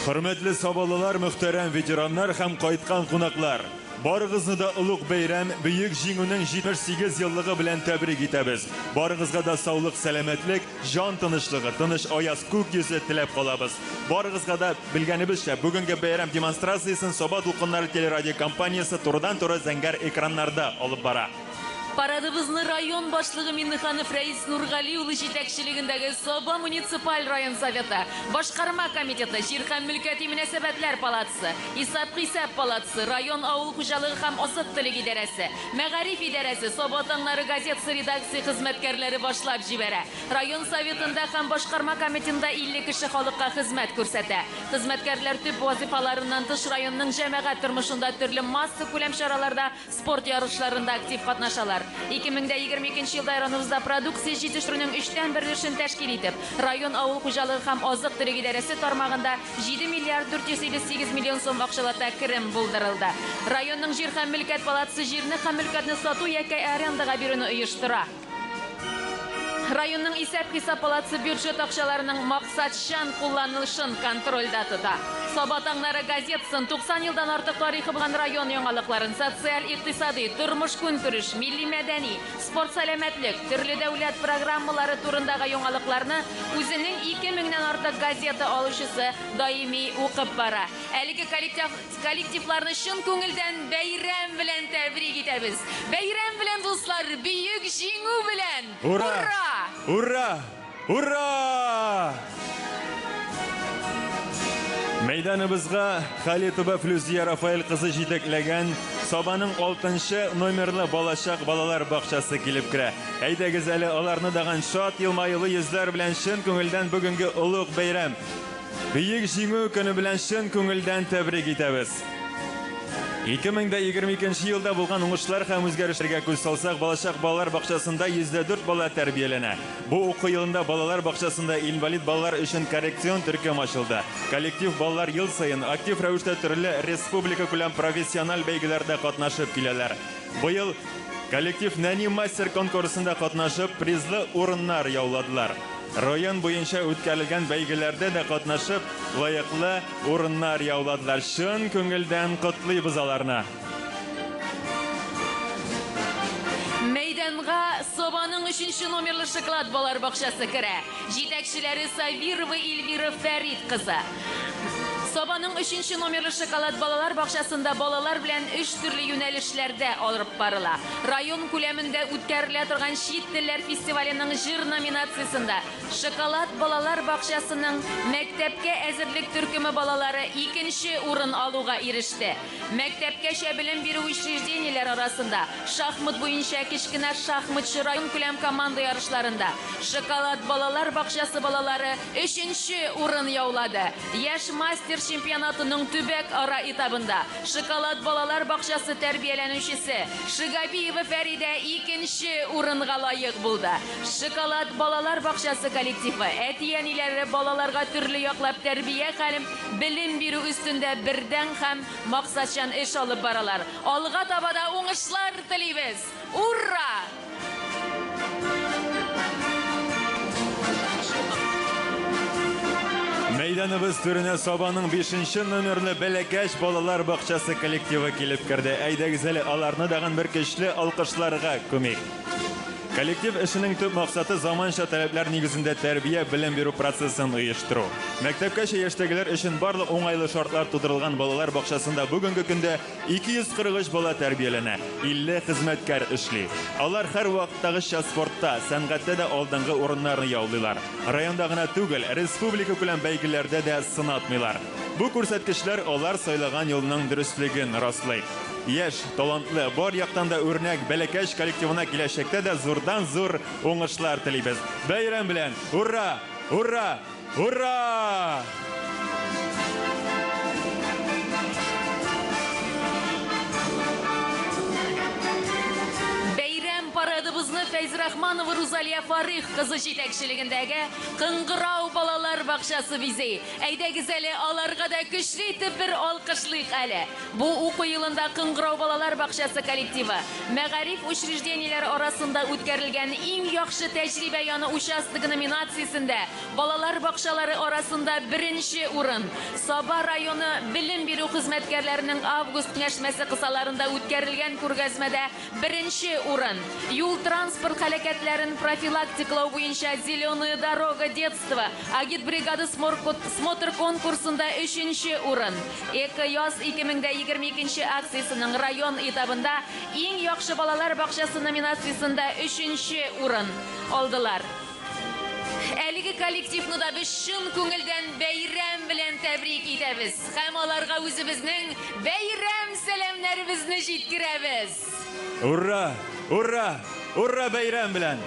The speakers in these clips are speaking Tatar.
Хөрмәтле сабалылар, мөхтәрәм ветераннар һәм кайткан кунаклар! Барыгызны да олуг бәйрәм, Бөек Җиңүнең 78 еллыгы белән тәбрик итәбез. Барыгызга да саулык, сәламәтлек, җан тынычлыгы, тыныч аяз күк йөзе теләп калабыз. Барыгызга да белгәнебезчә, бүгенге бәйрәм демонстрациясен Саба дулкыннары телерадиокомпаниясе турыдан-туры зәңгәр экраннарда алып бара. Парадыбызны район башлыгы Миннеханов Рәис Нургали улы җитәкчелегендәге Саба муниципаль район советы, башкарма комитеты, җир һәм мөлкәти мөнәсәбәтләр палатасы, исәп-хисап палатасы, район авыл хуҗалыгы һәм азык-төлек идарәсе, мәгариф идарәсе, Саба таңнары газетасы редакция хезмәткәрләре башлап җибәрә. Район советында һәм башкарма комитетында 50 кеше халыкка хезмәт күрсәтә. Хезмәткәрләр төп вазыйфаларыннан тыш районның җәмәгать тормышында төрле массакүләм чараларда Спорт ярышларында актив катнашалар. 2022 елда районыбызда продукция җитештерүнең өчтән бер өлешен тәшкил итеп, район авыл хуҗалыгы һәм азык-төлек идарәсе тармагында 7 миллиард 458 миллион сум акчалата керем булдырылды. Районның җир һәм мөлкәт палатасы җирне һәм мөлкәтне сату яки арендага бирүне оештыра. Районның исәп-хисап палатасы бюджет акчаларының максатчан кулланылышын контрольдә тота. Саба таңнары газетасын 90 елдан артык тарихы булган район яңалыкларын, социаль-икътисадый, тормыш-көнкүреш, милли-мәдәни, спорт-сәламәтлек, төрле дәүләт программалары турындагы яңалыкларны үзенең 2 меңнән артык газета алучысы даими укып бара. Әлеге коллектив Коллективларны чын күңелдән бәйрәм белән тәбрик итәбез! Бәйрәм белән, дуслар! Бөек Җиңү белән! Ура! Ура! Ура! Мәйданыбызга Халитова Флюзия Рафаэль кызы җитәкләгән Сабаның 6 номерлы Балачак балалар бакчасы килеп керә. Әйдәгез әле аларны даган шат елмаюлы йөзләр белән чын күңелдән бүгенге олуг бәйрәм, Бөек Җиңү көне белән чын күңелдән тәбрик итәбез. 2022 елда булган уңышлар һәм үзгәрешләргә күз салсак, Балачак балалар бакчасында 104 бала тәрбияләнә. Бу уку елында балалар бакчасында инвалид балалар өчен коррекцион төркем ачылды. Коллектив балалар ел саен актив рәвештә төрле республикакүләм профессиональ бәйгеләрдә катнашып киләләр. Быел коллектив Нәни мастер конкурсында катнашып, призлы урыннар яуладылар. Район буенча үткәрелгән бәйгеләрдә дә катнашып, лаеклы урыннар яуладылар. Чын күңелдән котлыйбыз аларны. Мәйданга Сабаның өченче номерлы Шоколад балалар бакчасы керә. Җитәкчеләре Сабирова Эльвира Фәрит кызы. Сабаның өченче номерлы Шоколад балалар бакчасында балалар белән эш төрле юнәлешләрдә алып барыла. Район күләмендә үткәрелә торган чит телләр фестиваленең җыр номинациясендә Шоколад балалар бакчасының мәктәпкә әзерлек төркеме балалары икенче урын алуга иреште. Мәктәпкәчә белем бирү учреждениеләре арасында шахмат буенча кечкенә шахматчы районкүләм команда ярышларында Шоколад балалар бакчасы балалары өченче урын яулады. Яшь мастер чемпионатының төбәк-ара этабында Шоколад балалар бакчасы тәрбияләнүчесе Шигабиева Фәридә икенче урынга лаек булды. Шоколад балалар бакчасы коллективы, әти-әниләре балаларга төрле яклап тәрбия һәм белем бирү өстендә бердәм һәм максатчан эш алып баралар. Алга таба да уңышлар телибез! Ура! Мәйданыбыз түренә Сабаның 5 номерлы Бәләкәч балалар бакчасы коллективы килеп керде. Әйдәгез әле аларны дагын бер көчле алкышларга күмик. Коллектив эшенең төп максаты заманча таләпләр нигезендә тәрбия, белем бирү процессын оештыру. Мәктәпкәчә яшьтәгеләр өчен барлык уңайлы шартлар тудырылган балалар бакчасында бүгенге көндә 243 бала тәрбияләнә, 50 хезмәткәр эшли. Алар һәрвакыттагыча спортта, сәнгатьтә дә алдынгы урыннарны яулыйлар. Районда гына түгел, республикакүләм бәйгеләрдә дә сынатмыйлар. Бу күрсәткечләр алар сайлаган юлның дөреслеген раслый. Яшь, талантлы, бар яктан да үрнәк Бәләкәч коллективына киләчәктә дә зурдан-зур уңышлар телибез. Бәйрәм белән! Ура! Ура! Ура! Бәйрәм парадыбызны Фәйзрахманова Рузалия Фарих кызы җитәкчелегендәге Кыңгырау балалар бакчасы бизи. Әйдәгез әле аларга да көчле итеп бер алкышлыйк әле. Бу уку елында Кыңгырау балалар бакчасы коллективы мәгариф учреждениеләре арасында үткәрелгән иң яхшы тәҗрибә яны участогы номинациясендә балалар бакчалары арасында беренче урын, Саба районы белем бирү хезмәткәрләренең август киңәшмәсе кысаларында үткәрелгән күргәзмәдә беренче урын, юл-транспорт һәлакәтләрен профилактикалау буенча Зеленая дорога детства агитбригада смотр-конкурсында өченче урын, Эко-яз 2022 акциясенең район этабында иң яхшы балалар бакчасы номинациясендә өченче урын алдылар. Әлеге коллективны да без чын күңелдән бәйрәм белән тәбрик итәбез һәм аларга үзебезнең бәйрәм сәламнәребезне җиткерәбез. Ура! Ура! Ура бәйрәм белән!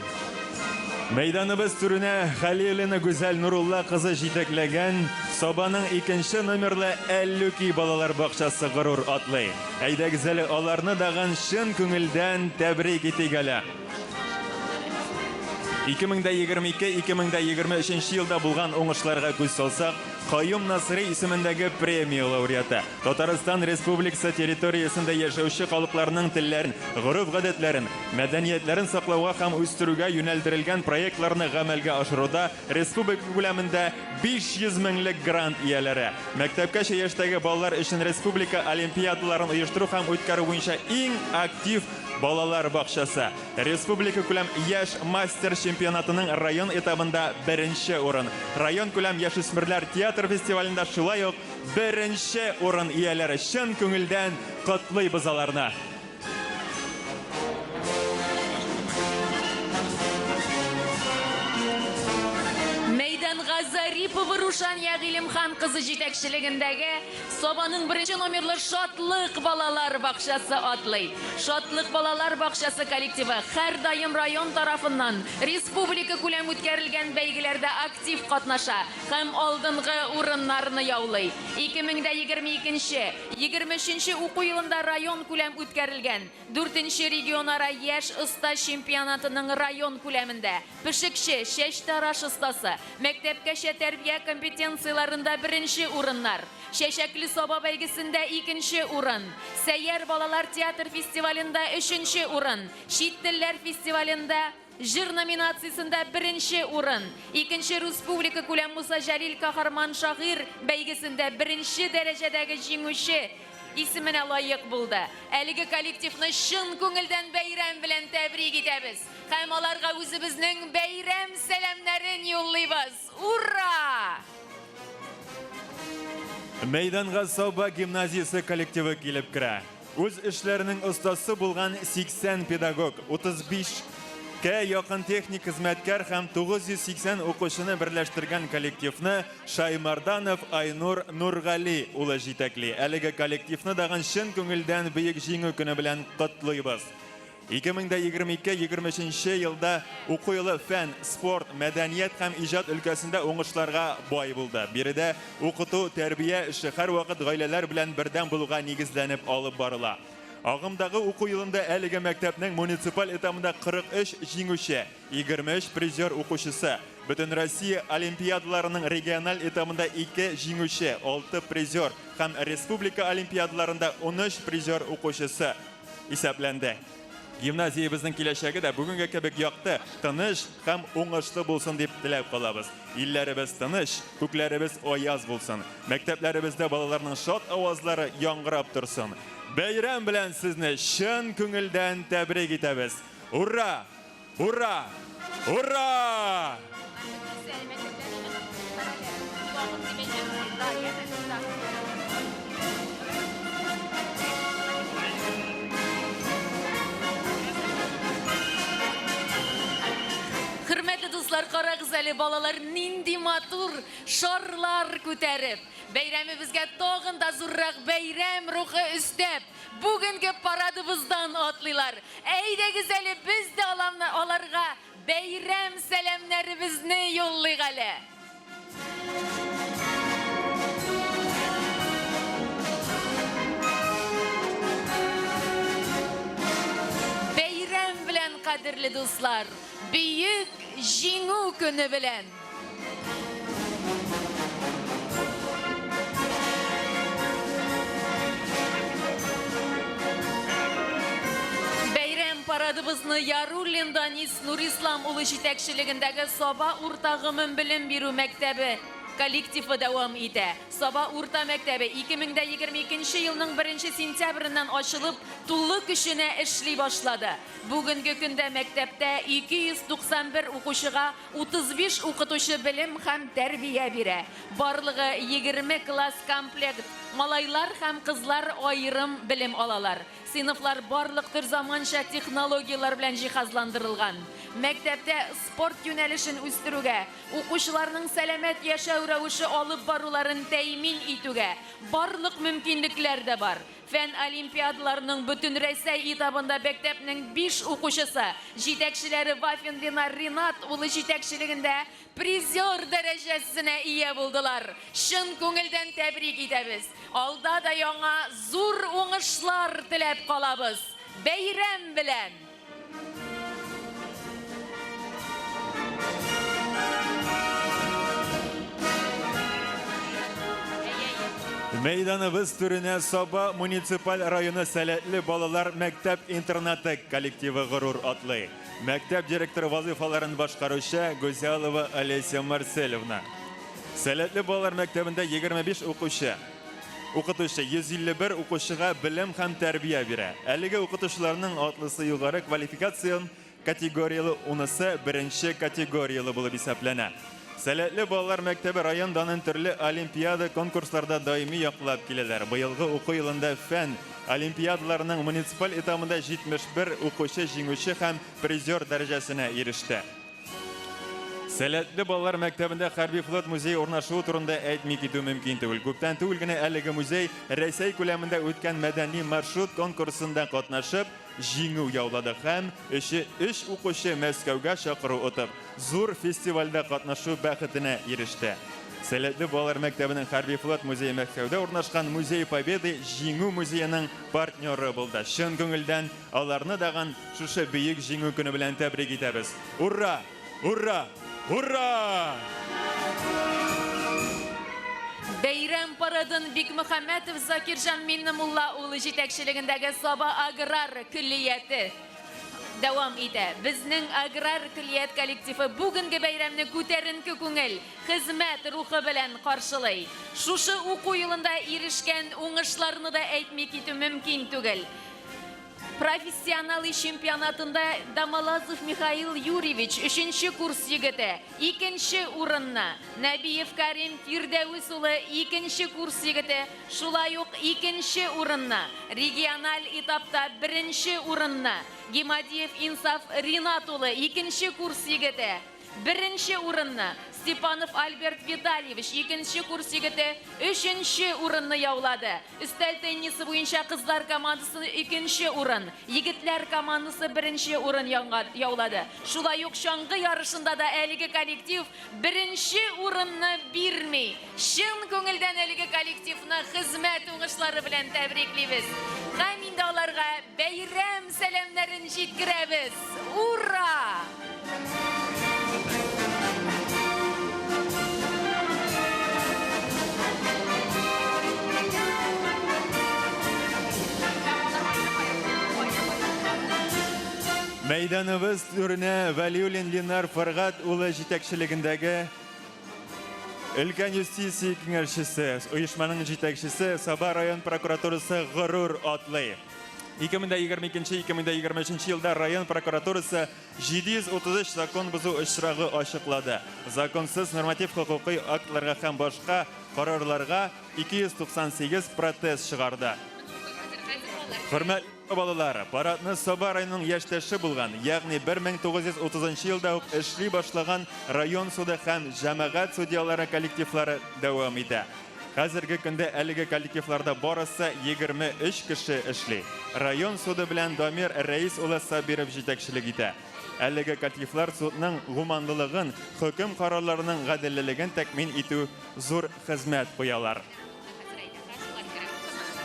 Мәйданыбыз түренә Хәлилина Гүзәл Нурулла кызы җитәкләгән Сабаның икенче номерлы Әллүки балалар бакчасы горур атлый. Әйдәгез әле аларны дагын чын күңелдән тәбрик итик әле. 2022-2023 елда булган уңышларга күз салсак, Каюм Насыйри исемендәге премия лауреаты, Татарстан Республикасы территориясендә яшәүче халыкларның телләрен, гореф-гадәтләрен, мәдәниятләрен саклауга һәм үстерүгә юнәлдерелгән проектларны гамәлгә ашыруда республика күләмендә 500 меңлек грант ияләре, мәктәпкәчә яшьтәге балалар өчен республика олимпиадаларын оештыру һәм үткәрү буенча иң актив балалар бакчасы, Республика күләм яшь мастер чемпионатының район этабында беренче урын, район күләм яшүсмерләр театр фестивалендә шулай ук беренче урын ияләре. Чын күңелдән котлыйбыз аларны. Мәйданга Зарипова Рушания Гыйлемхан кызы җитәкчелегендәге Сабаның беренче номерлы Шатлык балалар бакчасы атлый. Шатлык балалар бакчасы коллективы һәрдаим район тарафыннан республика күләм үткәрелгән бәйгеләрдә актив катнаша һәм алдынгы урыннарны яулый. 2022 23 уку елында район күләм үткәрелгән 4 регионара яшь оста чемпионатының район күләмендә пешекче, чәчтараш остасы, мәктәпкәчә тәрбия компетенцияләрендә беренче урыннар, Чәчәкле Саба бәйгесендә икенче урын, Сәйяр балалар театр фестивалендә өченче урын, чит телләр фестивалендә җыр номинациясендә беренче урын, икенче республика күләм Муса Җәлил каһарман шагыйрь бәйгесендә беренче дәрәҗәдәге җиңүче исеменә лаек булды. Әлеге коллективны чын күңелдән бәйрәм белән тәбрик итәбез һәм аларга үзебезнең бәйрәм сәламнәрен юллыйбыз. Ура! Мәйданга Саба гимназиясе коллективы килеп керә. Үз эшләренең остасы булган 80 педагог, 35 кә якын техник хезмәткәр һәм 980 укучыны берләштергән коллективны Шаймарданов Айнур Нургали улы җитәкли. Әлеге коллективны дагын чын күңелдән Бөек Җиңү көне белән котлыйбыз. 2022-23 елда уку елы фән, спорт, мәдәният һәм иҗат өлкәсендә уңышларга бай булды. Биредә укыту, тәрбия эше һәрвакыт гаиләләр белән бердәм булуга нигезләнеп алып барыла. Агымдагы уку елында әлеге мәктәпнең муниципаль этабында 43 җиңүче, 23 призер укучысы, Бөтенроссия олимпиадаларының региональ этабында 2 җиңүче, 6 призер һәм республика олимпиадаларында 13 призер укучысы исәпләнде. Гимназиябезнең киләчәге дә бүгенге кебек якты, тыныч һәм уңышлы булсын дип теләп калабыз. Илләребез тыныч, күкләребез аяз булсын. Мәктәпләребездә балаларның шат авазлары яңгырап торсын. Бәйрәм белән сезне чын күңелдән тәбрик итәбез. Ура! Ура! Ура! Хөрмәтле дуслар, карагыз әле, балалар нинди матур шарлар күтәреп, бәйрәмебезгә тагын да зуррак бәйрәм рухы өстәп, бүгенге парадыбыздан атлыйлар. Әйдәгез әле без дә аларга бәйрәм сәламнәребезне юллыйк әле. Бәйрәм белән, кадерле дуслар, Бөек Җиңү көне белән! Бәйрәм парадыбызны Яруллин Данис Нурислам улы җитәкчелегендәге Саба урта гомумбелем бирү мәктәбе коллективы дәвам итә. Саба урта мәктәбе 2022 елның 1 сентябреннән ачылып, тулы көченә эшли башлады. Бүгенге көндә мәктәптә 291 укучыга 35 укытучы белем һәм тәрбия бирә. Барлыгы 20 класс комплект, малайлар һәм кызлар аерым белем алалар. Сыйныфлар барлык төр заманча технологияләр белән җиһазландырылган. Мәктәптә спорт юнәлешен үстерүгә, укучыларның сәламәт яшәү рәвеше алып баруларын тәэмин итүгә барлык мөмкинлекләр дә бар. Фән олимпиадаларының Бөтенрәсәй этабында бәктәпнең биш укучысы, җитәкчеләре Вафин Ленар Ринат улы җитәкчелегендә призер дәрәҗәсенә ия булдылар. Чын күңелдән тәбрик итәбез. Алда да яңа зур уңышлар теләп калабыз. Бәйрәм белән! Мәйданыбыз түренә Саба муниципаль районы сәләтле балалар мәктәп-интернаты коллективы горур атлый. Мәктәп директоры вазыйфаларын башкаручы Гузялова Олеся Марселевна. Сәләтле балалар мәктәбендә 25 укучы. Укытучы 151 укучыга белем һәм тәрбия бирә. Әлеге укытучыларның атлысы югары квалификацион категорияле, унысы беренче категорияле булып исәпләнә. Сәләтле балалар мәктәбе район данын төрле олимпиада, конкурсларда даими яклап киләләр. Быелгы уку елында фән олимпиадаларының муниципаль этабында 71 укучы җиңүче һәм призер дәрәҗәсенә иреште. Сәләтле балалар мәктәбендә хәрби флот музее урнашуы турында әйтми китү мөмкин түгел. Күптән түгел генә әлеге музей Рәсәй күләмендә үткән мәдәни маршрут конкурсында катнашып, җиңү яулады һәм өче өч укучы Мәскәүгә чакыру отып, зур фестивальдә катнашу бәхетенә иреште. Сәләтле балалар мәктәбенең хәрби флот музее Мәскәүдә урнашкан Музей Победы Җиңү музееның партнеры булды. Чын күңелдән Аларны дагын шушы бөек Җиңү көне белән тәбрик итәбез. Ура! Ура! Ура! Бәйрәм парадын Бикмөхәммәтов Закирҗан Миннемулла улы җитәкчелегендәге Саба аграр көллияте дәвам итә. Безнең аграр көллият коллективы бүгенге бәйрәмне күтәренке күңел, хезмәт рухы белән каршылый. Шушы уку елында ирешкән уңышларны да әйтми китү мөмкин түгел. Профессионалы чемпионатында Дамалазов Михаил Юрьевич, өченче курс егете, икенче урынны, Нәбиев Карим Фирдәвес улы, икенче курс егете, шулай ук икенче урынны, региональ этапта беренче урынны, Гимадиев Инсаф Ринат улы, икенче курс егете, Беренче урынны, Степанов Альберт Витальевич, икенче курс егете, өченче урынны яулады. Өстәл теннисы буенча кызлар командасы икенче урын, егетләр командасы беренче урын яулады. Шулай ук чаңгы ярышында да әлеге коллектив беренче урынны бирми. Чын күңелдән әлеге коллективны хезмәт уңышлары белән тәбриклибез. Һәм инде аларга бәйрәм сәламнәрен җиткерәбез. Ура! Мәйданыбыз түренә Вәлиуллин Ленар Фәргать улы җитәкчелегендәге Өлкән юстиция киңәшчесе, оешманың җитәкчесе Саба район прокуратурасы горур атлый. 2022-2023 елда район прокуратурасы 733 закон бозу очрагы ачыклады. Законсыз норматив хокукый актларга һәм башка карарларга 298 протест чыгарды. Хөрмәтле балалар, парадны Саба районының яшьтәше булган, ягъни 1930 елда ук эшли башлаган район суды һәм җәмәгать судьялары коллективлары дәвам итә. Хәзерге көндә әлеге коллективларда барысы 23 кеше эшли. Район суды белән Дамир Рәис улы Сабиров җитәкчелек итә. Әлеге коллективлар судның гуманлылыгын, хөкем карарларының гаделлелеген тәэмин итү зур хезмәт куялар.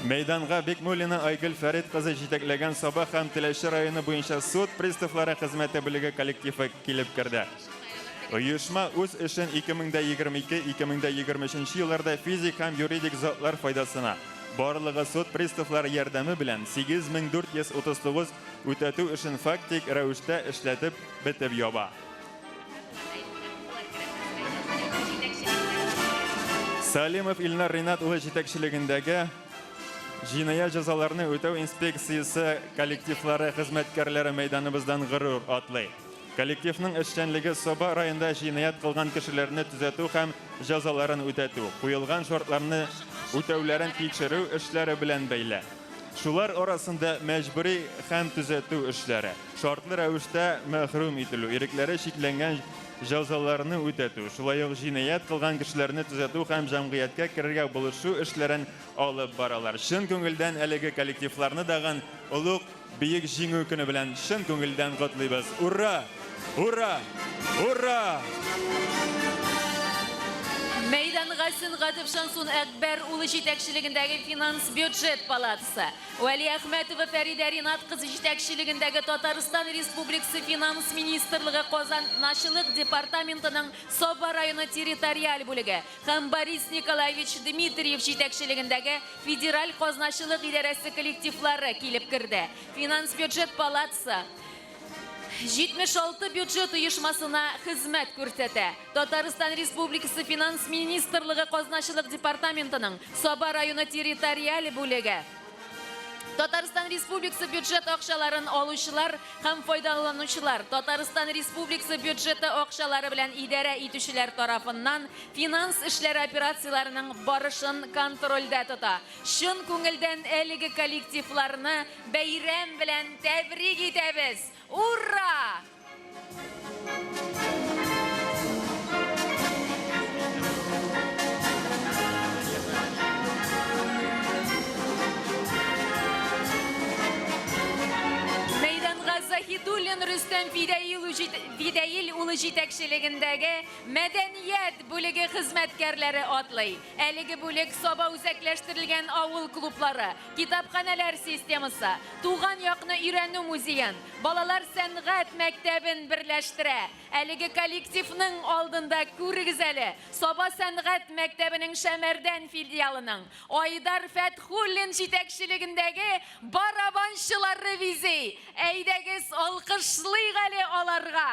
Мәйданга Бикмуллина Айгөл Фәрит кызы җитәкләгән Саба һәм Теләче районы буенча суд приставлары хезмәте бүлеге коллективы килеп керде. Оешма үз эшен 2022-2023 елларда физик һәм юридик затлар файдасына барлыгы суд приставлары ярдәме белән 8439 үтәтү эшен фактик рәвештә эшләтеп бетеп яба. Салимов Илнар Ринат улы җитәкчелегендәге җинаять җәзаларны үтәү инспекциясе коллективлары хезмәткәрләре мәйданыбыздан горур атлый. Коллективның эшчәнлеге Саба районында җинаять кылган кешеләрне төзәтү һәм җәзаларын үтәтү, куелган шартларны үтәүләрен тикшерү эшләре белән бәйле. Шулар арасында мәҗбүри һәм төзәтү эшләре, шартлы рәвештә мәхрүм ителү, ирекләре чикләнгән җәзаларны үтәтү, шулай ук җинаять кылган кешеләрне төзәтү һәм җәмгыятькә керергә булышу эшләрен алып баралар. Чын күңелдән әлеге коллективларны дагын олуг Бөек Җиңү көне белән чын күңелдән котлыйбыз. Ура! Ура! Ура! Мәйданга Сөнгатов Шансун Әкбәр улы җитәкчелегендәге финанс-бюджет палатасы, Вәлиәхмәтова Фәридә Ринат кызы җитәкчелегендәге Татарстан Республикасы Финанс министрлыгы Казаначылык департаментының Саба районы территориаль бүлеге һәм Борис Николаевич Дмитриев җитәкчелегендәге Федераль казначылык идарәсе коллективлары килеп керде. Финанс-бюджет палатасы 76 бюджет оешмасына хезмәт күрсәтә. Татарстан Республикасы Финанс министрлыгы Казначылык департаментының Саба районы территориаль бүлеге Татарстан Республикасы бюджет акчаларын алучылар һәм файдаланучылар, Татарстан Республикасы бюджеты акчалары белән идарә итүчеләр тарафыннан финанс эшләре операцияләренең барышын контрольдә тота. Чын күңелдән әлеге коллективларны бәйрәм белән тәбрик итәбез! Ура! Мәйданга Заһидуллин Рөстәм Фидәил улы җитәкчелегендәге мәдәният бүлеге хезмәткәрләре атлый. Әлеге бүлек Саба үзәкләштерелгән авыл клублары, китапханәләр системасы, туган якны өйрәнү музеен, балалар сәнгать мәктәбен берләштерә. Әлеге коллективның алдында күрегез әле, Саба сәнгать мәктәбенең Шәмәрдән филиалының Айдар Фәтхуллин җитәкчелегендәге барабанчылары бизи. Әйдәгез, алкышлыйк әле аларга!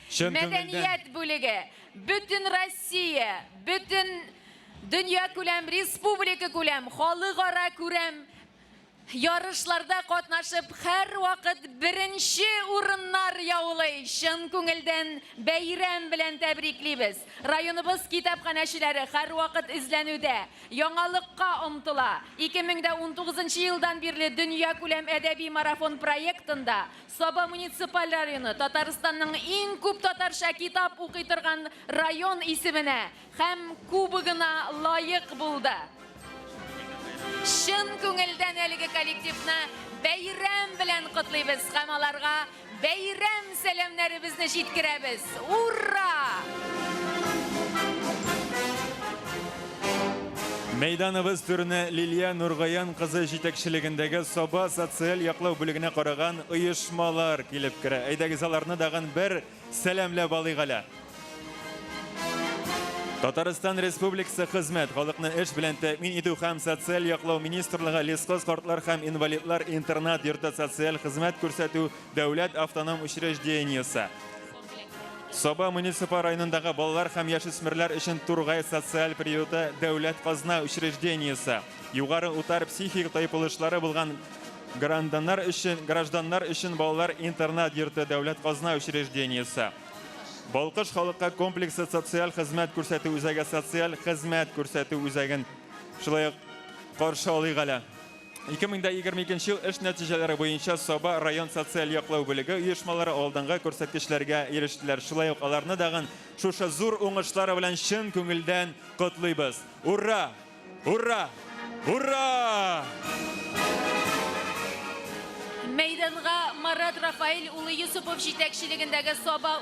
Чын күңелдән. Мәдәният бүлеге, бөтен Россия, бөтен дөнья күләм, республика күләм, халыкара күрәм ярышларда катнашып, һәрвакыт беренче урыннар яулый. Чын күңелдән бәйрәм белән тәбриклибез. Районыбыз китапханәчеләре һәрвакыт эзләнүдә, яңалыкка омтыла. 2019 елдан бирле дөньякүләм әдәби марафон проектында Саба муниципаль районы Татарстанның иң күп татарча китап укый торган район исеменә һәм кубогына лаек булды. Чын күңелдән әлеге коллективны бәйрәм белән котлыйбыз һәм аларга бәйрәм сәламнәребезне җиткерәбез. Ура! Мәйданыбыз түренә Лилия Нургаян кызы җитәкчелегендәге Саба социаль яклау бүлегенә караган оешмалар килеп керә. Әйдәгез аларны дагын бер сәламләп алыйк әле. Татарстан Республикасы Хезмәт, халыкны эш белән тәэмин итү һәм социаль яклау министрлыгы Лесхоз картлар һәм инвалидлар интернат йорты социаль хезмәт күрсәтү дәүләт автоном учреждениесе. Саба муниципаль районындагы балалар һәм яшүсмерләр өчен Тургай социаль приюты дәүләт казна учреждениесе, Югары Утар психик тайпылышлары булган гражданнар өчен гражданнар өчен балалар интернат йорты дәүләт казна учреждениесе, Балкыш халыкка комплексы социаль хезмәт күрсәтү үзәге социаль хезмәт күрсәтү үзәген шулай ук каршы алыйк әле. 2022 ел эш нәтиҗәләре буенча Саба район социаль яклау бүлеге оешмалары алдынгы күрсәткечләргә ирештеләр. Шулай ук аларны дагын шушы зур уңышлары белән чын күңелдән котлыйбыз. Ура! Ура! Ура! Мәйданга Марат Рафаэль улы Юсупов җитәкчелегендәге Саба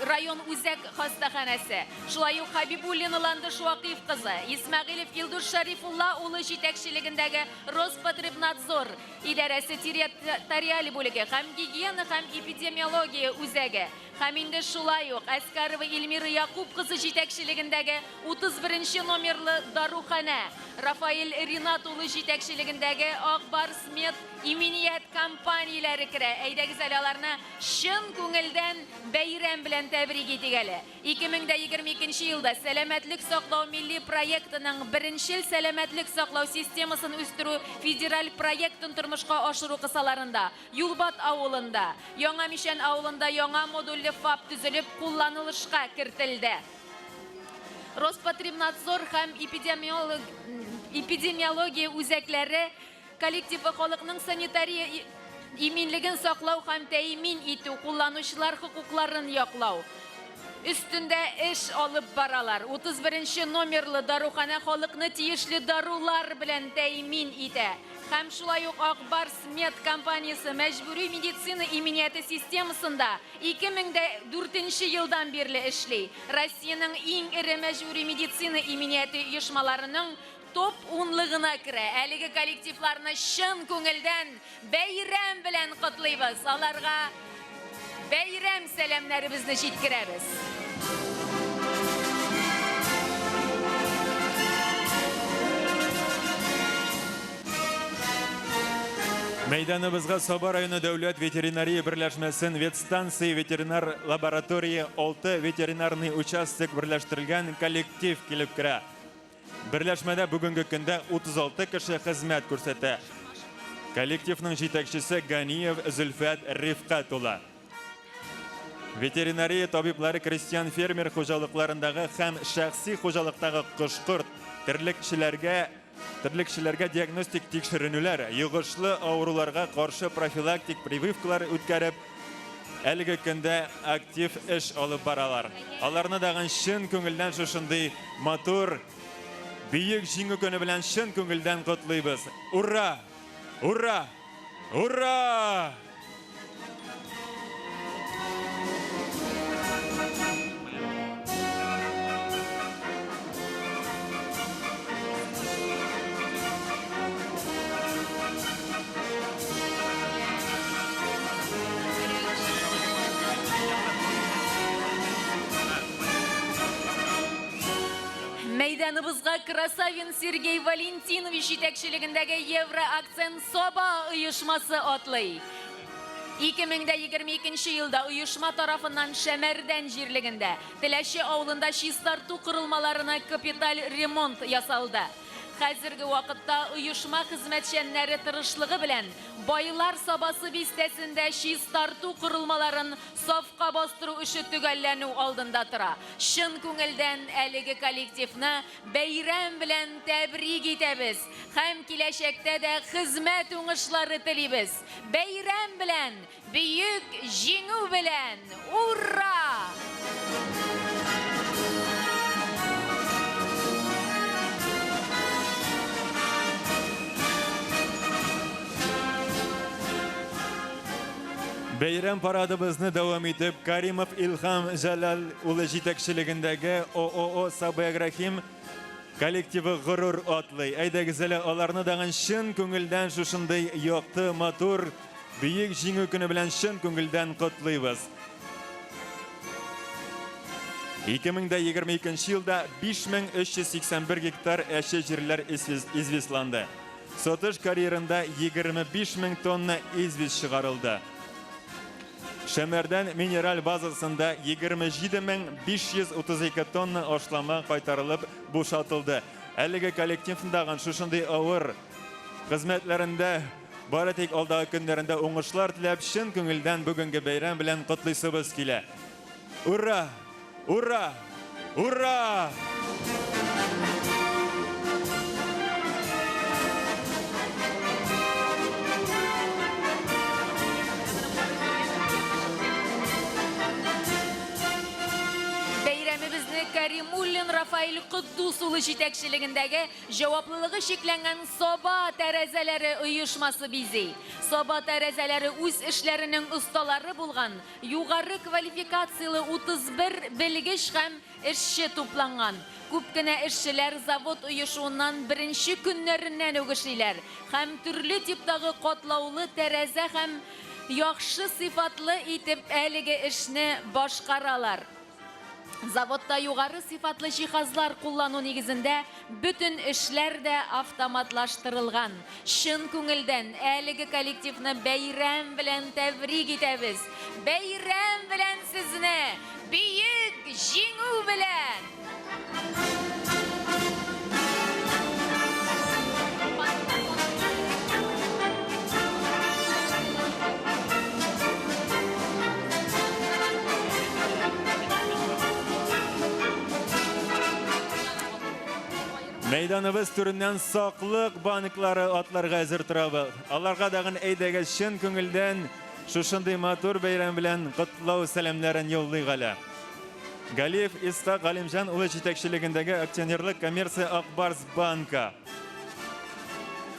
район үзәк хастаханәсе, шулай ук Хабибуллина Ландыш Вакыйф кызы, Исмәгыйлев Илдус Шәрифулла улы җитәкчелегендәге Роспотребнадзор идарәсе территориаль бүлеге һәм гигиена һәм эпидемиология үзәге, һәм инде шулай ук Әскәрова Эльмира Якуб кызы җитәкчелегендәге 31 нче номерлы даруханә, Рафаэль Ринат улы җитәкчелегендәге Ак Барс Мед иминият компанияләре керә. Әйдәгез әле аларны чын күңелдән бәйрәм белән тәбрик итик әле. 2022 елда Сәламәтлек саклау милли проектының Беренчел сәламәтлек саклау системасын үстерү федераль проектын тормышка ашыру кысаларында Юлбат авылында, Яңа Мичән авылында яңа модульле ФАП төзелеп, кулланылышка кертелде. Роспотребнадзор һәм эпидемиология үзәкләре коллективы халыкның санитария иминлеген саклау һәм тәэмин итү, кулланучылар хокукларын яклау өстендә эш алып баралар. 31 нче номерлы даруханә халыкны тиешле дарулар белән тәэмин итә. Һәм шулай ук Ак Барс Мед компаниясе мәҗбүри медицина иминияте системасында 2004 нче елдан бирле эшли. Россиянең иң эре мәҗбүри медицина иминияте оешмаларының топ унлыгына керә. Әлеге коллективларны чын күңелдән бәйрәм белән котлыйбыз. Аларга бәйрәм сәламнәребезне җиткерәбез. Мәйданыбызга Саба районы дәүләт ветеринария берләшмәсен ветстанция ветеринар лаборатория 6 ветеринарный участок берләштерелгән коллектив килеп керә. Берләшмәдә бүгенге көндә 36 кеше хезмәт күрсәтә. Коллективның җитәкчесе Ганиев Зөлфәт Рифкать улы. Ветеринария табиблары крестьян-фермер хуҗалыкларындагы һәм шәхси хуҗалыктагы кош-корт, терлекчеләргә терлекчеләргә диагностик тикшеренүләр, йогышлы авыруларга каршы профилактик прививкалар үткәреп, әлеге көндә актив эш алып баралар. Аларны дагын чын күңелдән шушындый матур, Бөек Җиңү көне белән чын күңелдән котлыйбыз. Ура! Ура! Ура! Мәйданыбызга Красавин Сергей Валентинович җитәкчелегендәге Евроакцент Саба оешмасы атлый. 2022 елда оешма тарафыннан Шәмәрдән җирлегендә, Теләче авылында чистарту корылмаларына капиталь ремонт ясалды. Хәзерге вакытта оешма хезмәтчәннәре тырышлыгы белән Байлар Сабасы бистәсендә чистарту корылмаларын сафка бастыру эше төгәлләнү алдында тора. Чын күңелдән әлеге коллективны бәйрәм белән тәбрик итәбез һәм киләчәктә дә хезмәт уңышлары телибез. Бәйрәм белән! Бөек Җиңү белән! Ура! Бәйрәм парадыбызны дәвам итеп, Каримов Илһам Җәләл улы җитәкчелегендәге ООО Сабыагрохим коллективы горур атлый. Әйдәгез әле аларны дагын чын күңелдән шушындый якты, матур, Бөек Җиңү көне белән чын күңелдән котлыйбыз. 2022 елда 5381 гектар әче җирләр известланды. Сатыш карьерында 25 мең тонна известь чыгарылды. Шәмәрдән минераль базасында 27532 тонна ашлама кайтарылып бушатылды. Әлеге коллективындагы шушындый авыр хезмәтләрендә бары тик алдагы көннәрендә уңышлар теләп, чын күңелдән бүгенге бәйрәм белән котлыйсыбыз килә. Ура! Ура! Ура! Бәйрәмебезне Кәримуллин Рафаэль Котдус улы җитәкчелегендәге җаваплылыгы чикләнгән Саба тәрәзәләре оешмасы бизи. Саба тәрәзәләре үз эшләренең осталары булган югары квалификацияле 31 белгеч һәм эшче тупланган. Күп кенә эшчеләр завод оешуыннан беренче көннәреннән үк эшлиләр һәм төрле типтагы катлаулы тәрәзә һәм яхшы сыйфатлы итеп әлеге эшне башкаралар. Заводта югары сыйфатлы җиһазлар куллану нигезендә бөтен эшләр дә автоматлаштырылган. Чын күңелдән әлеге коллективны бәйрәм белән тәбрик итәбез. Бәйрәм белән сезне! Бөек Җиңү белән! Мәйданыбыз түреннән саклык банклары атларга әзер торабыз. Аларга дагын әйдәгез чын күңелдән шушындый матур бәйрәм белән котлау сәламнәрен юллыйк әле. Галиев Исхак Галимҗан улы җитәкчелегендәге акционерлык коммерция Ак Барс банкы.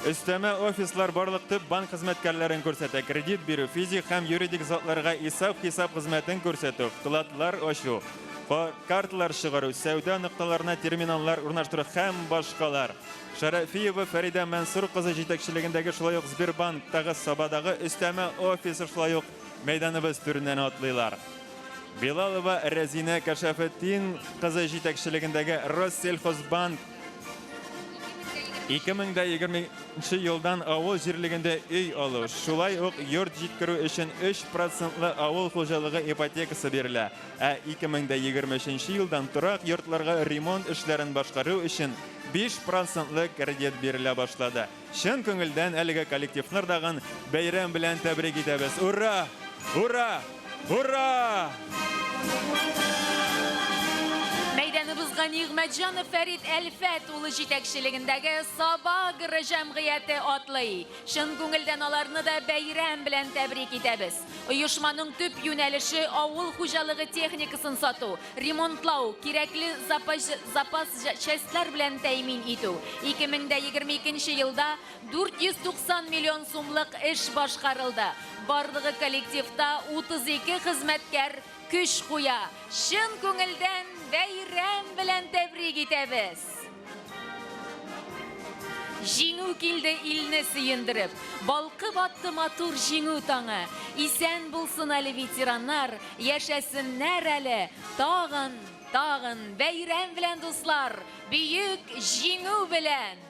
Өстәмә офислар барлык төп банк хезмәткәрләрен күрсәтә. Кредит бирү, физик һәм юридик затларга исәп-хисап хезмәтен күрсәтү, вкладлар ачу, карталар чыгару, сәүдә нокталарына терминаллар урнаштыру һәм башкалар. Шәрәфиева Фәридә Мансур кызы җитәкчелегендәге шулай ук Сбербанктагы Сабадагы өстәмә офисы шулай ук мәйданыбыз түреннән атлыйлар. Билалова Рәзинә Кәшәфетдин кызы җитәкчелегендәге Россельхозбанк 2020 елдан авыл җирлегендә өй алу, шулай ук йорт җиткерү өчен 3 процентлы авыл хуҗалыгы ипотекасы бирелә. Ә 2023 елдан торак йортларга ремонт эшләрен башкару өчен 5 процентлы кредит бирелә башлады. Чын күңелдән әлеге коллективны тагын бәйрәм белән тәбрик итәбез. Ура! Ура! Ура! Мәйданыбызга Нигъмәтҗанов Фәрит Әлфәт улы җитәкчелегендәге Саба-Агро җәмгыяте атлый. Чын күңелдән аларны да бәйрәм белән тәбрик итәбез. Оешманың төп юнәлеше авыл хуҗалыгы техникасын сату, ремонтлау, кирәкле запас частьлар белән тәэмин итү. 2022 елда 490 миллион сумлык эш башкарылды. Барлыгы коллективта 32 хезмәткәр көч куя. Чын күңелдән бәйрәм белән тәбрик итәбез! Җиңү килде илне сөендереп, Балкып атты матур җиңү таңы. Исән булсын әле ветераннар, Яшәсеннәр әле тагын, тагын. Бәйрәм белән, дуслар, Бөек Җиңү белән!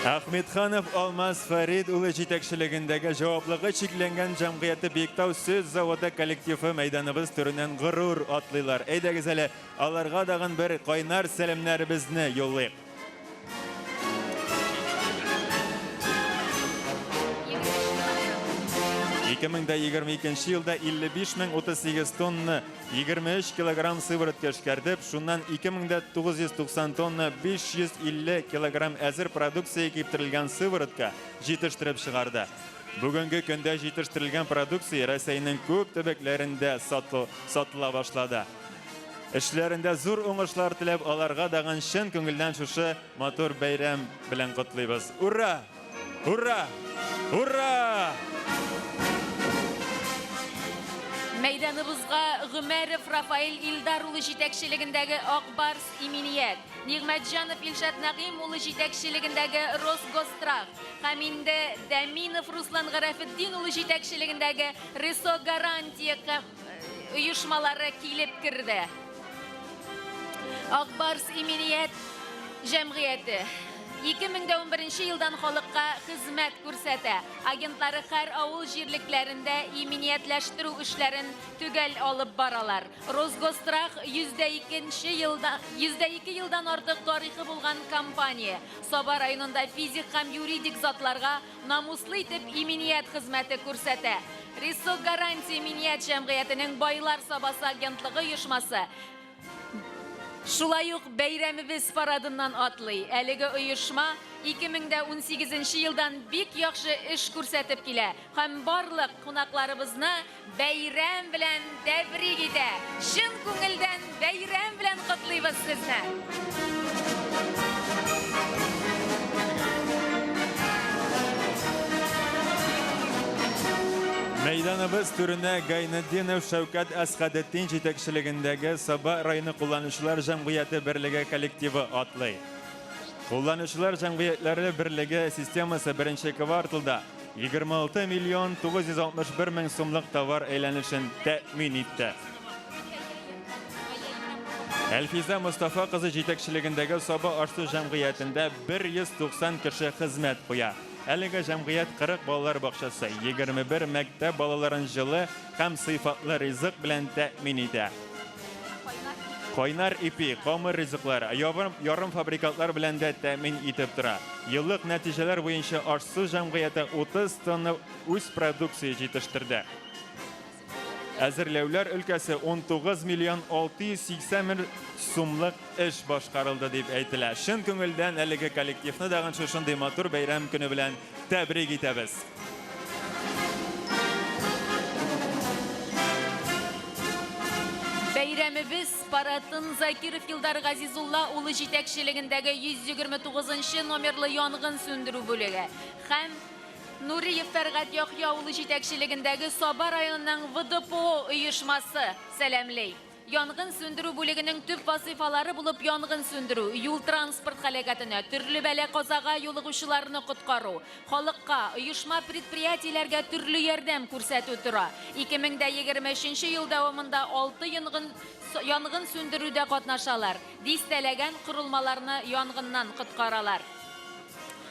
Ахметханов Алмаз Фәрид улы җитәкчелегендәге җаваплыгы чикләнгән җәмгыяте Биектау сөт заводы коллективы мәйданыбыз түреннән горур атлыйлар. Әйдәгез әле, аларга тагын бер кайнар сәламнәребезне юллыйк. 2022 елда 55 038 тонна 23 килограмм сыворотка эшкәртеп, шуннан 2990 тонна 550 килограмм әзер продукция киптерелгән сыворотка җитештереп чыгарды. Бүгенге көндә җитештерелгән продукция Рәсәйнең күп төбәкләрендә сатыла башлады. Эшләрендә зур уңышлар теләп, аларга дагын чын күңелдән шушы матур бәйрәм белән котлыйбыз. Ура! Ура! Ура! Мәйданыбызга Гомәров Рафаэль Илдар улы җитәкчелегендәге Ак Барс иминият, Нигъмәтҗанов Илшат Нәгыйм улы җитәкчелегендәге Росгосстрах һәм инде Дәминов Руслан Гарәфетдин улы җитәкчелегендәге Ресо Гарантия оешмалары килеп керде. Ак Барс иминият җәмгыяте 2011 елдан халыкка хезмәт күрсәтә. Агентлары һәр авыл җирлекләрендә иминиятләштерү эшләрен төгәл алып баралар. Росгосстрах 102 елда 102 елдан артык тарихы булган компания. Саба районында физик һәм юридик затларга намуслы итеп иминият хезмәте күрсәтә. Рисо Гарантия иминият җәмгыятенең Байлар Сабасы агентлыгы оешмасы. Шулай ук бәйрәмебез парадыннан атлый. Әлеге оешма 2018 нче елдан бик яхшы эш күрсәтеп килә һәм барлык кунакларыбызны бәйрәм белән тәбрик итә. Чын күңелдән бәйрәм белән котлыйбыз сезне! Мәйданыбыз түренә Гайнетдинов Шәүкәт Әсхәдетдин җитәкчелегендәге Саба районы кулланучылар җәмгыяте берлеге коллективы атлый. Кулланучылар җәмгыятьләре берлеге системасы беренче кварталда 26 миллион 961 мең сумлык товар әйләнешен тәэмин итте. Әлфизә Мостафа кызы җитәкчелегендәге Саба аш-су җәмгыятендә 190 кеше хезмәт куя. Әлеге җәмгыять 40 балалар бакчасы, 21 мәктәп балаларын җылы һәм сыйфатлы ризык белән тәэмин итә. Кайнар ипи, камыр ризыклары, ярымфабрикатлар белән дә тәэмин итеп тора. Еллык нәтиҗәләр буенча аш-су җәмгыяте 30 тонна үз продукция җитештерде. Әзерләүләр өлкәсе 19 миллион 680 мең сумлык эш башкарылды дип әйтелә. Чын күңелдән әлеге коллективны тагын шушындый матур бәйрәм көне белән тәбрик итәбез. Бәйрәмебез парадын Закиров Илдар Газизулла улы җитәкчелегендәге 129 нчы номерлы янгын сүндерү бүлеге һәм Нуриев Фәргать Яхъя улы җитәкчелегендәге Саба районының ВДПО оешмасы сәламли. Янгын сүндерү бүлегенең төп вазыйфалары булып янгын сүндерү, юл-транспорт һәлакәтенә, төрле бәла-казага юлыгучыларны коткару, халыкка, оешма-предприятиеләргә төрле ярдәм күрсәтү тора. 2023 нче ел дәвамында алты янгын янгын сүндерүдә катнашалар, дистәләгән корылмаларны янгыннан коткаралар.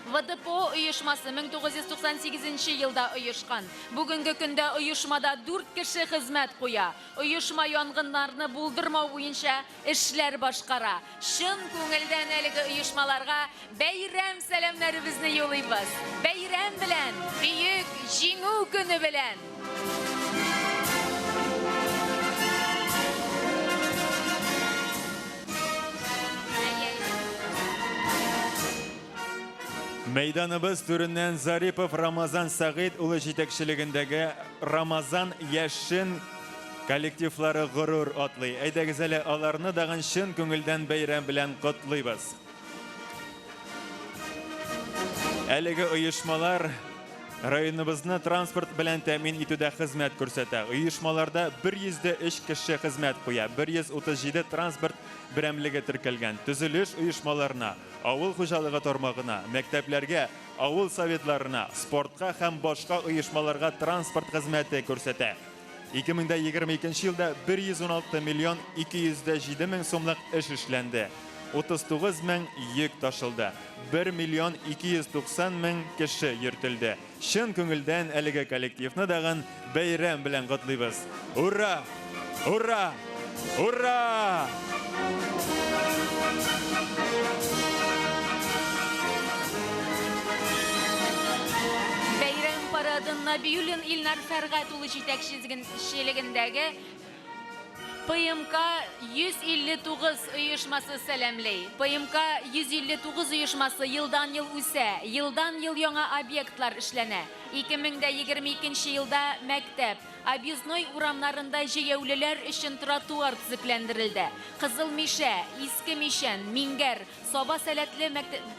ВДПО оешмасы 1998 нче елда оешкан. Бүгенге көндә оешмада дүрт кеше хезмәт куя. Оешма янгыннарны булдырмау буенча эшләр башкара. Чын күңелдән әлеге оешмаларга бәйрәм сәламнәребезне юлыйбыз. Бәйрәм белән, Бөек Җиңү көне белән! Мәйданыбыз түреннән Зарипов Рамазан Сәгыйть улы җитәкчелегендәге Рамазан Яшен коллективлары горур атлый. Әйдәгез әле аларны дагын чын күңелдән бәйрәм белән котлыйбыз. Әлеге оешмалар районыбызны транспорт белән тәэмин итүдә хезмәт күрсәтә. Оешмаларда 103 кеше хезмәт куя, 137 транспорт берәмлеге теркәлгән. Төзелеш оешмаларына, авыл хуҗалыгы тармагына, мәктәпләргә, авыл советларына, спортка һәм башка оешмаларга транспорт хезмәте күрсәтә. 2022 елда 116 миллион 207 мең сумлык эш эшләнде. 39 мең йөк ташылды. 1 миллион 290 мең кеше йөртелде. Чын күңелдән әлеге коллективны дагын бәйрәм белән котлыйбыз. Ура! Ура! Ура! Бәйрәм парадын Набиуллин Илнар Фәргать улы җитәкчелегендәге ПМК 159 оешмасы сәламли. ПМК 159 оешмасы елдан-ел үсә, елдан-ел яңа объектлар эшләнә. 2022 елда мәктәп, Объездной урамнарында җәяүлеләр өчен тротуар төзекләндерелде. Кызыл Мишә, Иске Мичән, Миңгәр, Саба сәләтле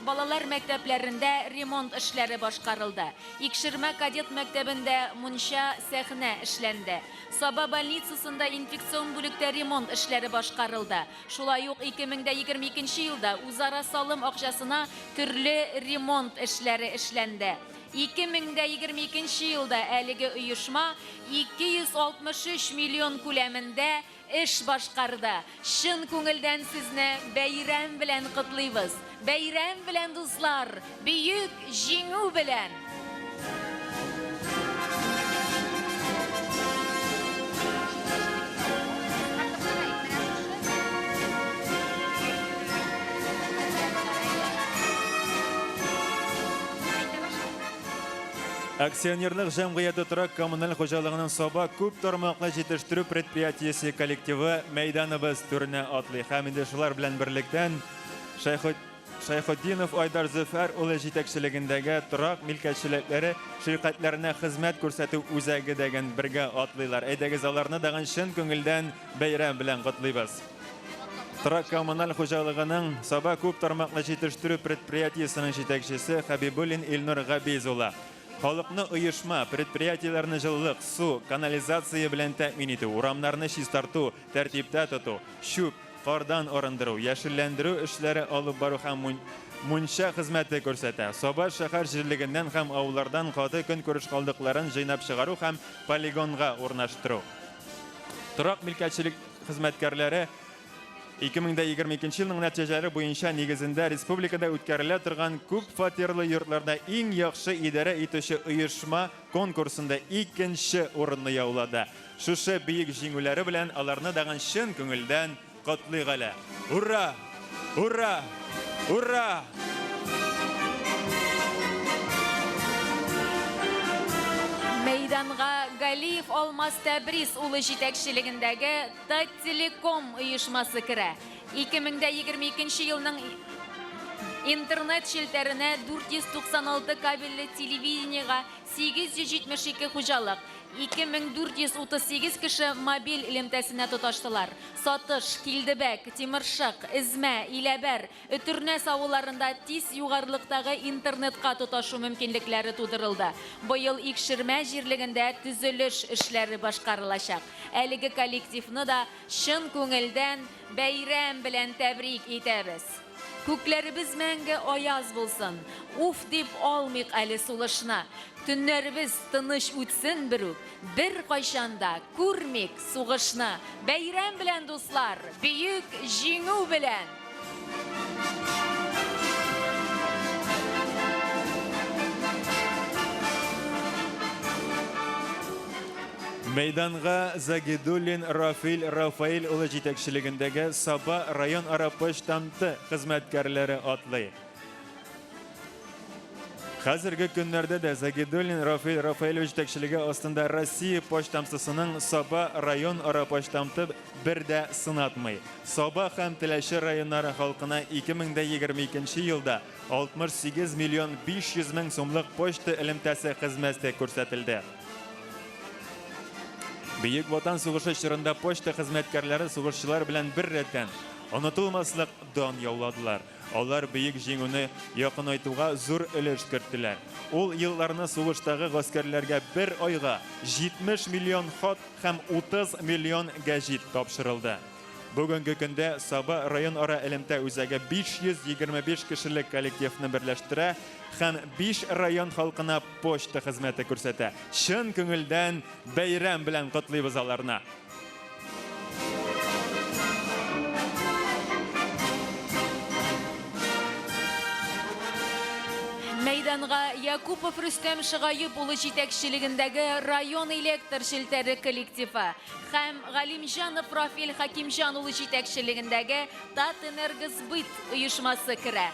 балалар мәктәпләрендә ремонт эшләре башкарылды. Икшермә кадет мәктәбендә мунча, сәхнә эшләнде. Саба больницасында инфекцион бүлектә ремонт эшләре башкарылды. Шулай ук 2022 елда үзара салым акчасына төрле ремонт эшләре эшләнде. 2022 елда әлеге оешма 263 миллион күләмендә эш башкарды. Чын күңелдән сезне бәйрәм белән котлыйбыз! Бәйрәм белән, дуслар! Бөек Җиңү белән! Акционерлык җәмгыяте торак коммуналь хуҗалыгының Саба күп тармаклы җитештерү предприятиесе коллективы мәйданыбыз түренә атлый. Һәм инде шулар белән берлектән Шәйхетдинов Айдар Зөфәр улы җитәкчелегендәге торак милкәтчелекләре ширкәтләренә хезмәт күрсәтү үзәге дәген бергә атлыйлар. Әйдәгез, аларны дагын чын күңелдән бәйрәм белән котлыйбыз. Торак коммуналь хуҗалыгының Саба күп тармаклы җитештерү предприятиесенең җитәкчесе Хәбибуллин Илнур Габиз улы. Халыкны оешма, предприятиеләрне җылылык, су, канализация белән тәэмин итү, урамнарны чистарту, тәртиптә тоту, чүп, кардан арындыру, яшелләндерү эшләре алып бару һәм мунча хезмәте күрсәтә. Саба шәһәр җирлегеннән һәм авыллардан каты көнкүреш калдыкларын җыйнап чыгару һәм полигонга урнаштыру. Торак милкәтчелек хезмәткәрләре 2022 елның нәтиҗәләре буенча нигезендә республикада үткәрелә торган күп фатирлы йортларда иң яхшы идарә итүче оешма конкурсында икенче урынны яулады. Шушы бөек җиңүләре белән аларны дагын чын күңелдән котлыйк әле. Ура! Ура! Ура! Мәйданга Галиев Алмаз Тәбрис улы җитәкчелегендәге Таттелеком оешмасы керә. 2022 елның интернет челтәренә 496 кабельле телевидениегә 872 хуҗалык, 2438 кеше мобиль элемтәсенә тоташтылар. Сатыш, Килдебәк, Тимершык, Эзмә, Иләбәр, Өтернәс авылларында тиз югарылыктагы интернетка тоташу мөмкинлекләре тудырылды. Быел Икшермә җирлегендә төзелеш эшләре башкарылачак. Әлеге коллективны да чын күңелдән бәйрәм белән тәбрик итәбез. Күкләребез мәңге аяз булсын, Уф дип алмыйк әле сулышны. Төннәребез тыныч үтсен берүк, Беркайчан да күрмик сугышны. Бәйрәм белән, дуслар! Бөек Җиңү белән! Мәйданга Загидуллин Рафил Рафаэль улы җитәкчелегендәге Саба районара почтамты хезмәткәрләре атлый. Хәзерге көннәрдә дә Загидуллин Рафаэль Рафаэлевич җитәкчелеге астында Россия почтамтысының Саба районара почтамты бер дә сынатмый. Саба һәм Теләче районнары халкына 2022 елда 68 миллион 500 мең сумлык почта элемтәсе хезмәте күрсәтелде. Бөек Ватан сугышы чорында почта хезмәткәрләре сугышчылар белән беррәттән онытылмаслык дан яуладылар. Алар Бөек Җиңүне якынайтуга зур өлеш керттеләр. Ул елларны сугыштагы гаскәрләргә бер айга 70 миллион хат һәм 30 миллион гәҗит тапшырылды. Бүгенге көндә Саба районара элемтә үзәге 525 кешелек коллективны берләштерә һәм биш район халкына почта хезмәте күрсәтә. Чын күңелдән бәйрәм белән котлыйбыз аларны! Мәйданга Якупов Рөстәм Шыгаеп улы җитәкчелегендәге район электр челтәре коллективы һәм Галимҗанов Рафил Хакимҗан улы җитәкчелегендәге Татэнергосбыт оешмасы керә.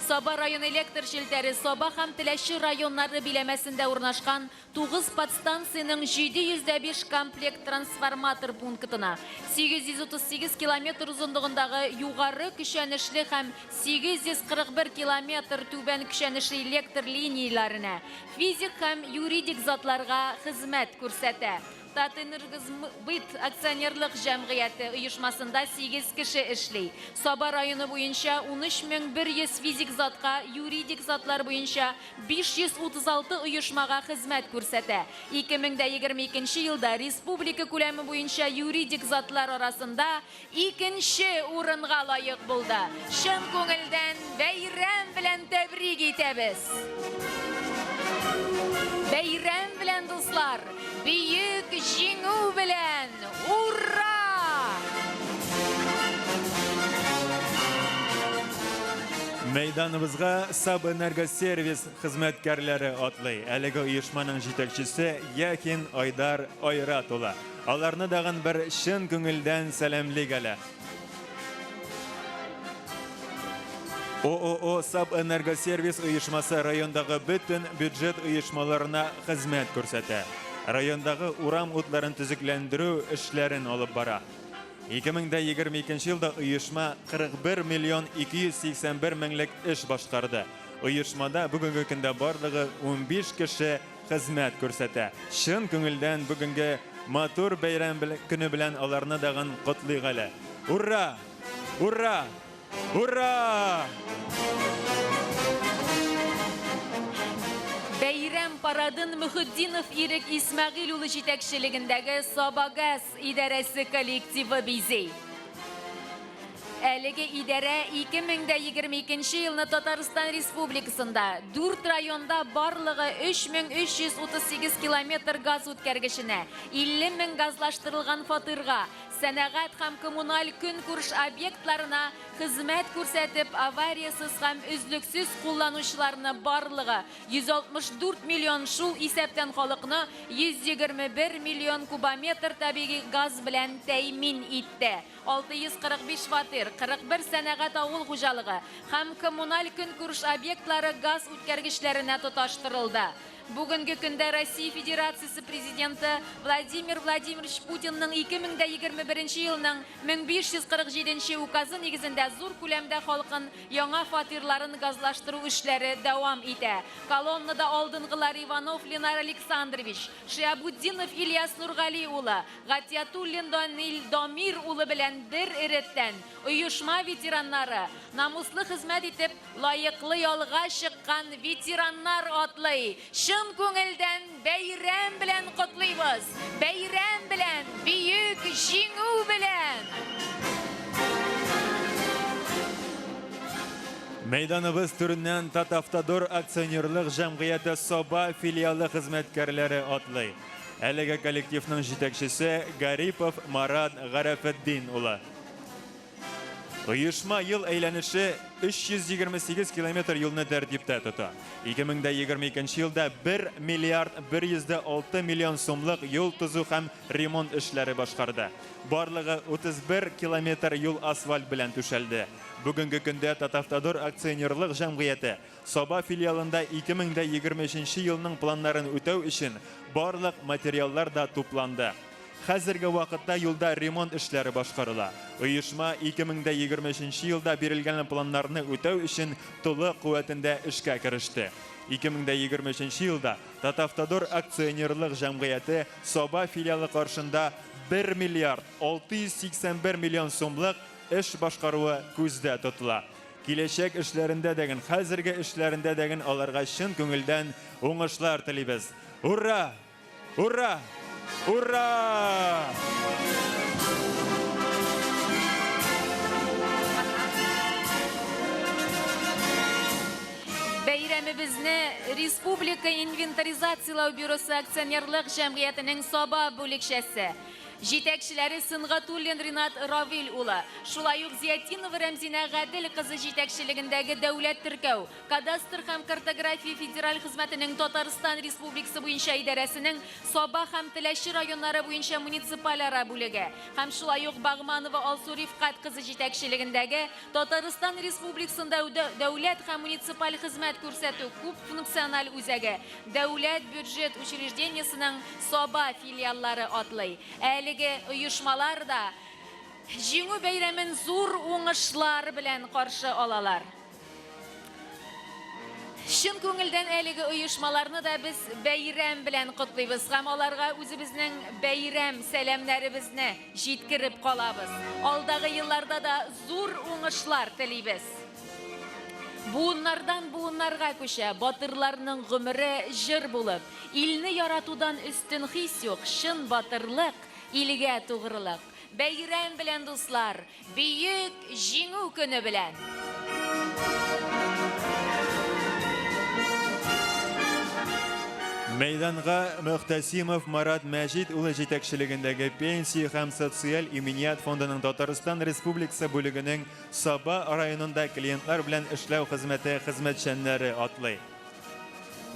Саба район электр челтәре Саба һәм Теләче районнары биләмәсендә урнашкан Тугыз подстанциянең 705 комплект трансформатор пунктына, 838 километр озынлыгындагы югары көчәнешле һәм 841 километр түбән көчәнешле электр линияләренә, физик һәм юридик затларга хезмәт күрсәтә. Татэнергосбыт акционерлык җәмгыяте оешмасында сигез кеше эшли. Саба районы буенча 13100 физик затка, юридик затлар буенча 536 оешмага хезмәт күрсәтә. 2022 нче елда республика күләме буенча юридик затлар арасында икенче урынга лаек булды. Чын күңелдән бәйрәм белән тәбрик итәбез! Бәйрәм белән, дуслар! Бөек Җиңү белән! Ура! Мәйданыбызга Сабэнергосервис хезмәткәрләре атлый. Әлеге оешманың җитәкчесе Яхин Айдар Айрат улы. Аларны тагын бер чын күңелдән сәламлик әле. ООО «Сабэнергосервис» оешмасы райондагы бөтен бюджет оешмаларына хезмәт күрсәтә. Райондагы урам утларын төзекләндерү эшләрен алып бара. 2022 елда оешма 41 миллион 281 меңлек эш башкарды. Оешмада бүгенге көндә барлыгы 15 кеше хезмәт күрсәтә. Чын күңелдән бүгенге матур бәйрәм көне белән аларны дагын котлыйк әле. Ура! Ура! Ура! Бәйрәм парадын Мөхетдинов Ирек Исмәгыйль улы җитәкчелегендәге Сабагаз идарәсе коллективы бизи. Әлеге идарә 2022 елны Татарстан Республикасында дүрт районда барлыгы 3338 километр газ үткәргеченә, 50 мең газлаштырылган фатирга, Сәнәгать һәм коммуналь көнкүреш объектларына хезмәт күрсәтеп, авариясез һәм өзлексез кулланучыларны барлыгы 164 миллион, шул исәптән халыкны 121 миллион кубометр табигый газ белән тәэмин итте. 645 фатир, 41 сәнәгать-авыл хуҗалыгы һәм коммуналь көнкүреш объектлары газ үткәргечләренә тоташтырылды. Бүгенге көндә Россия Федерациясе Президенты Владимир Владимирович Путинның 2021 елның 1547 нче Указы нигезендә зур күләмдә халкын яңа фатирларын газлаштыру эшләре дәвам итә. Колоннада алдынгылар Иванов Ленар Александрович, Шиабутдинов Ильяс Нургали улы, Гатиятуллин Данил Дамир улы белән бер рәттән оешма ветераннары, намуслы хезмәт итеп, Лаеклы ялга чыккан ветераннар атлый. Чын күңелдән бәйрәм белән котлыйбыз! Бәйрәм белән, Бөек Җиңү белән! Мәйданыбыз түреннән Татавтодор акционерлык җәмгыяте Саба филиалы хезмәткәрләре атлый. Әлеге коллективның җитәкчесе Гарипов Марат Гарәфетдин улы. Оешма ел әйләнеше 328 километр юлны тәртиптә тота. 2022 елда 1 миллиард 106 миллион сумлык юл төзү һәм ремонт эшләре башкарды. Барлыгы 31 километр юл асфальт белән түшәлде. Бүгенге көндә Татавтодор акционерлык җәмгыяте Саба филиалында 2023 елның планнарын үтәү өчен барлык материаллар да тупланды. Хәзерге вакытта юлда ремонт эшләре башкарыла. Оешма 2023 елда бирелгән планнарны үтәү өчен тулы куәтендә эшкә кереште. 2023 елда Татавтодор акционерлык җәмгыяте Саба филиалы каршында 1 миллиард 681 миллион сумлык эш башкаруы күздә тотыла. Киләчәк эшләрендә дәген, хәзерге эшләрендә дәген аларга чын күңелдән уңышлар телибез. Ура! Ура! Ура! Бәйрәмебезне Республика инвентаризацияләү бюросы акционерлык җәмгыятенең Саба бүлекчәсе Җитәкчеләре Сөнгатуллин Ринат Равил улы, шулай ук Зиятдинова Рәмзинә Гадел кызы җитәкчелегендәге Дәүләт теркәү, кадастр һәм картография федераль хезмәтенең Татарстан Республикасы буенча идарәсенең Саба һәм Теләче районнары буенча муниципальара бүлеге һәм шулай ук Багманова Алсу Рифкать кызы җитәкчелегендәге Татарстан Республикасында дәүләт һәм муниципаль хезмәт күрсәтү күпфункциональ үзәге Дәүләт бюджет учреждениесенең Саба филиаллары атлый. Әлеге оешмалар да Җиңү бәйрәмен зур уңышлар белән каршы алалар. Чын күңелдән әлеге оешмаларны да без бәйрәм белән котлыйбыз һәм аларга үзебезнең бәйрәм сәламнәребезне җиткереп калабыз. Алдагы елларда да зур уңышлар телибез. Буыннардан буыннарга күчә батырларның гомере җыр булып. Илне яратудан өстен хис юк, чын батырлык, илгә тугрылык. Бәйрәм белән, дуслар! Бөек Җиңү көне белән! Мәйданга Мөхтәсимов Марат Мәҗит улы җитәкчелегендәге Пенсия һәм социаль иминият фондының Татарстан Республикасы бүлегенең Саба районында клиентлар белән эшләү хезмәте хезмәтчәннәре атлый.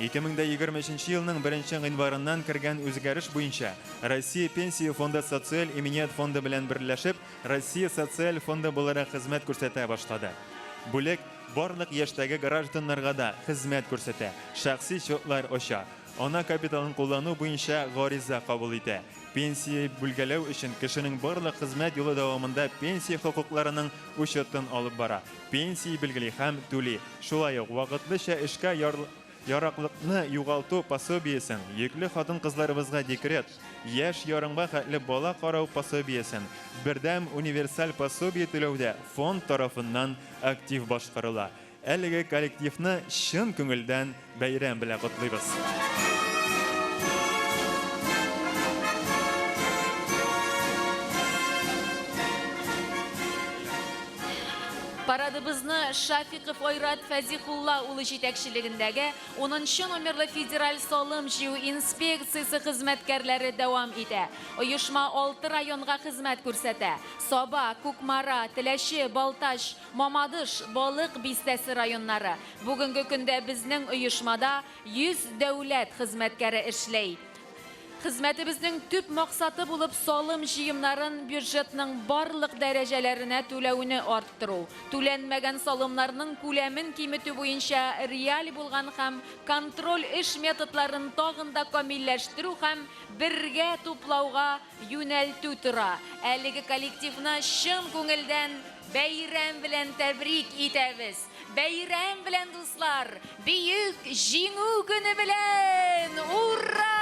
2023 елның 1 гыйнварыннан кергән үзгәреш буенча, Россия Пенсия фонды Социаль иминият фонды белән берләшеп, Россия Социаль фонды буларак хезмәт күрсәтә башлады. Бүлек барлык яшьтәге гражданнарга да хезмәт күрсәтә, шәхси счетлар ача, ана капиталын куллану буенча гариза кабул итә. Пенсия бүлгәләү өчен кешенең барлык хезмәт юлы дәвамында пенсия хокукларының учетын алып бара, пенсия билгели һәм түли, шулай ук вакытлыча эшкә яраклыкны югалту пособиесен, йөкле хатын-кызларыбызга декрет, яшь ярымга хәтле бала карау пособиесен, бердәм универсаль пособие түләү дә фонд тарафыннан актив башкарыла. Әлеге коллективны чын күңелдән бәйрәм белән котлыйбыз. Парадыбызны Шафиков Айрат Фәзихулла улы җитәкчелегендәге унынчы номерлы федераль салым җыю инспекциясе хезмәткәрләре дәвам итә. Оешма алты районга хезмәт күрсәтә, Саба, Кукмара, Теләче, Балтач, Мамадыш, Балык Бистәсе районнары. Бүгенге көндә безнең оешмада 100 дәүләт хезмәткәре эшләй. Хезмәтебезнең төп максаты булып салым җыемнарын бюджетның барлык дәрәҗәләренә түләүне арттыру, түләнмәгән салымнарның күләмен киметү буенча реаль булган һәм контроль эш методларын тагын да камилләштерү һәм бергә туплауга юнәлтү тора. Әлеге коллективны чын күңелдән бәйрәм белән тәбрик итәбез! Бәйрәм белән, дуслар! Бөек Җиңү көне белән! Ура!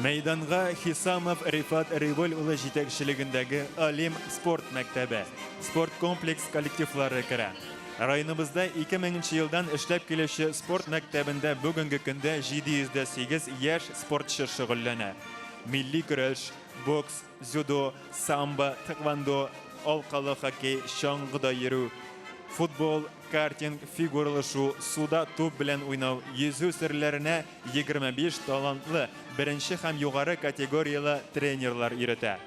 Мәйданга Хисамов Рифат Револь улы җитәкчелегендәге Олимп спорт мәктәбе, спорткомплекс коллективлары керә. Районыбызда 2000 нче елдан эшләп килүче спорт мәктәбендә бүгенге көндә 708 яшь спортчы шөгыльләнә. Милли көрәш, бокс, дзюдо, самбо, тхэквондо, алкалы хоккей, чаңгыда йөрү, футбол, картинг, фигуралы шуу, суда туп белән уйнау, йөзү серләренә 25 талантлы, беренче һәм югары категорияле тренерлар өйрәтә.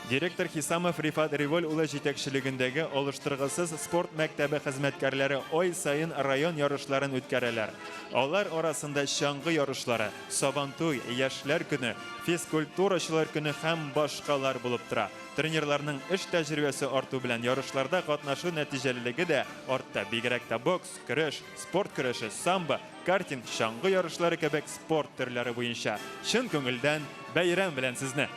Директор Хисамов Рифат Револь улы җитәкчелегендәге алыштыргысыз спорт мәктәбе хезмәткәрләре ай саен район ярышларын үткәрәләр. Алар арасында чаңгы ярышлары, Сабантуй, Яшьләр көне, Физкультурачылар көне һәм башкалар булып тора. Тренерларның эш тәҗрибәсе арту белән ярышларда катнашу нәтиҗәлелеге дә артты, бигрәк тә бокс, көрәш, спорт көрәше, самбо, Картинг, чаңгы ярышлары кебек спорт төрләре буенча. Чын күңелдән бәйрәм белән сезне!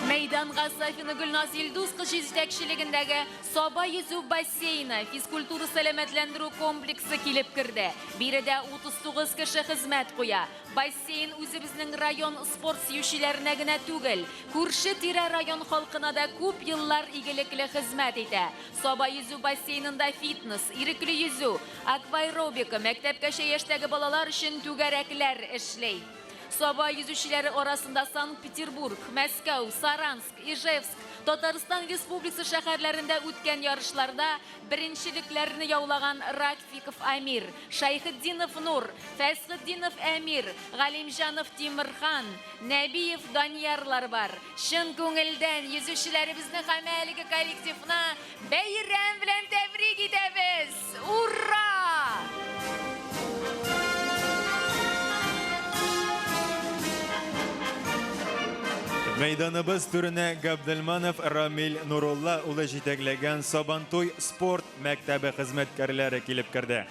Мәйданга Сафина Гөлназ Илдус кызы җитәкчелегендәге Саба йөзү бассейны физкультура-сәламәтләндерү комплексы килеп керде. Биредә 39 кеше хезмәт куя. Бассейн үзебезнең район спорт сөючеләренә генә түгел, күрше-тирә район халкына да күп еллар игелекле хезмәт итә. Саба йөзү бассейнында фитнес, ирекле йөзү, акваэробика, мәктәпкәчә яшьтәге балалар өчен түгәрәкләр эшли. Саба йөзүчеләре арасында Санкт-Петербург, Мәскәү, Саранск, Ижевск, Татарстан Республикасы шәһәрләрендә үткән ярышларда беренчелекләрне яулаган Рафиков Амир, Шәйхетдинов Нур, Фәсхетдинов Әмир, Галимҗанов Тимерхан, Нәбиев Даниярлар бар. Чын күңелдән йөзүчеләребезне һәм әлеге коллективны бәйрәм белән тәбрик итәбез! Ура! Мәйданыбыз түренә Габделманов Рамил Нурулла улы җитәкләгән Сабантуй спорт мәктәбе хезмәткәрләре килеп керде.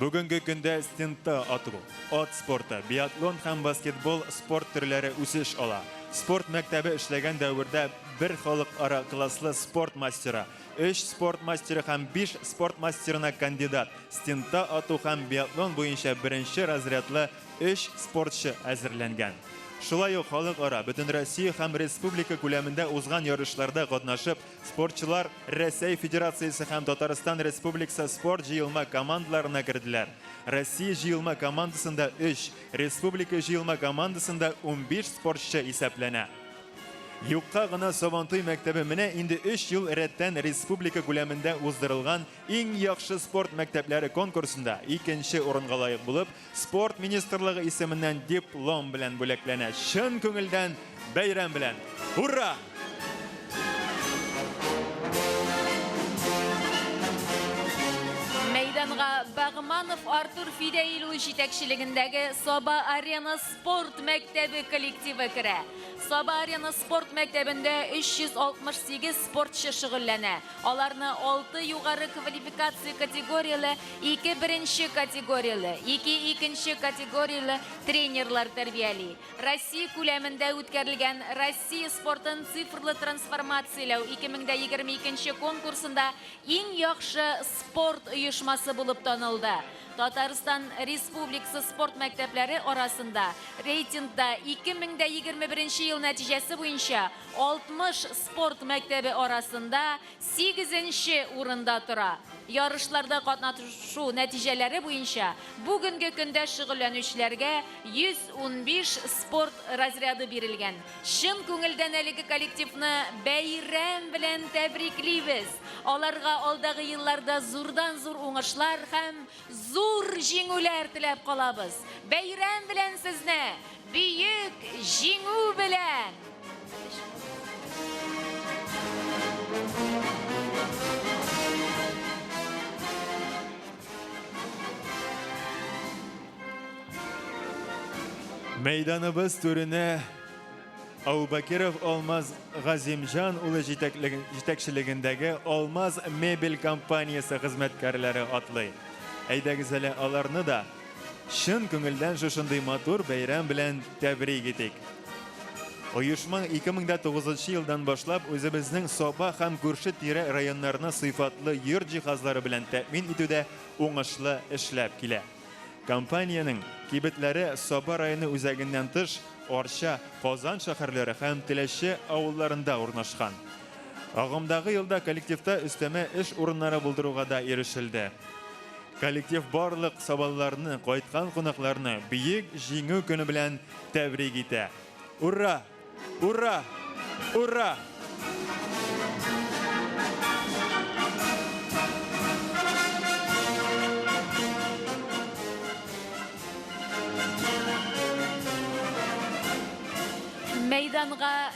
Бүгенге көндә стендта ату, ат спорты, биатлон һәм баскетбол спорт төрләре үсеш ала. Спорт мәктәбе эшләгән дәвердә бер халыкара класслы спорт мастеры, өч спорт мастеры һәм биш спорт мастерына кандидат, стендта ату һәм биатлон буенча беренче разрядлы өч спортчы әзерләнгән. Шулай ук халыкара, бөтенроссия һәм республика күләмендә узган ярышларда катнашып, Спортчылар Рәсәй Федерациясе һәм Татарстан Республикасы спорт җыелма командаларына керделәр. Россия җыелма командасында өч, республика җыелма командасында 15 спортчы исәпләнә. Юкка гына Сабантуй мәктәбе менә инде өч ел рәттән республика күләмендә уздырылган иң яхшы спорт мәктәпләре конкурсында икенче урынга лаек булып, Спорт министрлыгы исеменнән диплом белән бүләкләнә. Чын күңелдән бәйрәм белән! Ура! Мәйданга Багманов Артур Фидәил улы җитәкчелегендәге Саба Арена спорт мәктәбе коллективы керә. Саба Арена спорт мәктәбендә 368 спортчы шөгыльләнә. Аларны 6 югары квалификация категорияле, 2 беренче категорияле, 2 икенче категорияле тренерлар тәрбияли. Россия күләмендә үткәрелгән Россия спортын цифрлы трансформацияләү 2022 конкурсында иң яхшы спорт оешмасы булып танылды. Татарстан Республикасы спорт мәктәпләре арасында рейтингта 2021 ел нәтиҗәсе буенча 60 спорт мәктәбе арасында сигезенче урында тора. Ярышларда катнашу нәтиҗәләре буенча бүгенге көндә шөгыльләнүчеләргә 115 спорт разряды бирелгән. Чын күңелдән әлеге коллективны бәйрәм белән тәбриклибез! Аларга алдагы елларда зурдан-зур уңышлар һәм зур җиңүләр теләп калабыз. Бәйрәм белән сезне! Бөек Җиңү белән! Мәйданыбыз түренә Аубакиров Алмаз Газимҗан улы җитәкчелегендәге Алмаз мебель компаниясе хезмәткәрләре атлый. Әйдәгез әле аларны да чын күңелдән шушындый матур бәйрәм белән тәбрик итик. Оешма 2009 елдан башлап үзебезнең Саба һәм күрше-тирә районнарны сыйфатлы йорт җиһазлары белән тәэмин итүдә уңышлы эшләп килә. Компаниянең кибетләре Саба районы үзәгеннән тыш, Арча, Казан шәһәрләре һәм Теләче авылларында урнашкан. Агымдагы елда коллективта өстәмә эш урыннары булдыруга да ирешелде. Коллектив барлык сабалыларны, кайткан кунакларны Бөек Җиңү көне белән тәбрик итә. Ура! Ура! Ура! Мәйданга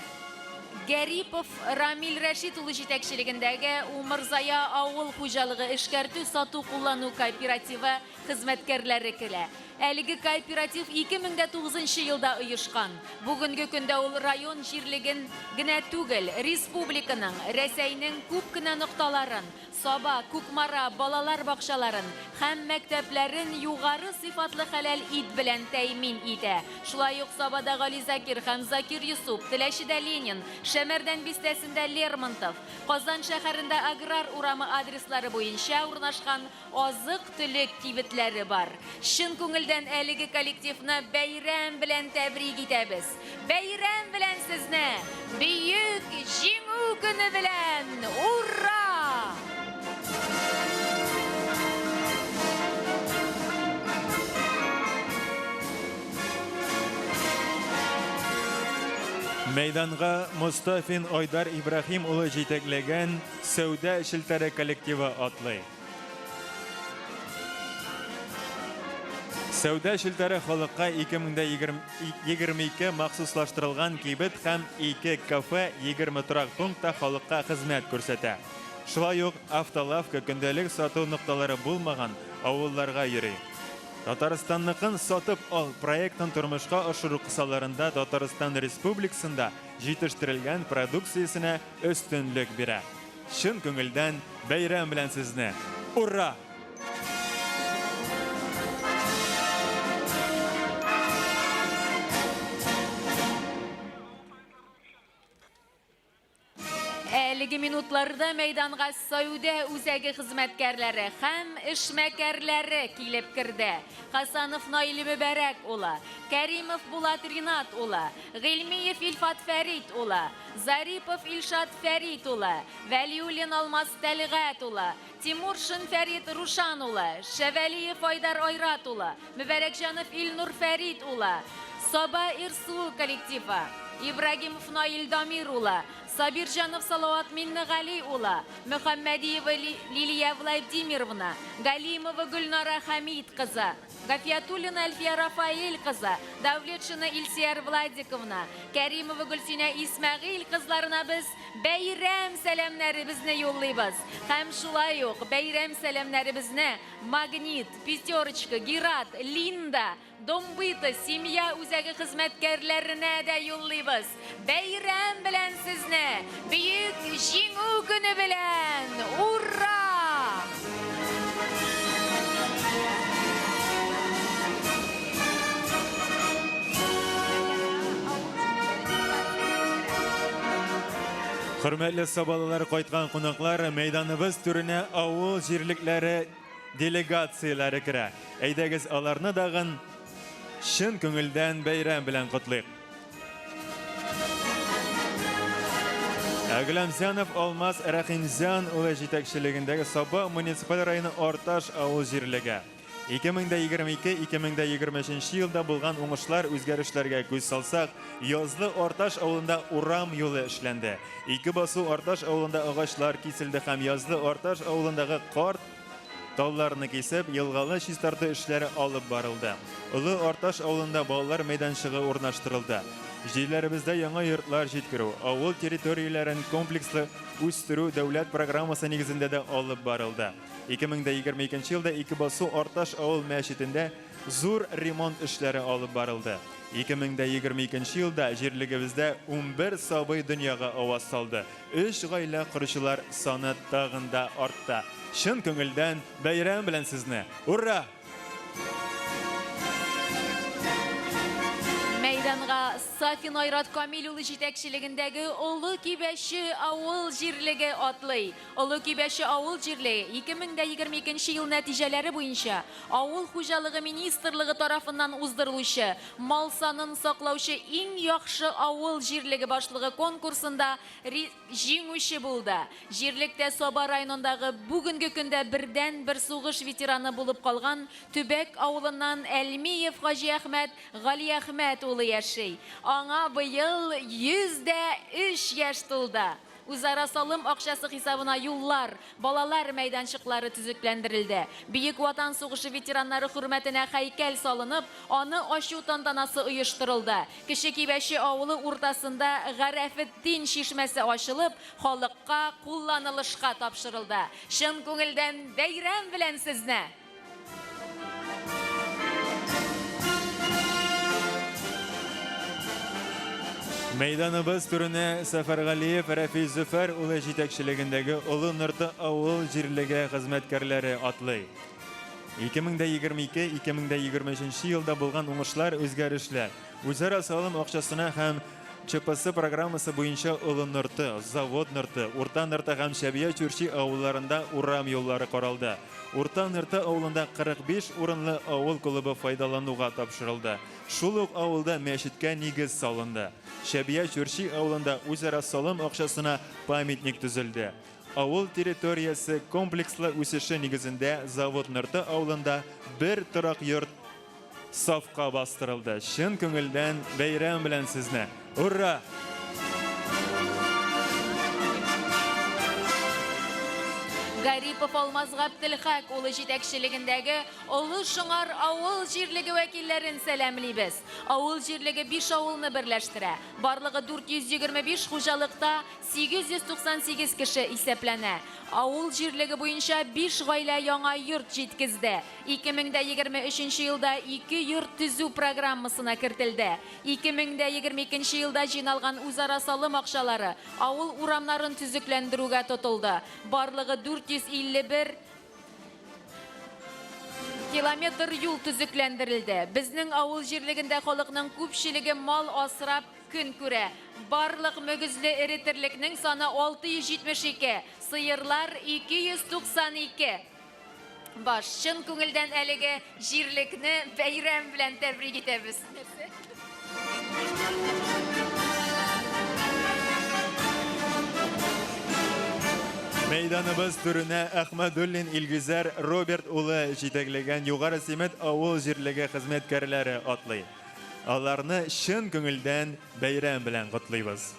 Гарипов Рамил Рәшит улы җитәкчелегендәге Умырзая авыл хуҗалыгы эшкәртү сату-куллану кооперативы хезмәткәрләре килә. Әлеге кооператив 2009 елда оешкан. Бүгенге көндә ул район җирлеген генә түгел, республиканың, Рәсәйнең күп кенә нокталарын, Саба, Кукмара балалар бакчаларын һәм мәктәпләрен югары сыйфатлы хәләл ит белән тәэмин итә. Шулай ук Сабада Гали Закир һәм Закир Йосып, Теләчедә Ленин, Шәмәрдән бистәсендә Лермонтов, Казан шәһәрендә Аграр урамы адреслары буенча урнашкан азык-төлек кибетләре бар. Чын күңелдән әлеге коллективны бәйрәм белән тәбрик итәбез. Бәйрәм белән сезне! Бөек Җиңү көне белән! Ура! Мәйданга Мостафин Айдар Ибраһим улы җитәкләгән сәүдә челтәре коллективы атлый. Сәүдә челтәре халыкка 2022 махсуслаштырылган кибет һәм 2 кафе, 20 торак пунктта халыкка хезмәт күрсәтә. Шулай ук автолавка көндәлек сату нокталары булмаган авылларга йөри. Татарстанныкын сатып ал проектын тормышка ашыру кысаларында Татарстан Республикасында җитештерелгән продукциясенә өстенлек бирә. Чын күңелдән бәйрәм белән сезне! Ура! Әлеге минутларда мәйданга сәүдә үзәге хезмәткәрләре һәм эшмәкәрләре килеп керде. Хасанов Наил Мөбәрәк улы, Кәримов Булат Ринат улы, Гыйльмиев Илфат Фәрит улы, Зарипов Илшат Фәрит улы, Вәлиуллин Алмаз Тәлгать улы, Тимуршин Фәрит Рушан улы, Шәвәлиев Айдар Айрат улы, Мөбәрәкҗанов Илнур Фәрит улы, Саба Ирсу коллективы. Ибрагимов Наил Дамир улы, Сабирҗанов Салават Миннегали улы, Мөхәммәдиева Лилия Владимировна, Галимова Гөлнара Хәмит кызы, Гафиятуллина Әлфия Рафаэль кызы, Давлетшина Илсияр Владиковна, Кәримова Гөлсинә Исмәгыйль кызларына без бәйрәм сәламнәребезне юллыйбыз. Һәм шулай ук бәйрәм сәламнәребезне Магнит, Пятерочка, Герат, Линда, Дом быта, семья үзәге хезмәткәрләренә дә юллыйбыз. Бәйрәм белән сезне! Бөек Җиңү көне белән! Ура! Хөрмәтле сабалылар, кайткан кунаклар, мәйданыбыз түренә авыл җирлекләре делегацияләре керә. Әйдәгез аларны дагын чын күңелдән бәйрәм белән котлыйк. Әгъләмзянов Алмаз Рәхимзян улы җитәкчелегендәге Саба муниципаль районы Арташ авыл җирлеге. 2022-2023 елда булган уңышлар, үзгәрешләргә күз салсак, Язлы Арташ авылында урам юлы эшләнде. Ике басу Арташ авылында агачлар киселде һәм Язлы Арташ авылындагы карт Тауларны кисеп, елгалы чистарту эшләре алып барылды. Олы Арташ авылында балалар мәйданчыгы урнаштырылды. Җирләребездә яңа йортлар җиткерү, авыл территорияләрен комплекслы үстерү дәүләт программасы нигезендә дә алып барылды. 2022 елда Икебасу Арташ авыл мәчетендә зур ремонт эшләре алып барылды. 2022 елда җирлегебездә 11 сабый дөньяга аваз салды. Өч гаилә коручылар саны тагын да артты. Чын күңелдән бәйрәм белән сезне! Ура! Мәйданга Сафин Айрат Камил улы җитәкчелегендәге Олы Кибәче авыл җирлеге атлый. Олы Кибәче авыл җирлеге 2022 нче ел нәтиҗәләре буенча Авыл хуҗалыгы министрлыгы тарафыннан уздырылучы Мал санын саклаучы иң яхшы авыл җирлеге башлыгы конкурсында җиңүче булды. Җирлектә Саба районындагы бүгенге көндә бердәнбер сугыш ветераны булып калган Төбәк авылыннан Әлмиев Хаҗиәхмәт Галиәхмәт улы яши. Аңа быел 103 яшь тулды. Үзара салым акчасы хисабына юллар, балалар мәйданчыклары төзекләндерелде. Бөек Ватан сугышы ветераннары хөрмәтенә һәйкәл салынып, аны ачу тантанасы оештырылды. Кече Кибәче авылы уртасында Гарәфетдин чишмәсе ачылып, халыкка кулланылышка тапшырылды. Чын күңелдән бәйрәм белән сезне! Мәйданыбыз түренә Сәфәргалиев Рәфис Зөфәр улы җитәкчелегендәге Олы Нырты авыл җирлеге хезмәткәрләре атлый. 2022-2023 елда булган уңышлар, үзгәрешләр, үзара салым акчасына һәм ЧПС программасы буенча Олы Нырты, Завод Нырты, Урта Нырты һәм Чәбия Чүрчи авылларында урам юллары каралды. Урта Нырты авылында 45 урынлы авыл клубы файдалануга тапшырылды. Шул ук авылда мәчеткә нигез салынды. Чәбия Чүрчи авылында үзара салым акчасына памятник төзелде. Авыл территориясе комплекслы үсеше нигезендә Завод Нырты авылында бер торак йорт сафка бастырылды. Чын күңелдән бәйрәм белән сезне! Ура! Гарипов Алмаз Гаптелхак улы җитәкчелегендәге Олы Шыңар авыл җирлеге вәкилләрен сәламлибез. Авыл җирлеге биш авылны берләштерә. Барлыгы 425 хуҗалыкта 898 кеше исәпләнә. Авыл җирлеге буенча биш гаилә яңа йорт җиткезде. 2023 нче елда ике йорт төзү программасына кертелде. 2022 нче елда җыйналган үзара салым акчалары авыл урамнарын төзекләндерүгә тотылды. Барлыгы 451 километр юл төзекләндерелде. Безнең авыл җирлегендә халыкның күпчелеге мал асрап көн күрә. Барлык мөгезле эре терлекнең саны 672, сыерлар 292. Баш, чын күңелдән әлеге җирлекне бәйрәм белән тәбрик итәбез. Мәйданыбыз түренә Әхмәдуллин Илгизәр Роберт улы җитәкләгән Югары Симет авыл җирлеге хезмәткәрләре атлый. Аларны чын күңелдән бәйрәм белән котлыйбыз.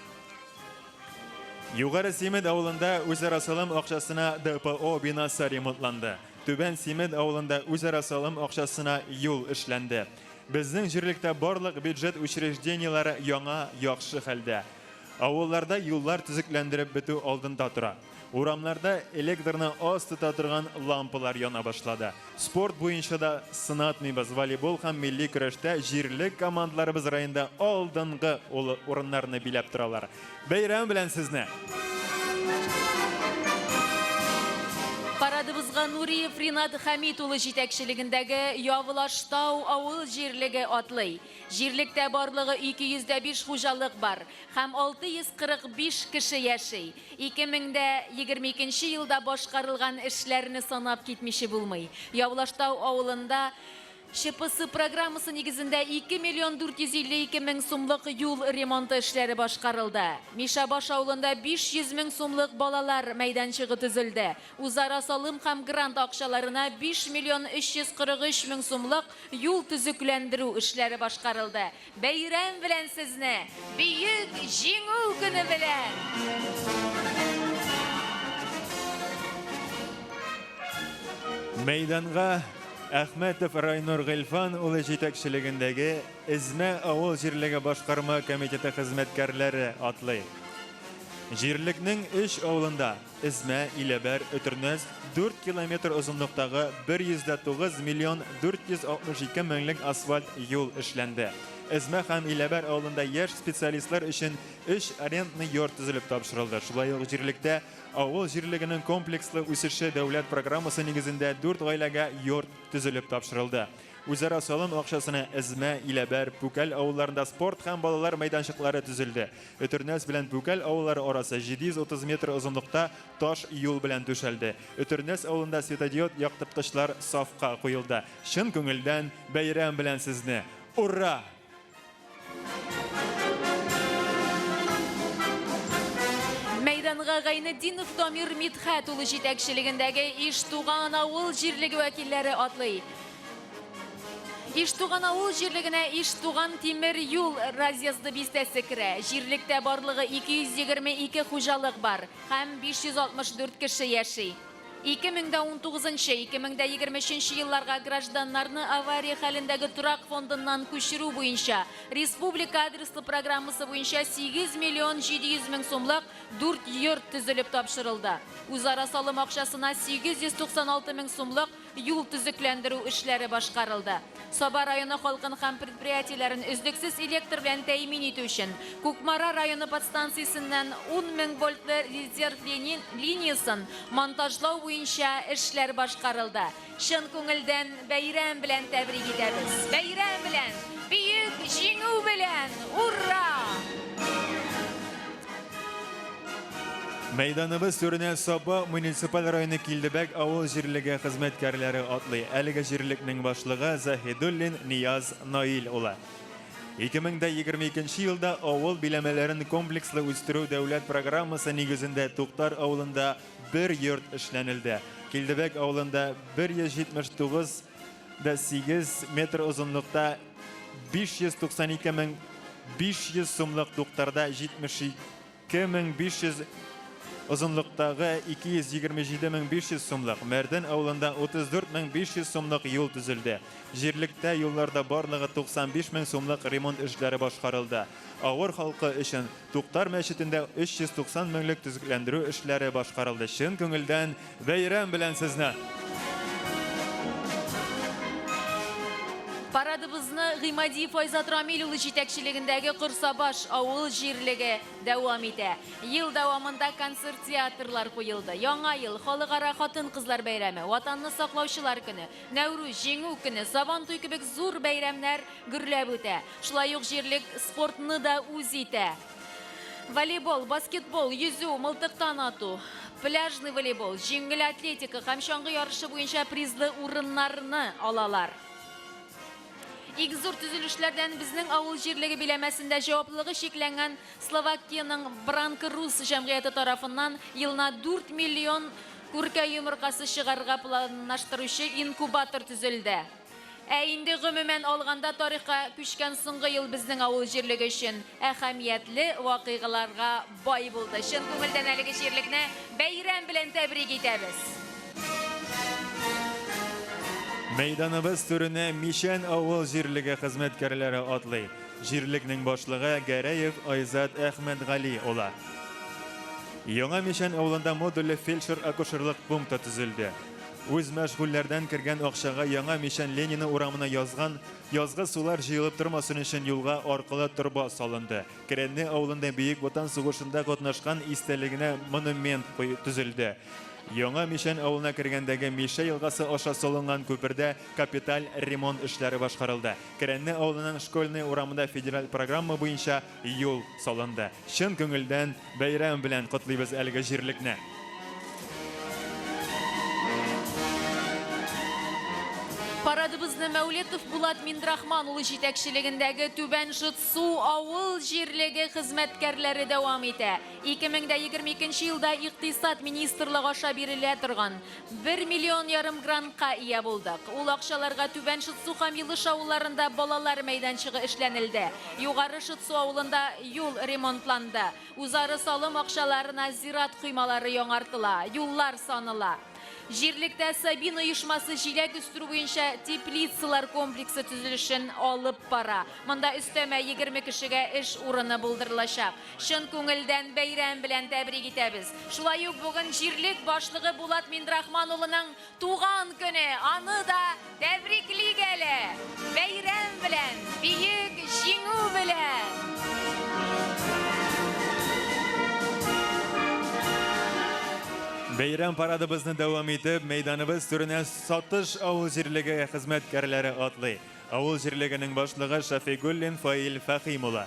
Югары Симет авылында үзара салым акчасына ДПО бинасы ремонтланды. Түбән Симет авылында үзара салым акчасына юл эшләнде. Безнең җирлектә барлык бюджет учреждениеләре яңа, яхшы хәлдә. Авылларда юллар төзекләндереп бетү алдында тора. Урамнарда электрны аз тота торган лампалар яна башлады. Спорт буенча да сынатмыйбыз, волейбол һәм милли көрәштә җирлек командаларыбыз районда алдынгы урыннарны биләп торалар. Бәйрәм белән сезне! Парадыбызга Нуриев Ринат Хәмит улы җитәкчелегендәге Явлаштау авыл җирлеге атлый. Җирлектә барлыгы 205 хуҗалык бар һәм 645 кеше яши. 2022 елда башкарылган эшләрне санап китмичә булмый. Явлаштау авылында ЧПС программасы нигезендә 2 миллион 452 мең сумлык юл ремонты эшләре башкарылды. Мишәбаш авылында 500 мең сумлык балалар мәйданчыгы төзелде. Үзара салым һәм грант акчаларына 5 миллион 343 мең сумлык юл төзекләндерү эшләре башкарылды. Бәйрәм белән сезне! Бөек Җиңү көне белән! Мәйданга Әхмәтов Райнур Гыйльфан улы җитәкчелегендәге Эзмә авыл җирлеге башкарма комитеты хезмәткәрләре атлый. Җирлекнең өч авылында, Эзмә, Иләбәр, Өтернәс, 4 километр озынлыктагы 109 миллион 462 меңлек асфальт юл эшләнде. Эзмә һәм Иләбәр авылында яшь специалистлар өчен өч арендный йорт төзелеп тапшырылды. Шулай ук җирлектә авыл җирлегенең комплекслы үсеше дәүләт программасы нигезендә дүрт гаиләгә йорт төзелеп тапшырылды. Үзара салым акчасына Эзмә, Иләбәр, Пүкәл авылларында спорт һәм балалар мәйданчыклары төзелде. Өтернәс белән Пүкәл авыллары арасы 730 метр озынлыкта таш юл белән түшәлде. Өтернәс авылында светодиод яктырткычлар сафка куелды. Чын күңелдән бәйрәм белән сезне! Ура! Мәйданга Гайнетдинов Дамир Мидхәт улы җитәкчелегендәге Иштуган авыл җирлеге вәкилләре атлый. Иштуган авыл җирлегенә Иштуган тимер юл разъезды бистәсе керә. Җирлектә барлыгы 222 хуҗалык бар һәм 564 кеше яши. 2019 2023 елларга гражданнарны авария хәлендәге торак фондыннан күчерү буенча республика адреслы программасы буенча 8 миллион 700 мең сумлык дүрт йорт төзелеп тапшырылды. Үзара салым акчасына 896 мең сумлык юл төзекләндерү эшләре башкарылды. Саба районы халкын һәм предприятиеләрен өзлексез электр белән тәэмин итү өчен Кукмара районы подстанциясеннән 10 мең вольтлы резерв линиясен монтажлау буенча эшләр башкарылды. Чын күңелдән бәйрәм белән тәбрик итәбез. Бәйрәм белән! Бөек Җиңү белән! Ура! Мәйданыбыз түренә Саба муниципаль районы Килдебәк авыл җирлеге хезмәткәрләре атлый. Әлеге җирлекнең башлыгы Заһидуллин Нияз Наил улы. 2022 елда авыл биләмәләрен комплекслы үстерү дәүләт программасы нигезендә Туктар авылында бер йорт эшләнелде. Килдебәк авылында 179 да 8 метр озынлыкта 592 мең 500 сумлык Туктарда 72 2500 озынлыктагы 227 500 сумлык, Мәрдән авылында 34 500 сумлык юл төзелде. Җирлектә юлларда барлыгы 95 мең сумлык ремонт эшләре башкарылды. Авыр халкы өчен Туктар мәчетендә 390 меңлек төзекләндерү эшләре башкарылды. Чын күңелдән бәйрәм белән сезне! Парадыбызны Гыймадиев Айзат Рамил улы җитәкчелегендәге Корсабаш авыл җирлеге дәвам итә. Ел дәвамында концерт-театрлар куелды. Яңа ел, Халыкара хатын-кызлар бәйрәме, Ватанны саклаучылар көне, Нәүрүз, Җиңү көне, Сабантуй кебек зур бәйрәмнәр гөрләп үтә. Шулай ук җирлек спортны да үз итә. Волейбол, баскетбол, йөзү, мылтыктан ату, пляжный волейбол, җиңел атлетика һәм чаңгы ярышы буенча призлы урыннарны алалар. Иң зур төзелешләрдән безнең авыл җирлеге биләмәсендә җаваплылыгы чикләнгән Словакиянең Бранко Рус җәмгыяте тарафыннан елына 4 миллион күркә йомыркасы чыгарырга планлаштыручы инкубатор төзелде. Ә инде гомумән алганда тарихка күчкән соңгы ел безнең авыл җирлеге өчен әһәмиятле вакыйгаларга бай булды. Чын күңелдән әлеге җирлекне бәйрәм белән тәбрик итәбез. Мәйданыбыз түренә Мичән авыл җирлеге хезмәткәрләре атлый. Җирлекнең башлыгы Гәрәев Айзат Әхмәтгали улы. Яңа Мичән авылында модульле фельдшер-акушерлык пункты төзелде. Үзмәшгульләрдән кергән акчага Яңа Мичән Ленина урамына язган язгы сулар җыелып тормасын өчен юлга аркылы торба салынды. Керәнне авылында Бөек Ватан сугышында катнашкан истәлегенә монумент төзелде. Яңа Мичән авылына кергәндәге Мишә елгасы аша салынган күпердә капиталь ремонт эшләре башкарылды. Керәнне авылының Школьная урамында федераль программа буенча юл салынды. Чын күңелдән бәйрәм белән котлыйбыз әлеге җирлекне. Парадыбызны Мәүлетов Булат Миндрахман улы җитәкчелегендәге Түбән Шытсу авыл җирлеге хезмәткәрләре дәвам итә. 2022 елда Икътисад министрлыгы аша бирелә торган Бер миллион ярым грантка ия булдык. Ул акчаларга Түбән Шытсу һәм Елыш авылларында балалар мәйданчыгы эшләнелде. Югары Шытсу авылында юл ремонтланды. Үзара салым акчаларына зират коймалары яңартыла, юллар саныла. Җирлектә Сабин оешмасы җиләк үстерү буенча теплицалар комплексы төзелешен алып бара. Монда өстәмә 20 кешегә эш урыны булдырылачак. Чын күңелдән бәйрәм белән тәбрик итәбез. Шулай ук бүген җирлек башлыгы Булат Миндрахман улының туган көне, аны да тәбриклик әле! Бәйрәм белән, Бөек Җиңү белән! Бәйрәм парадыбызны дәвам итеп, мәйданыбыз түренә Сатыш авыл җирлеге хезмәткәрләре атлый. Авыл җирлегенең башлыгы Шәфигуллин Фаил Фәхим улы.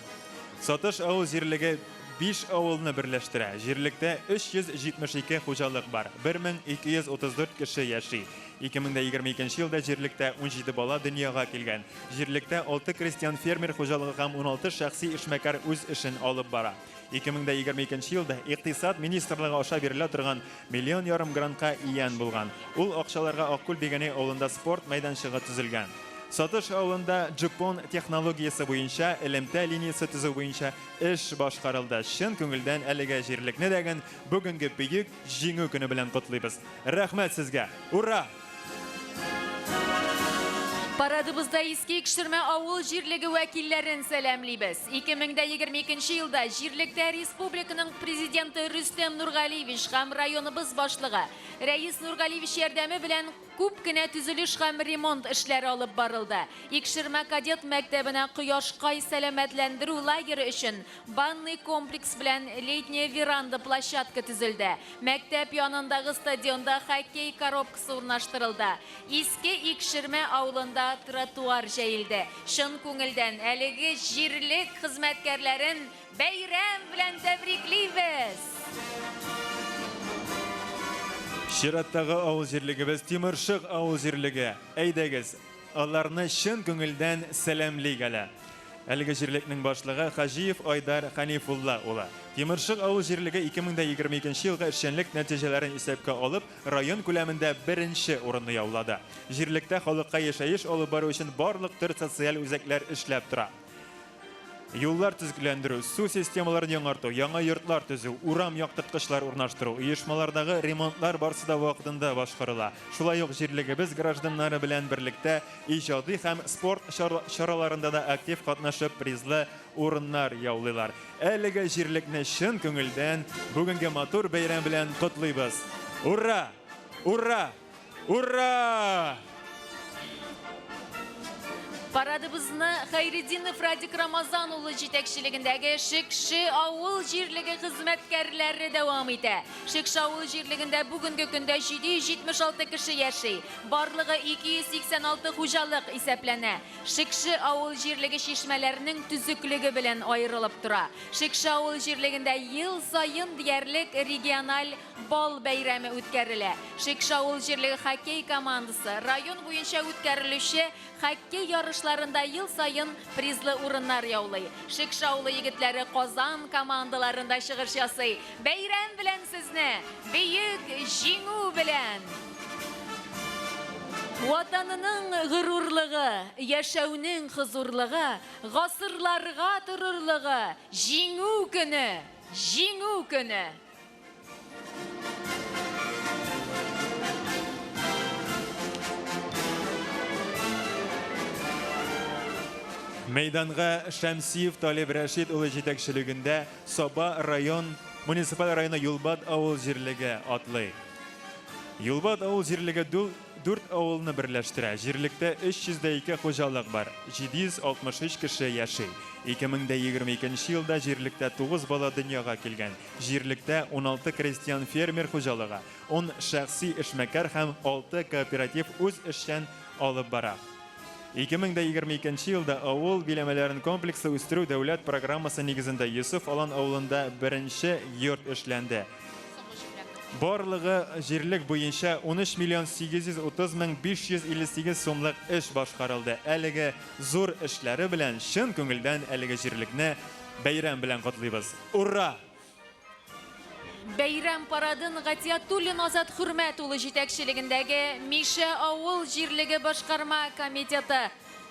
Сатыш авыл җирлеге биш авылны берләштерә. Җирлектә 372 хуҗалык бар, 1234 кеше яши. 2022 елда җирлектә 17 бала дөньяга килгән. Җирлектә 6 крестьян-фермер хуҗалыгы һәм 16 шәхси эшмәкәр үз эшен алып бара. 2022 елда Икътисад министрлыгы аша бирелә торган миллион ярым грантка иян булган. Ул акчаларга Аккүл Бигәнәй авылында спорт мәйданчыгы төзелгән. Сатыш авылында Джупон технологиясе буенча элемтә линиясе төзү буенча эш башкарылды. Чын күңелдән әлеге җирлекне дәген бүгенге бөек Җиңү көне белән котлыйбыз. Рәхмәт сезгә! Ура! Парадыбызда Иске Икшермә авыл җирлеге вәкилләрен сәламлибез. 2022 елда җирлектә республиканың Президенты Рөстәм Нургалиевич һәм районыбыз башлыгы Рәис Нургалиевич ярдәме белән күп кенә төзелеш һәм ремонт эшләре алып барылды. Икшермә кадет мәктәбенә Кояшкай сәламәтләндерү лагере өчен банный комплекс белән летняя веранда площадка төзелде. Мәктәп янындагы стадионда хоккей коробкасы урнаштырылды. Иске Икшермә авылында тротуар җәелде. Чын күңелдән әлеге җирлек хезмәткәрләрен бәйрәм белән тәбриклибез! Чираттагы авыл җирлегебез Тимершык авыл җирлеге. Әйдәгез, аларны чын күңелдән сәламлик әле. Әлеге җирлекнең башлыгы Хаҗиев Айдар Хәнифулла улы. Тимершык авыл җирлеге 2022 елгы эшчәнлек нәтиҗәләрен исәпкә алып, район күләмендә беренче урынны яулады. Җирлектә халыкка яшәеш алып бару өчен барлык төр социаль үзәкләр эшләп тора. Юллар төзекләндерү, су системаларын яңарту, яңа йортлар төзү, урам яктырткычлар урнаштыру, оешмалардагы ремонтлар барсы да вакытында башкарыла. Шулай ук җирлегебез гражданнары белән берлектә иҗади һәм спорт чараларында да актив катнашып призлы урыннар яулыйлар. Әлеге җирлекне чын күңелдән бүгенге матур бәйрәм белән котлыйбыз. Ура! Ура! Ура! Парадыбызны Хәйретдинов Радик Рамазан улы җитәкчелегендәге Шекше авыл җирлеге хезмәткәрләре дәвам итә. Шекше авыл җирлегендә бүгенге көндә 776 кеше яши. Барлыгы 286 хуҗалык исәпләнә. Шекше авыл җирлеге чишмәләренең төзеклеге белән аерылып тора. Шекше авыл җирлегендә ел саен диярлек региональ Бал бәйрәме үткәрелә. Шекше авыл җирлеге хоккей командасы район буенча үткәрелүче хоккей ярышларында ел саен призлы урыннар яулый. Шекше авылы егетләре Казан командаларында чыгыш ясый. Бәйрәм белән сезне! Бөек Җиңү белән! Ватанының горурлыгы, яшәүнең хозурлыгы, гасырларга торырлыгы, Җиңү көне! Җиңү көне! Мәйданга Шәмсиев Талиб Рәшит улы җитәкчелегендә Саба район муниципаль районы Юлбат авыл җирлеге атлый. Юлбат авыл җирлеге дүрт авылны берләштерә. Җирлектә 302 хуҗалык бар, 763 кеше яши. 2022 елда җирлектә 9 бала дөньяга килгән. Җирлектә 16 крестьян-фермер хуҗалыгы, 10 шәхси эшмәкәр һәм 6 кооператив үз эшчән алып бара. 2022 елда авыл биләмәләрен комплекслы үстерү дәүләт программасы нигезендә Йосыф Алан авылында беренче йорт эшләнде. Барлыгы җирлек буенча 13 миллион 830 мең 558 сумлык эш башкарылды. Әлеге зур эшләре белән чын күңелдән әлеге җирлекне бәйрәм белән котлыйбыз. Ура! Бәйрәм парадын Гатиятуллин Азат Хөрмәт улы җитәкчелегендәге Мишә авыл җирлеге башкарма комитеты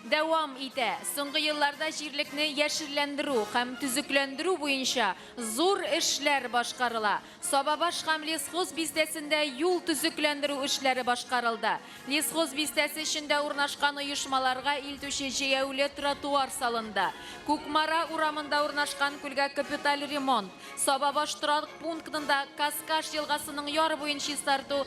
дәвам итә. Соңгы елларда җирлекне яшелләндерү һәм төзекләндерү буенча зур эшләр башкарыла. Сабабаш һәм Лесхоз бистәсендә юл төзекләндерү эшләре башкарылды. Лесхоз бистәсе эчендә урнашкан оешмаларга илтүче җәяүле тротуар салынды. Кукмара урамында урнашкан күлгә капиталь ремонт, Сабабаш торак пунктында Каскаш елгасының яр буен чистарту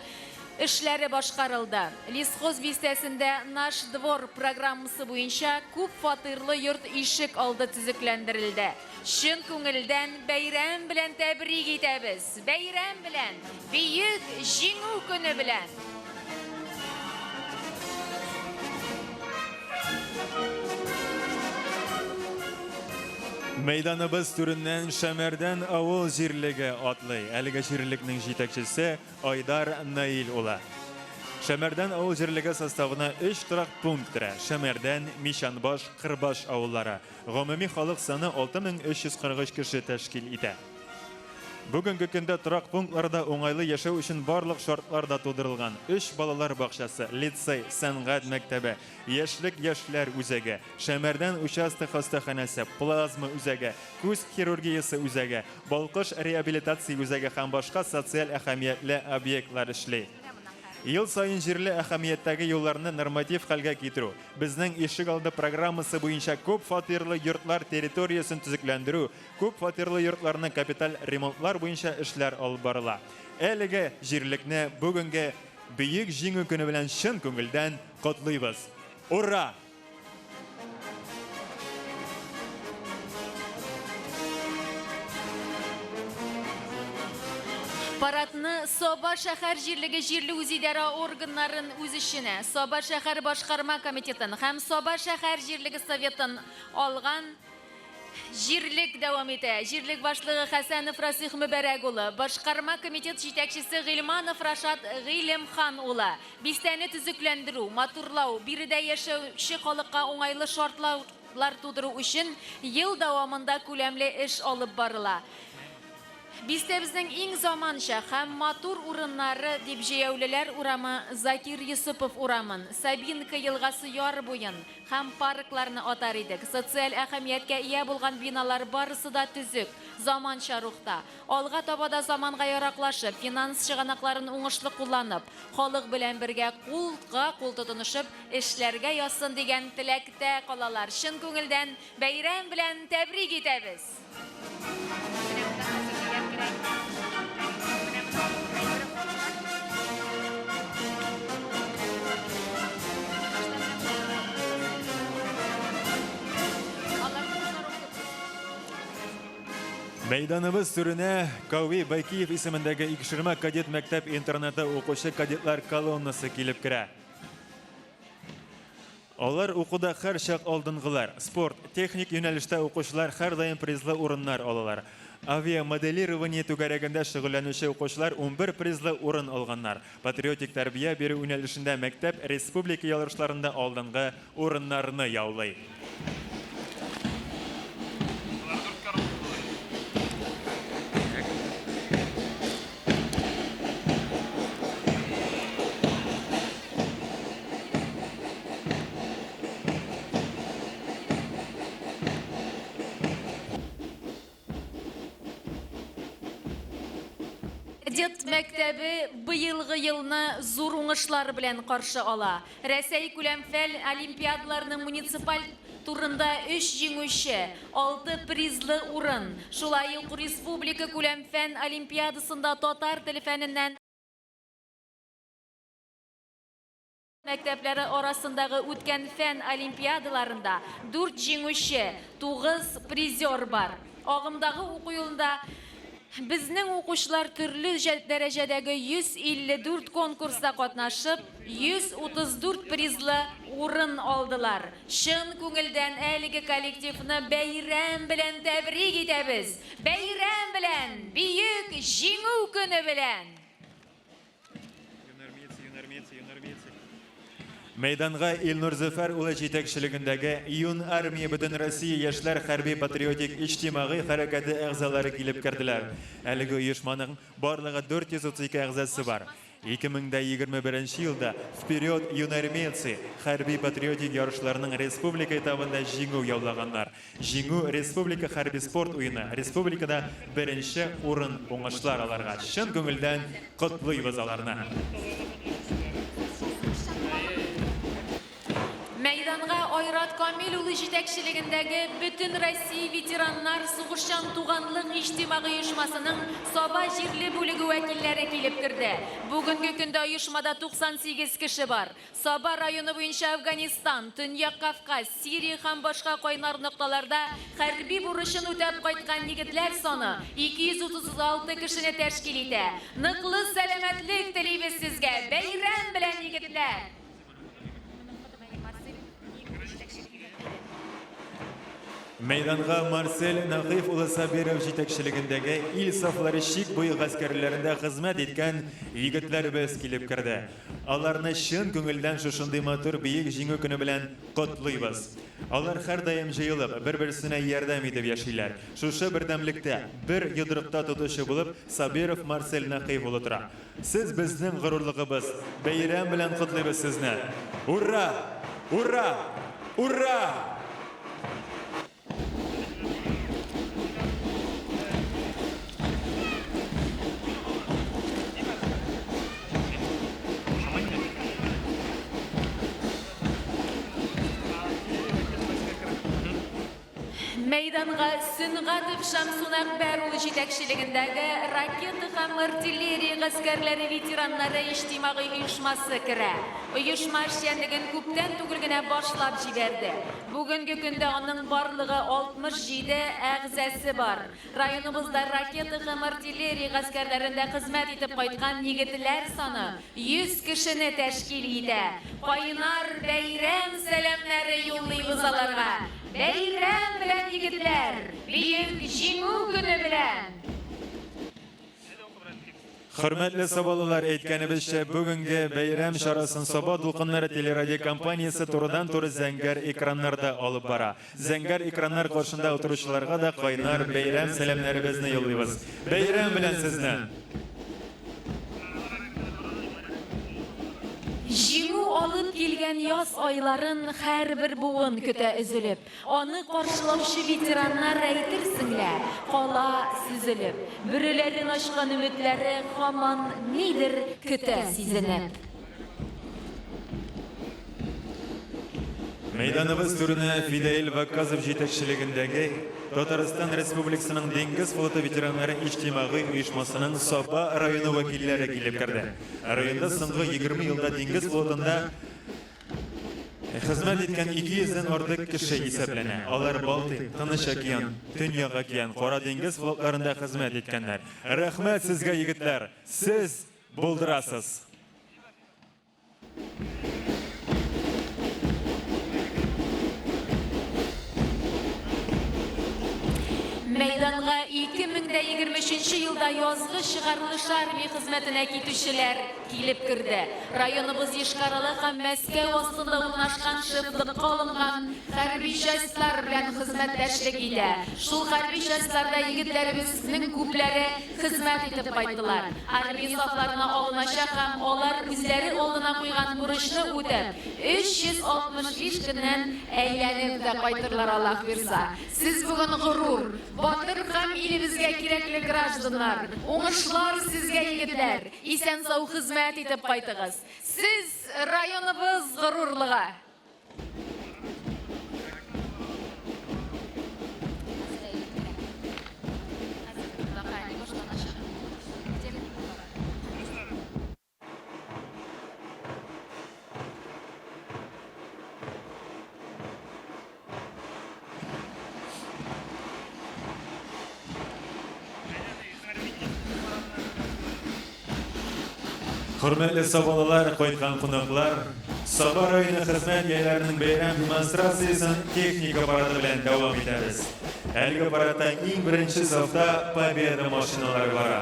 эшләре башкарылды. Лесхоз бистәсендә Наш двор программасы буенча күп фатирлы йорт ишек алды төзекләндерелде. Чын күңелдән бәйрәм белән тәбрик итәбез! Бәйрәм белән! Бөек Җиңү көне белән! Мәйданыбыз түреннән Шәмәрдән авыл җирлеге атлый. Әлеге җирлекнең җитәкчесе Айдар Наил улы. Шәмәрдән авыл җирлеге составына өч торак пункт керә, Шәмәрдән, Мичанбаш, Кырбаш авыллары. Гомуми халык саны 6343 кеше тәшкил итә. Бүгенге көндә торак пунктларда уңайлы яшәү өчен барлык шартлар да тудырылган. Өч балалар бакчасы, лицей, сәнгать мәктәбе, Яшьлек яшьләр үзәге, Шәмәрдән участок хастаханәсе, плазма үзәге, күз хирургиясе үзәге, Балкыш реабилитация үзәге һәм башка социаль әһәмиятле объектлар эшли. Ел саен җирле әһәмияттәге юлларны норматив хәлгә китерү, Безнең ишегалды программасы буенча күп фатирлы йортлар территориясен төзекләндерү, күп фатирлы йортларны капиталь ремонтлар буенча эшләр алып барыла. Әлеге җирлекне бүгенге Бөек Җиңү көне белән чын күңелдән котлыйбыз! Ура! Парадны Саба шәһәр җирлеге җирле үзидарә органнарын үз эченә, Саба шәһәр башкарма комитетын һәм Саба шәһәр җирлеге советын алган җирлек дәвам итә. Җирлек башлыгы Хәсәнов Расих Мөбәрәк улы, башкарма комитет җитәкчесе Гыйльманов Рашат Гыйлемхан улы. Бистәне төзекләндерү, матурлау, биредә яшәүче халыкка уңайлы шартлар тудыру өчен ел дәвамында күләмле эш алып барыла. Бистәбезнең иң заманча һәм матур урыннары дип җәяүлеләр урамы Закир Йосыпов урамын, Сабинка елгасы яр буен һәм паркларны атар идек. Социаль әһәмияткә ия булган биналар барысы да төзек, заманча рухта. Алга таба да заманга яраклашып, финанс чыганакларын уңышлы кулланып, халык белән бергә кулга-кул тотынышып эшләргә язсын дигән теләктә калалар. Чын күңелдән бәйрәм белән тәбрик итәбез! Мәйданыбыз түренә Кави Байкиев исемендәге Икшермә кадет мәктәп-интернаты укучы кадетлар колоннасы килеп керә. Алар укуда һәрчак алдынгылар. Спорт, техник юнәлештә укучылар һәрдаим призлы урыннар алалар. Авиамоделирование түгәрәгендә шөгыльләнүче укучылар 11 призлы урын алганнар. Патриотик тәрбия бирү юнәлешендә мәктәп республика ярышларында алдынгы урыннарны яулый. Кадет мәктәбе быелгы елны зур уңышлар белән каршы ала. Рәсәй күләм фән олимпиадаларының муниципаль турында өч җиңүче, алты призлы урын, шулай ук республика күләм фән олимпиадасында татар теле фәненнән мәктәпләре арасындагы үткән фән олимпиадаларында дүрт җиңүче, тугыз призер бар. Агымдагы уку елында безнең укучылар төрле дәрәҗәдәге 154 конкурста катнашып, 134 призлы урын алдылар. Чын күңелдән әлеге коллективны бәйрәм белән тәбрик итәбез! Бәйрәм белән! Бөек Җиңү көне белән! Юнармейцы, юнармейцы, юнармейцы. Мәйданга Илнур Зөфәр улы җитәкчелегендәге Юн армия Бөтенроссия яшьләр хәрби-патриотик иҗтимагый хәрәкәте әгъзалары килеп керделәр. Әлеге оешманың барлыгы 432 әгъзасы бар. 2021 елда Вперед, юнармейцы! хәрби-патриотик ярышларының республика этабында җиңү яулаганнар. Җиңү республика хәрби-спорт уены, республикада беренче урын уңышлар аларга. Чын күңелдән котлыйбыз аларны. Мәйданга Айрат Камил улы җитәкчелегендәге Бөтенроссия ветераннар сугышчан туганлык иҗтимагый оешмасының Саба җирле бүлеге вәкилләре килеп керде. Бүгенге көндә оешмада 98 кеше бар. Саба районы буенча Афганистан, Төньяк Кавказ, Сирия һәм башка кайнар нокталарда хәрби бурычын үтәп кайткан егетләр саны 236 кешене тәшкил итә. Ныклы сәламәтлек телибез сезгә! Бәйрәм белән, егетләр! Мәйданга Марсель Нәкыйф улы Сабиров җитәкчелегендәге ил сафлары чик буе гаскәрләрендә хезмәт иткән егетләребез килеп керде. Аларны чын күңелдән шушындый матур Бөек Җиңү көне белән котлыйбыз. Алар һәрдаим җыелып, бер-берсенә ярдәм итеп яшиләр. Шушы бердәмлектә, бер йодрыкта тотучы булып Сабиров Марсель Нәкыйф улы тора. Сез безнең горурлыгыбыз. Бәйрәм белән котлыйбыз сезне! Ура! Ура! Ура! Мәйданга Сөнгатов Шамсун Әкбәр улы җитәкчелегендәге ракета һәм артиллерия гаскәрләре ветераннары иҗтимагый оешмасы керә. Оешма эшчәнлеген күптән түгел генә башлап җибәрде. Бүгенге көндә аның барлыгы 67 әгъзасы бар. Районыбызда ракета һәм артиллерия гаскәрләрендә хезмәт итеп кайткан егетләр саны 100 кешене тәшкил итә. Кайнар бәйрәм сәламнәре юллыйбыз аларга. Бәйрәм белән, егетләр! Бөек Җиңү көне белән! Хөрмәтле сабалылар, әйткәнебезчә, бүгенге бәйрәм чарасын Саба дулкыннары телерадиокомпаниясе турыдан-туры зәңгәр экраннарда алып бара. Зәңгәр экраннар каршында утыручыларга да кайнар бәйрәм сәламнәребезне юллыйбыз. Бәйрәм белән сезне! Җиңү алып килгән яз айларын һәрбер буын көтә өзелеп. Аны каршылаучы ветераннар әйтерсең лә, кала сөзелеп. Бөреләрен ачкан өметләре һаман нидер көтә сизенеп. Мәйданыбыз түренә Фидәил Вакказов җитәкчелегендәге Татарстан Республикасының Диңгез флоты ветераннары иҗтимагый оешмасының Саба районы вәкилләре килеп керде. Районда соңгы 20 елда диңгез флотында хезмәт иткән 200 дән артык кеше исәпләнә. Алар Балтыйк, Тыныч океан, Төньяк океан, Кара диңгез флотларында хезмәт иткәннәр. Рәхмәт сезгә, егетләр! Сез булдырасыз! Мәйданга 2023 елда язгы чыгарылыш армия хезмәтенә китүчеләр. килеп керде. Районыбыз Йошкар-Ола һәм Мәскәү астында урнашкан шефлыкка алынган хәрби частьлар белән хезмәттәшлек итә. Шул хәрби частьларда егетләребезнең күпләре хезмәт итеп кайттылар. Армия сафларына алыначак һәм алар үзләре алдына куйган бурычны үтәп, 365 көннән әйләнеп тә кайтырлар, Аллаһ бирса. Сез бүген горур, батыр һәм илебезгә кирәкле гражданнар. Уңышлар сезгә, егетләр! Исән-сау хезмәт итеп кайтыгыз. Сез, районыбыз горурлыгы! Хөрмәтле сабалылар, кайткан кунаклар, Саба районы хезмәт ияләренең бәйрәм демонстрациясен техника парады белән дәвам итәбез. Әлеге парадта иң беренче сафта Победа машиналары бара.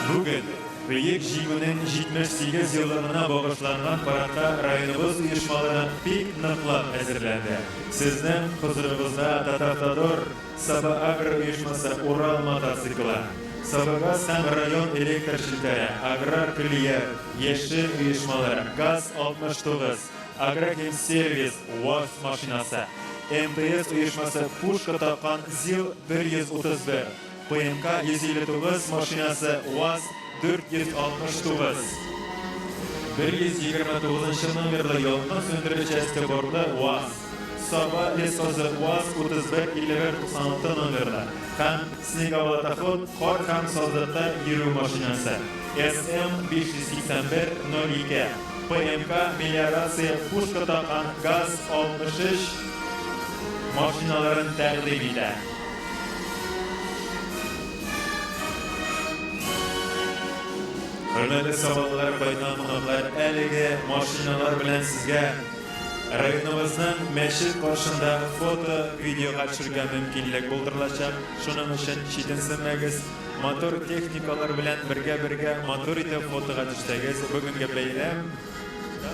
Бүген Бөек Җиңүнең 78 еллыгына багышланган парадка районыбыз оешмалары бик ныклап әзерләнде. Сезнең хозурыгызда Татавтодор, Саба-Агро оешмасы Урал мотоциклы, Сабагаз һәм район электр челтәре, Аграр көллият, Яшел оешмалары, ГАЗ-69, Агрохимсервис, УАЗ машинасы, МТС оешмасы пушка таккан ЗИЛ-131, ПМК 159 машинасы УАЗ 469, 129 нчы номерлы янгын сүндерү часте бортлы УАЗ, Саба лесхозы УАЗ 3151 96 номерлы һәм Снеговолотоход кар һәм сазлыкта йөрү машинасы, СМ 581 02. ПМК Мелиорация пушка таккан ГАЗ-63 машиналарын тәкъдим итә. Хөрмәтле сабалылар, кайткан кунаклар, әлеге машиналар белән сезгә районыбызның мәчет каршында фото, видеога төшергә мөмкинлек булдырылачак. Шуның өчен читенсенмәгез. Матур техникалар белән бергә-бергә матур итеп фотога төшсәгез, бүгенге бәйрәм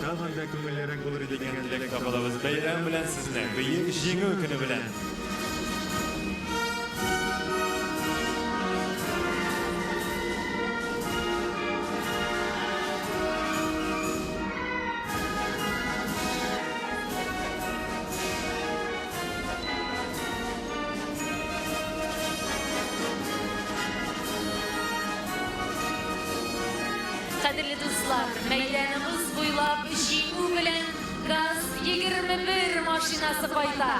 тагын да күңеллерәк булыр иде дигән теләктә калабыз. Бәйрәм белән сезне, Бөек Җиңү көне белән! Кадерле дуслар, мәйданыбыз буйлап җиңү белән ГАЗ-21 машинасы кайта.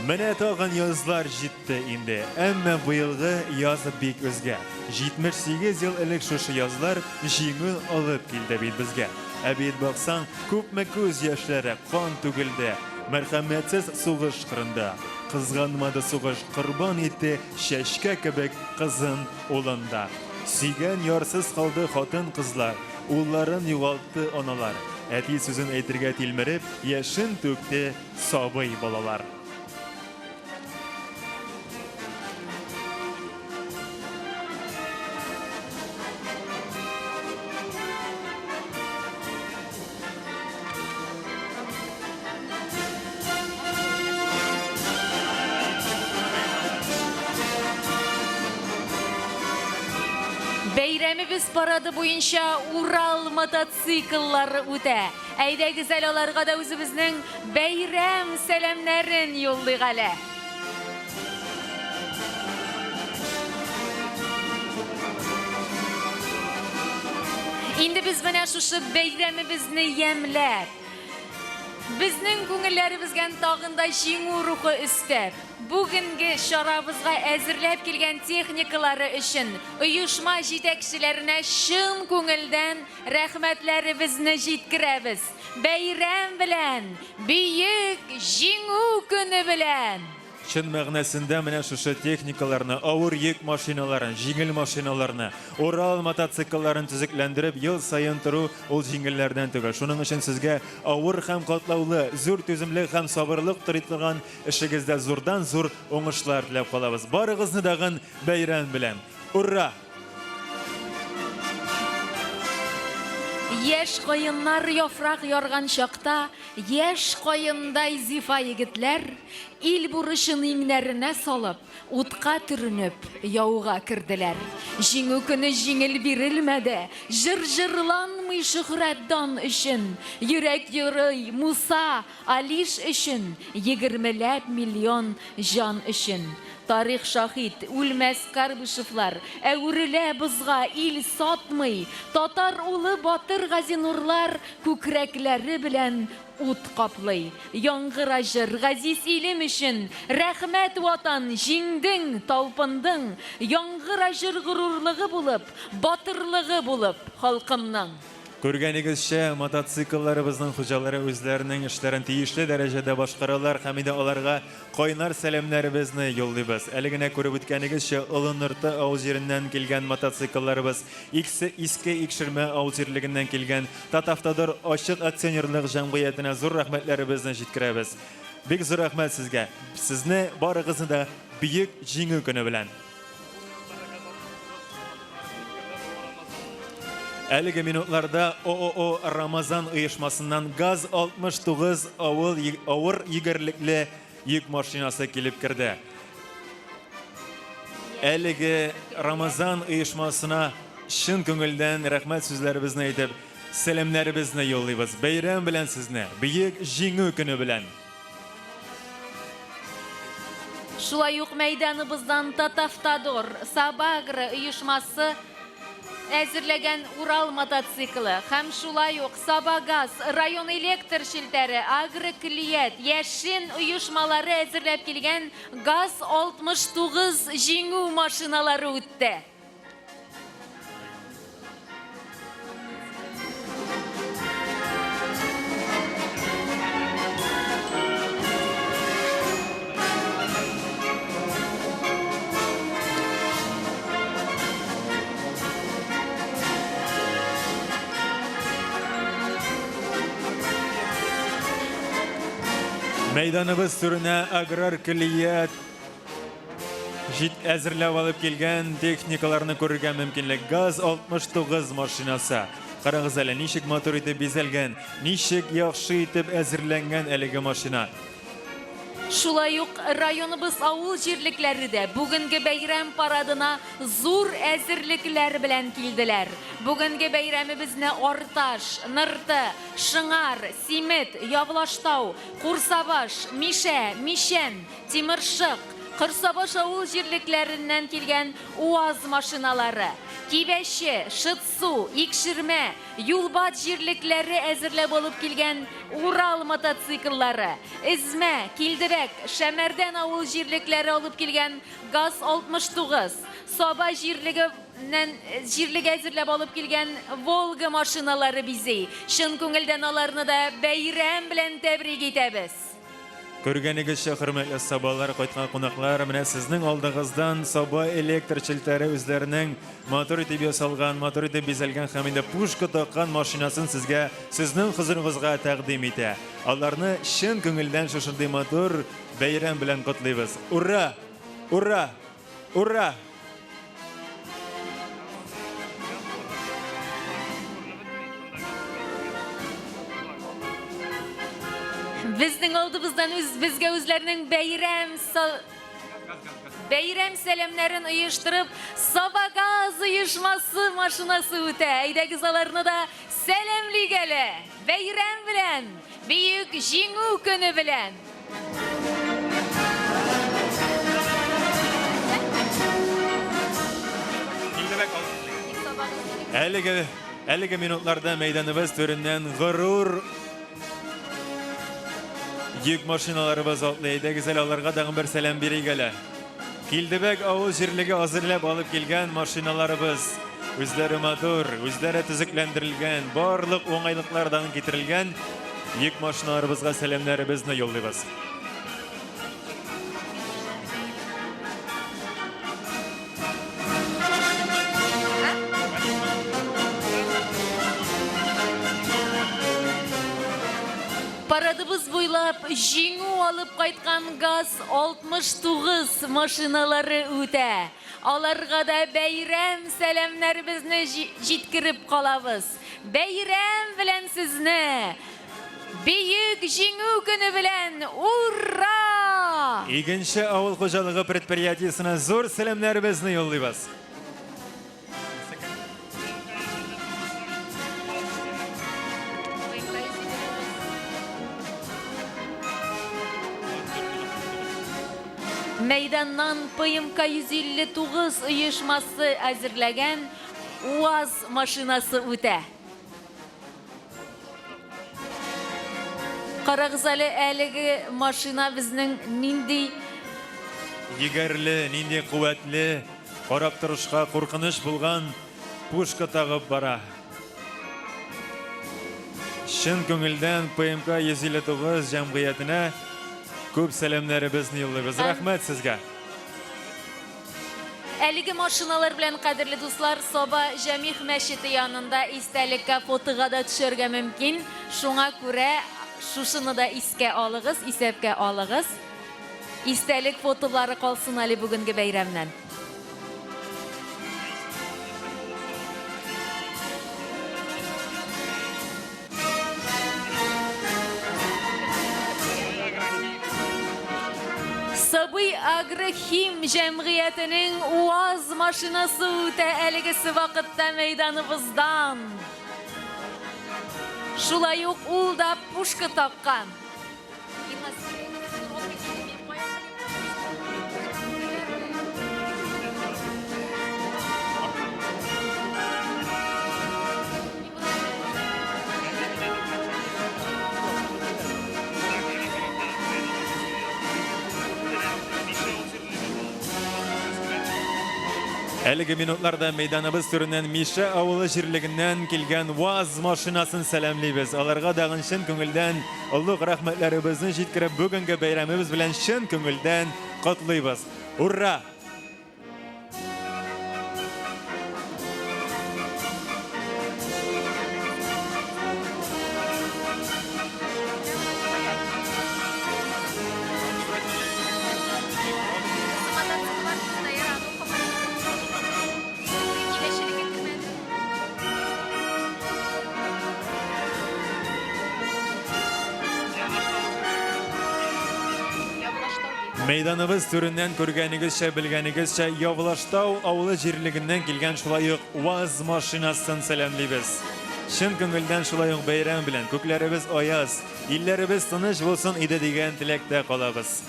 Менә тагын язлар җитте инде. Әмма быелгы яз бик үзгә. 78 ел элек шушы язлар җиңү алып килде бит безгә. Ә бит баксаң, күпме күз яшьләре, кан түгелде. Мәрхәмәтсез сугыш кырында. Кызганмады сугыш, корбан итте чәчкә кебек кызын, улын да. Сөйгән ярсыз калды хатын-кызлар, Улларын югалтты аналар. Әти сүзен әйтергә тилмереп, Яшен түкте сабый балалар. Бәйрәмебез парады буенча Урал мотоцикллары үтә. Әйдәгез әле аларга да үзебезнең бәйрәм сәламнәрен юллыйк әле. Инде без менә шушы бәйрәмебезне ямьләп, безнең күңелләребезгә тагын да җиңү рухы өстәп, бүгенге чарабызга әзерләп килгән техникалары өчен оешма җитәкчеләренә чын күңелдән рәхмәтләребезне җиткерәбез. Бәйрәм белән! Бөек Җиңү көне белән! Чын мәгънәсендә менә шушы техникаларны, авыр йөк машиналарын, җиңел машиналарны, Урал мотоциклларын төзекләндереп ел саен тору ул җиңелләрдән түгел. Шуның өчен сезгә авыр һәм катлаулы, зур түземлек һәм сабырлык тори торган эшегездә зурдан-зур уңышлар теләп калабыз. Барыгызны дагын бәйрәм белән! Ура! Яшь каеннар яфрак ярган чакта, Яшь каендай зифа егетләр, Ил бурычын иңнәренә салып, Утка төренеп, яуга керделәр. Җиңү көне җиңел бирелмәде, Җыр җырланмый шөһрәт-дан өчен, Йөрәк йорый Муса, Алиш өчен, Егермеләп миллион җан өчен. Тарих шаһит, үлмәс Карбышевлар, Әверелә бозга, ил сатмый. Татар улы батыр Газинурлар Күкрәкләре белән ут каплый. Яңгыра җыр, газиз илем өчен, Рәхмәт, Ватан, җиңдең, талпындың. Яңгыра җыр горурлыгы булып, Батырлыгы булып халкымның. Күргәнегезчә, мотоциклларыбызның хуҗалары үзләренең эшләрен тиешле дәрәҗәдә башкаралар һәм инде аларга кайнар сәламнәребезне юллыйбыз. Әле генә күреп үткәнегезчә, Олы Нырты авыл җиреннән килгән мотоциклларыбыз, Иксе Иске Икшермә авыл җирлегеннән килгән Татавтодор ачык акционерлык җәмгыятенә зур рәхмәтләребезне җиткерәбез. Бик зур рәхмәт сезгә! Сезне барыгызны да Бөек Җиңү көне белән! Әлеге минутларда ООО Рамазан оешмасыннан ГАЗ-69 авыл авыр егерлекле йөк машинасы килеп керде. Әлеге Рамазан оешмасына чын күңелдән рәхмәт сүзләребезне әйтеп, сәламнәребезне юллыйбыз. Бәйрәм белән сезне, Бөек Җиңү көне белән! Шулай ук мәйданыбыздан Татавтодор, Сабагро оешмасы әзерләгән Урал мотоциклы һәм шулай ук Сабагаз, район электр челтәре, Агрокөллият, Яшен оешмалары әзерләп килгән ГАЗ-69 Җиңү машиналары үтте. Мәйданыбыз түренә аграр көллият Җит әзерләп алып килгән техникаларны күрергә мөмкинлек. ГАЗ-69 машинасы. Карагыз әле, ничек матур итеп бизәлгән, ничек яхшы итеп әзерләнгән әлеге машина. Шулай ук районыбыз авыл җирлекләре дә бүгенге бәйрәм парадына зур әзерлекләр белән килделәр. Бүгенге бәйрәмебезне Арташ, Нырты, Шыңар, Симет, Явлаштау, Курсабаш, Мишә, Мичән, Тимершык, Корсабаш авыл җирлекләреннән килгән УАЗ машиналары, Кибәче, Шытсу, Икшермә, Юлбат җирлекләре әзерләп алып килгән Урал мотоцикллары, Эзмә, Килдебәк, Шәмәрдән авыл җирлекләре алып килгән ГАЗ-69, Саба җирлеге нән җирлеге әзерләп алып килгән Волга машиналары бизи. Чын күңелдән аларны да бәйрәм белән тәбрик итәбез! Күргәнегезчә, хөрмәтле сабалар, кайткан кунаклар, менә сезнең алдыгыздан Саба электр челтәре үзләренең матур итеп ясалган, матур итеп бизәлгән һәм инде пушка таккан машинасын сезгә, сезнең хозурыгызга тәкъдим итә. Аларны чын күңелдән шушындый матур бәйрәм белән котлыйбыз. Ура! Ура! Ура! Безнең алдыбыздан үз безгә үзләренең бәйрәм бәйрәм сәламнәрен оештырып Сабагаз оешмасы машинасы үтә. Әйдәгез аларны да сәламлик әле. Бәйрәм белән, Бөек Җиңү көне белән! Әлеге, әлеге минутларда мәйданыбыз түреннән горур йөк машиналарыбыз атлый. Әйдәгез әле аларга тагын бер сәлам бирик әле. Килдебәк авыл җирлеге әзерләп алып килгән машиналарыбыз үзләре матур, үзләре төзекләндерелгән, барлык уңайлыклардан китерелгән йөк машиналарыбызга сәламнәребезне юллыйбыз. Мәйданыбыз буйлап җиңү алып кайткан ГАЗ 69 машиналары үтә. Аларга да бәйрәм сәламнәребезне җиткереп калабыз. Бәйрәм белән сезне! Бөек Җиңү көне белән! Ура! Игенче авыл хуҗалыгы предприятиесенә зур сәламнәребезне юллыйбыз. Мәйданнан ПМК 159 оешмасы әзерләгән УАЗ машинасы үтә. Карагыз әле, әлеге машина безнең нинди Егәрле, нинди куәтле, карап торышка куркыныч булган пушка тагып бара. Чын күңелдән ПМК 159 җәмгыятенә күп сәламнәребезне юллыйбыз. Рәхмәт сезгә. Әлеге машиналар белән, кадерле дуслар, Саба Җәмигъ мәчете янында истәлеккә фотога да төшәргә мөмкин. Шуңа күрә шушыны да искә алыгыз, исәпкә алыгыз. Истәлек фотолары калсын әле бүгенге бәйрәмнән. Сабый Агрохим җәмгыятенең УАЗ машинасы үтә әлегесе вакытта мәйданыбыздан. Шулай ук ул да пушка таккан. Әлеге минутларда мәйданыбыз түреннән Мишә авылы җирлегеннән килгән ВАЗ машинасын сәламлибез. Аларга дагын чын күңелдән олуг рәхмәтләребезне җиткереп, бүгенге бәйрәмебез белән чын күңелдән котлыйбыз. Ура! Мәйданыбыз түреннән күргәнегезчә, белгәнегезчә, Явлаштау авылы җирлегеннән килгән шулай ук УАЗ машинасын сәламлибез. Чын күңелдән шулай ук бәйрәм белән, күкләребез аяз, илләребез тыныч булсын иде дигән теләктә калабыз.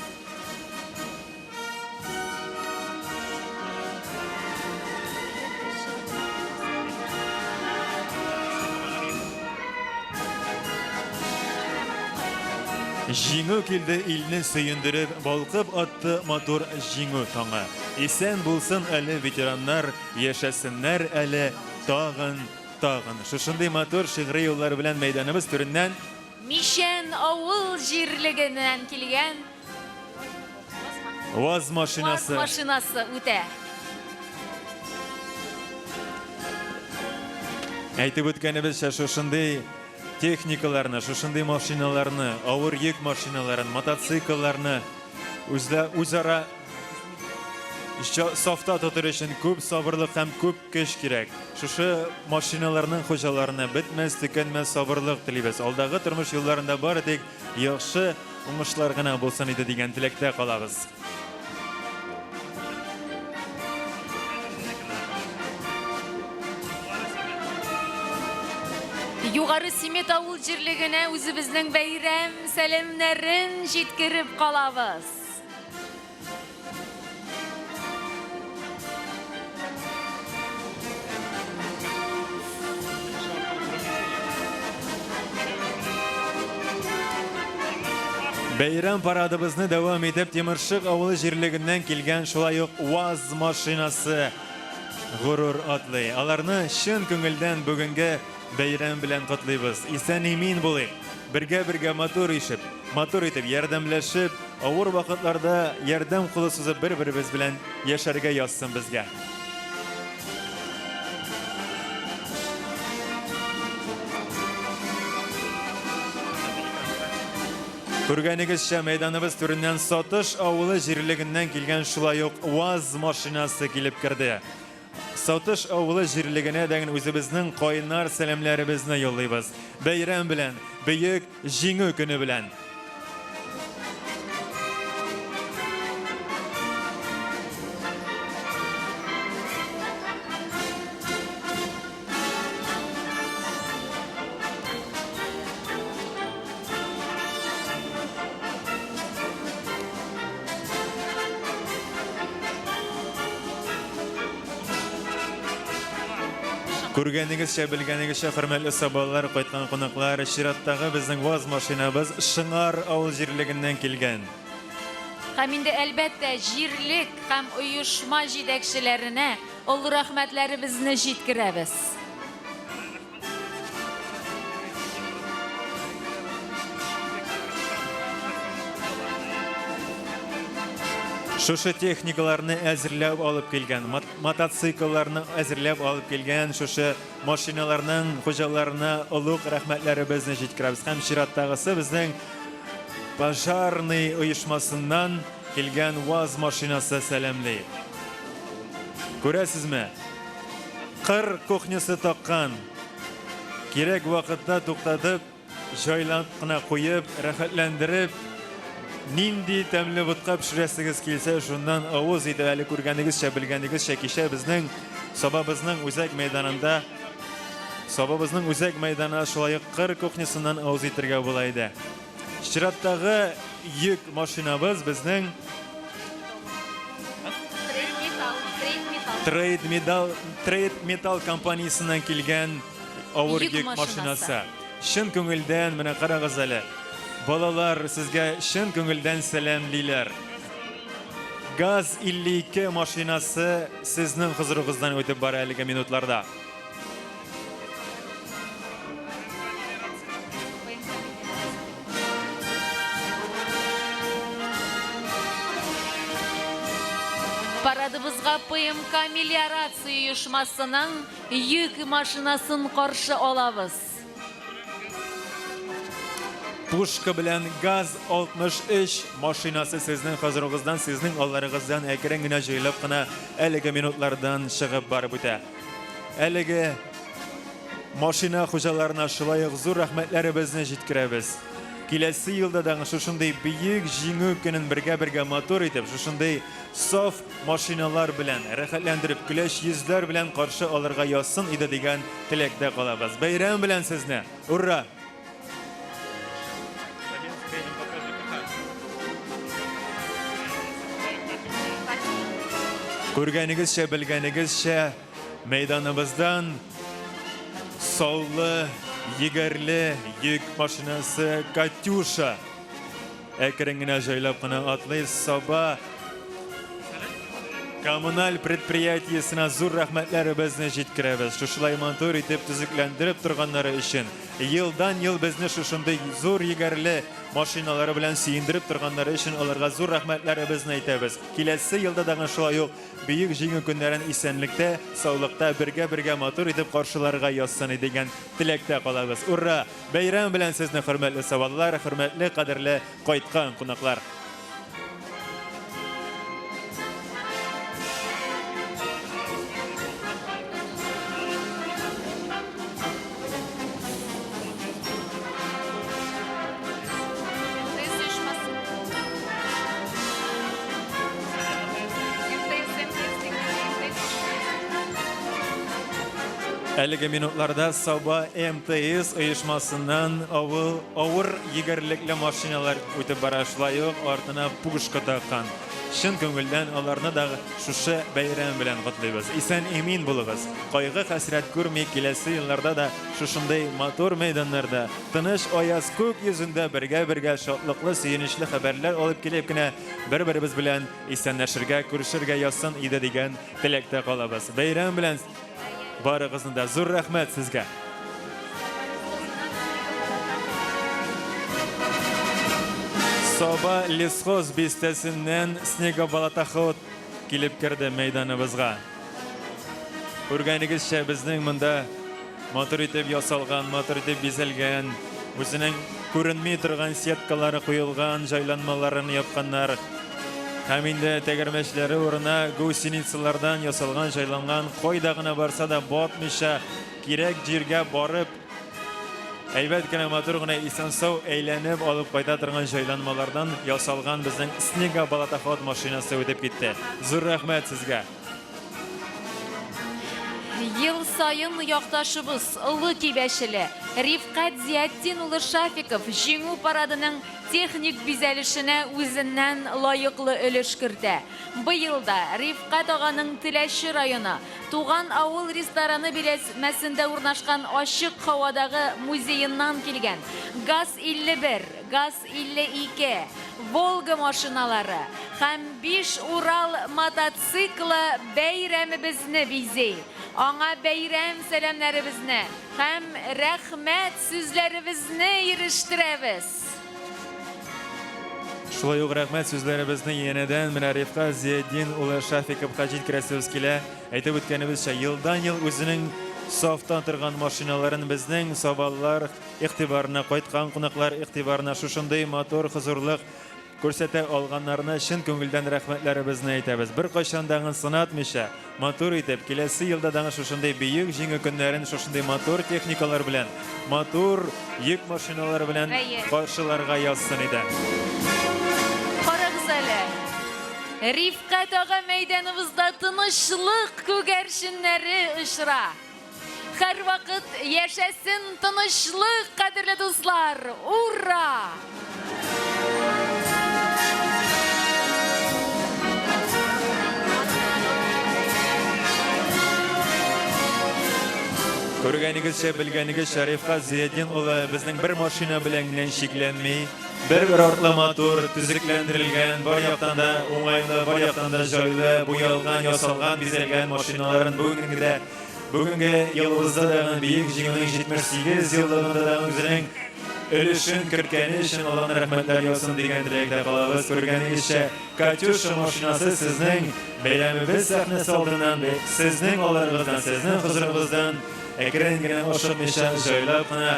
Җиңү килде илне сөендереп, балкып атты матур җиңү таңы. Исән булсын әле ветераннар, яшәсеннәр әле тагын, тагын. Шушындый матур шигъри юллар белән мәйданыбыз түреннән Мичән авыл җирлегеннән килгән УАЗ машинасы. УАЗ машинасы үтә. Әйтеп үткәнебезчә, шушындый техникаларны, шушындый машиналарны, авыр йөк машиналарын, мотоциклларны үзлә үзара сафта тотыр өчен күп сабырлык һәм күп көч кирәк. Шушы машиналарның хуҗаларына бетмәс, төкәнмәс сабырлык телибез. Алдагы тормыш юлларында бары тик яхшы уңышлар гына булсын иде дигән теләктә калабыз. Югары Симет авыл җирлегенә үзебезнең бәйрәм сәламнәрен җиткереп калабыз. Бәйрәм парадыбызны дәвам итеп, Тимершык авылы җирлегеннән килгән шулай ук УАЗ машинасы горур атлый. Аларны чын күңелдән бүгенге бәйрәм белән котлыйбыз. Исән-имин булыйк. Бергә-бергә матур ишеп, матур итеп ярдәмләшеп, авыр вакытларда ярдәм кулы сузып бер-беребез белән яшәргә язсын безгә. Күргәнегезчә, мәйданыбыз түреннән Сатыш авылы җирлегеннән килгән шулай ук УАЗ машинасы килеп керде. Сатыш авылы җирлегенә дә үзебезнең кайнар сәламләребезне юллыйбыз. Бәйрәм белән, Бөек Җиңү көне белән! Күргәнегезчә, белгәнегезчә, хөрмәтле сабалар, кайткан кунаклар, чираттагы безнең ВАЗ машинабыз Шыңар авыл җирлегеннән килгән. Һәм инде, әлбәттә, җирлек һәм оешма җитәкчеләренә олы рәхмәтләребезне җиткерәбез. Шушы техникаларны әзерләп алып килгән, мотоциклларны әзерләп алып килгән шушы машиналарның хуҗаларына олуг рәхмәтләребезне җиткерәбез. Һәм чираттагысы безнең пожарный оешмасыннан килгән ВАЗ машинасы сәламли. Күрәсезме? Кыр кухнясы таккан. Кирәк вакытта туктатып, җайлап кына куеп, рәхәтләндереп, нинди тәмле ботка пешерәсегез килсә, шуннан авыз итеп, әле күргәнегезчә, белгәнегезчә, кичә безнең Сабабызның үзәк мәйданында Сабабызның үзәк мәйданында шулай ук кыр кухнясыннан авыз итергә була иде. Чираттагы йөк машинабыз безнең Трейд Металл, Трейд Металл компаниясеннән килгән авыр йөк машинасы. Чын күңелдән, менә карагыз әле. Балалар сезгә чын күңелдән сәламлиләр. ГАЗ 52 машинасы сезнең хозурыгыздан үтеп бара әлеге минутларда. Парадыбызга ПМК Мелиорация оешмасының йөк машинасын каршы алабыз. Пушка белән ГАЗ-63 машинасы сезнең хозурыгыздан, сезнең алларыгыздан әкрен генә җайлап кына әлеге минутлардан чыгып барып үтә. Әлеге машина хуҗаларына шулай ук зур рәхмәтләребезне җиткерәбез. Киләсе елда да шушындый бөек Җиңү көнен бергә-бергә матур итеп, шушындый саф машиналар белән, рәхәтләндереп, көләч йөзләр белән каршы алырга язсын иде дигән теләктә калабыз. Бәйрәм белән сезне! Ура! Күргәнегезчә, белгәнегезчә, мәйданыбыздан саллы, егәрле йөк машинасы Катюша әкрен генә җайлап кына атлый. Саба коммуналь предприятиесенә зур рәхмәтләребезне җиткерәбез. Шушылай матур итеп төзекләндереп торганнары өчен, елдан-ел безне шушындый зур егәрле машиналары белән сөендереп торганнары өчен аларга зур рәхмәтләребезне әйтәбез. Киләсе елда да шулай ук Бөек Җиңү көннәрен исәнлектә, саулыкта бергә-бергә матур итеп каршыларга язсын иде дигән теләктә калабыз. Ура! Бәйрәм белән сезне, хөрмәтле сабалылар, хөрмәтле, кадерле кайткан кунаклар! Әлеге минутларда Саба МТС оешмасыннан авыл авыр егәрлекле машиналар үтеп бара, шулай ук артына пушка таккан. Чын күңелдән аларны да шушы бәйрәм белән котлыйбыз. Исән-имин булыгыз. Кайгы-хәсрәт күрми киләсе елларда да шушындый матур мәйданнарда, тыныч аяз күк йөзендә бергә-бергә шатлыклы, сөенечле хәбәрләр алып килеп кенә бер-беребез белән исәнләшергә, күрешергә язсын иде дигән теләктә калабыз. Бәйрәм белән барыгызны да! Зур рәхмәт сезгә! Саба лесхоз бистәсеннән снегобалатоход килеп керде мәйданыбызга. Күргәнегезчә, безнең монда матур итеп ясалган, матур итеп бизәлгән, үзенең күренми торган сеткалары куелган җайланмаларын япканнар. Һәм инде тәгәрмәчләре урына гусеницалардан ясалган җайланган, кайда гына барса да батмыйча, кирәк җиргә барып, әйбәт кенә, матур гына исән-сау әйләнеп алып кайта торган җайланмалардан ясалган безнең снегоболотоход машинасы үтеп китте. Зур рәхмәт сезгә! Ел саен якташыбыз, Олы Кибәчеле Рифкать Зиятдин улы Шафиков Җиңү парадының техник бизәлешенә үзеннән лаеклы өлеш кертә. Быел да Рифкать аганың Теләче районы Туган авыл рестораны биләмәсендә урнашкан ачык һавадагы музееннан килгән ГАЗ-51, ГАЗ-52, Волга машиналары һәм биш Урал мотоциклы бәйрәмебезне бизи. Аңа бәйрәм сәламнәребезне һәм рәхмәт сүзләребезне ирештерәбез. Шулай ук рәхмәт сүзләребезне янәдән менә Рифкать Зиятдин улы Шафиковка җиткерәсебез килә. Әйтеп үткәнебезчә, елдан-ел үзенең сафта торган машиналарын безнең сабалылар игътибарына, кайткан кунаклар игътибарына шушындый матур хозурлык күрсәтә алганнарына чын күңелдән рәхмәтләребезне әйтәбез. Беркайчан да сынатмыйча, матур итеп, киләсе елда да шушындый бөек җиңү көннәрен шушындый матур техникалар белән, матур йөк машиналары белән каршыларга язсын иде. Карагыз әле, Рифкать ага мәйданыбызда тынычлык күгәрченнәре очыра. Һәрвакыт яшәсен тынычлык, кадерле дуслар! Ура! Күргәнегезчә, белгәнегезчә, Рифкать Зыятдин улы безнең бер машина белән генә чикләнми. Бер-бер артлы матур, төзекләндерелгән, бар яктан да уңайлы, бар яктан да җайлы, буялган, ясалган, бизәлгән машиналарын бүгенге дә Бүгенге елыбызда да Бөек Җиңүнең 78 еллыгында да үзенең өлешен керткәне өчен Алланың рәхмәтләре яусын дигән теләктә калабыз. Күргәнегезчә, Катюша машинасы сезнең бәйрәмебез сәхнәсе алдыннан, сезнең алларыгыздан, сезнең хозурыгыздан әкрен генә, ашыкмыйча, җайлап кына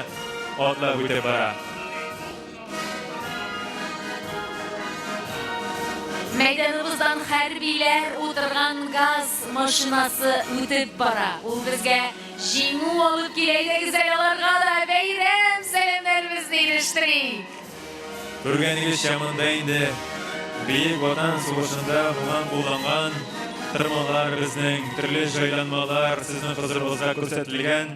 атлап үтеп бара. Мәйданыбыздан хәрбиләр утырган газ машинасы үтеп бара. Ул безгә җиңү алып килә. Әйдәгез әле аларга да бәйрәм сәламнәребезне ирештерик. Күргәнегезчә, монда инде Бөек Ватан сугышында булган кулланган тырмалар, безнең төрле җайланмалар сезнең хозурыгызга күрсәтелгән.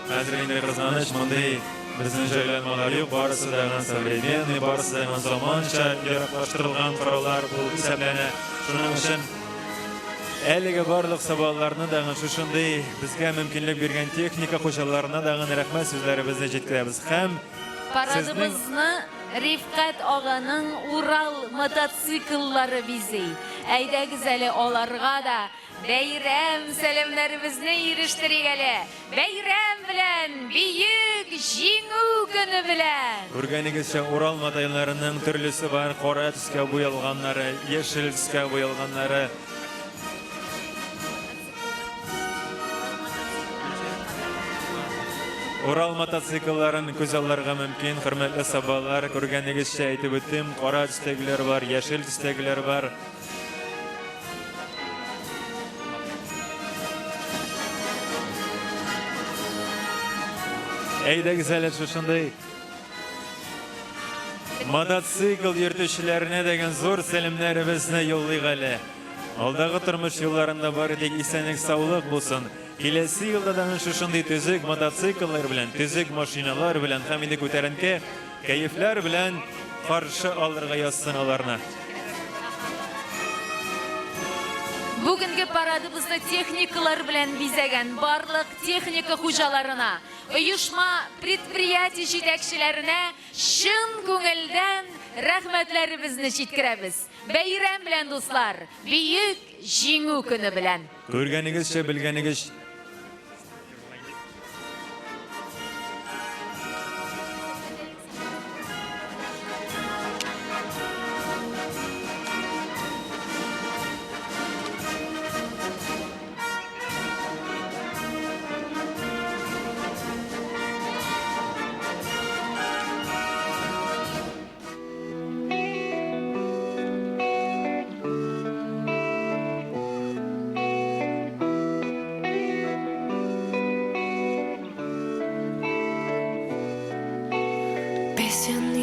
Хәзер инде кызганыч, мондый безнең җайланмалар юк, барысы да гына современный, барысы да гына заманча яраклаштырылган кораллар булып исәпләнә. Шуның өчен әлеге барлык сабаларны да шушындый безгә мөмкинлек биргән техника хуҗаларына да рәхмәт сүзләребезне җиткерәбез. Һәм Парадыбызны Рифкать аганың Урал мотоцикллары бизи. Әйдәгез әле аларга да Бәйрәм сәламнәребезне ирештерик әле. Бәйрәм белән, Бөек Җиңү көне белән! Күргәнегезчә, Урал матайларының төрлесе бар, кара төскә буялганнары, яшел төскә буялганнары. Урал мотоциклларын күз алларга мөмкин, хөрмәтле сабалар, күргәнегезчә әйтеп үттем, кара төстәгеләр бар, яшел төстәгеләр бар. Әйдәгез әле шушындый мотоцикл йөртүчеләренә дигән зур сәламнәребезне юллыйк әле. Алдагы тормыш юлларында бары тик исәнлек, саулык булсын. Киләсе елда да шушындый төзек мотоцикллар белән, төзек машиналар белән һәм инде күтәренке кәефләр белән каршы алырга язсын аларны. Бүгенге парадыбызны техникалар белән бизәгән барлык техника хуҗаларына, оешма, предприятие җитәкчеләренә чын күңелдән рәхмәтләребезне җиткерәбез. Бәйрәм белән, дуслар! Бөек Җиңү көне белән! Күргәнегезчә, белгәнегез.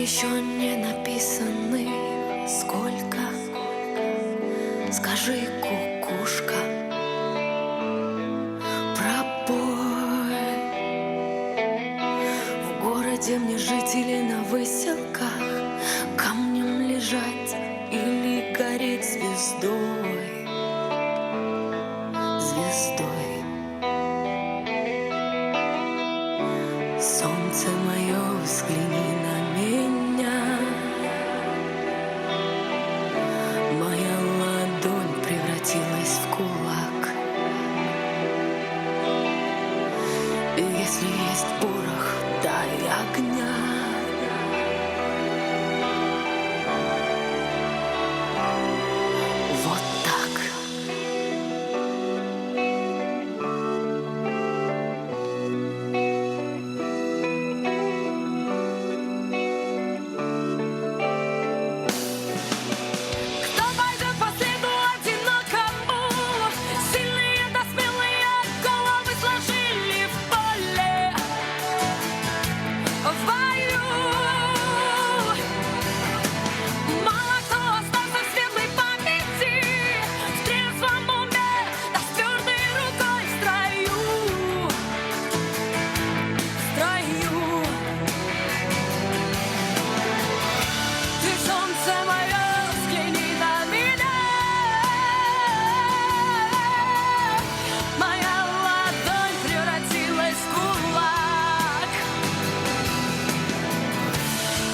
Еще не написанных сколько? Скажи, кукушка, пропой. В городе мне жить или на выселках, камнем лежать или гореть звездой, звездой. Солнце мое, взгляни на меня. Моя ладонь превратилась в кулак. И если есть порох, дай огня. Вот так. Кто пойдет по следу одинокому? Сильные да смелые головы сложили в поле, в бою. Мало кто остался в светлой памяти, в трезвом уме, да с твердой рукой в строю, в строю. Ты, солнце мое, взгляни на меня. Моя ладонь превратилась в кулак.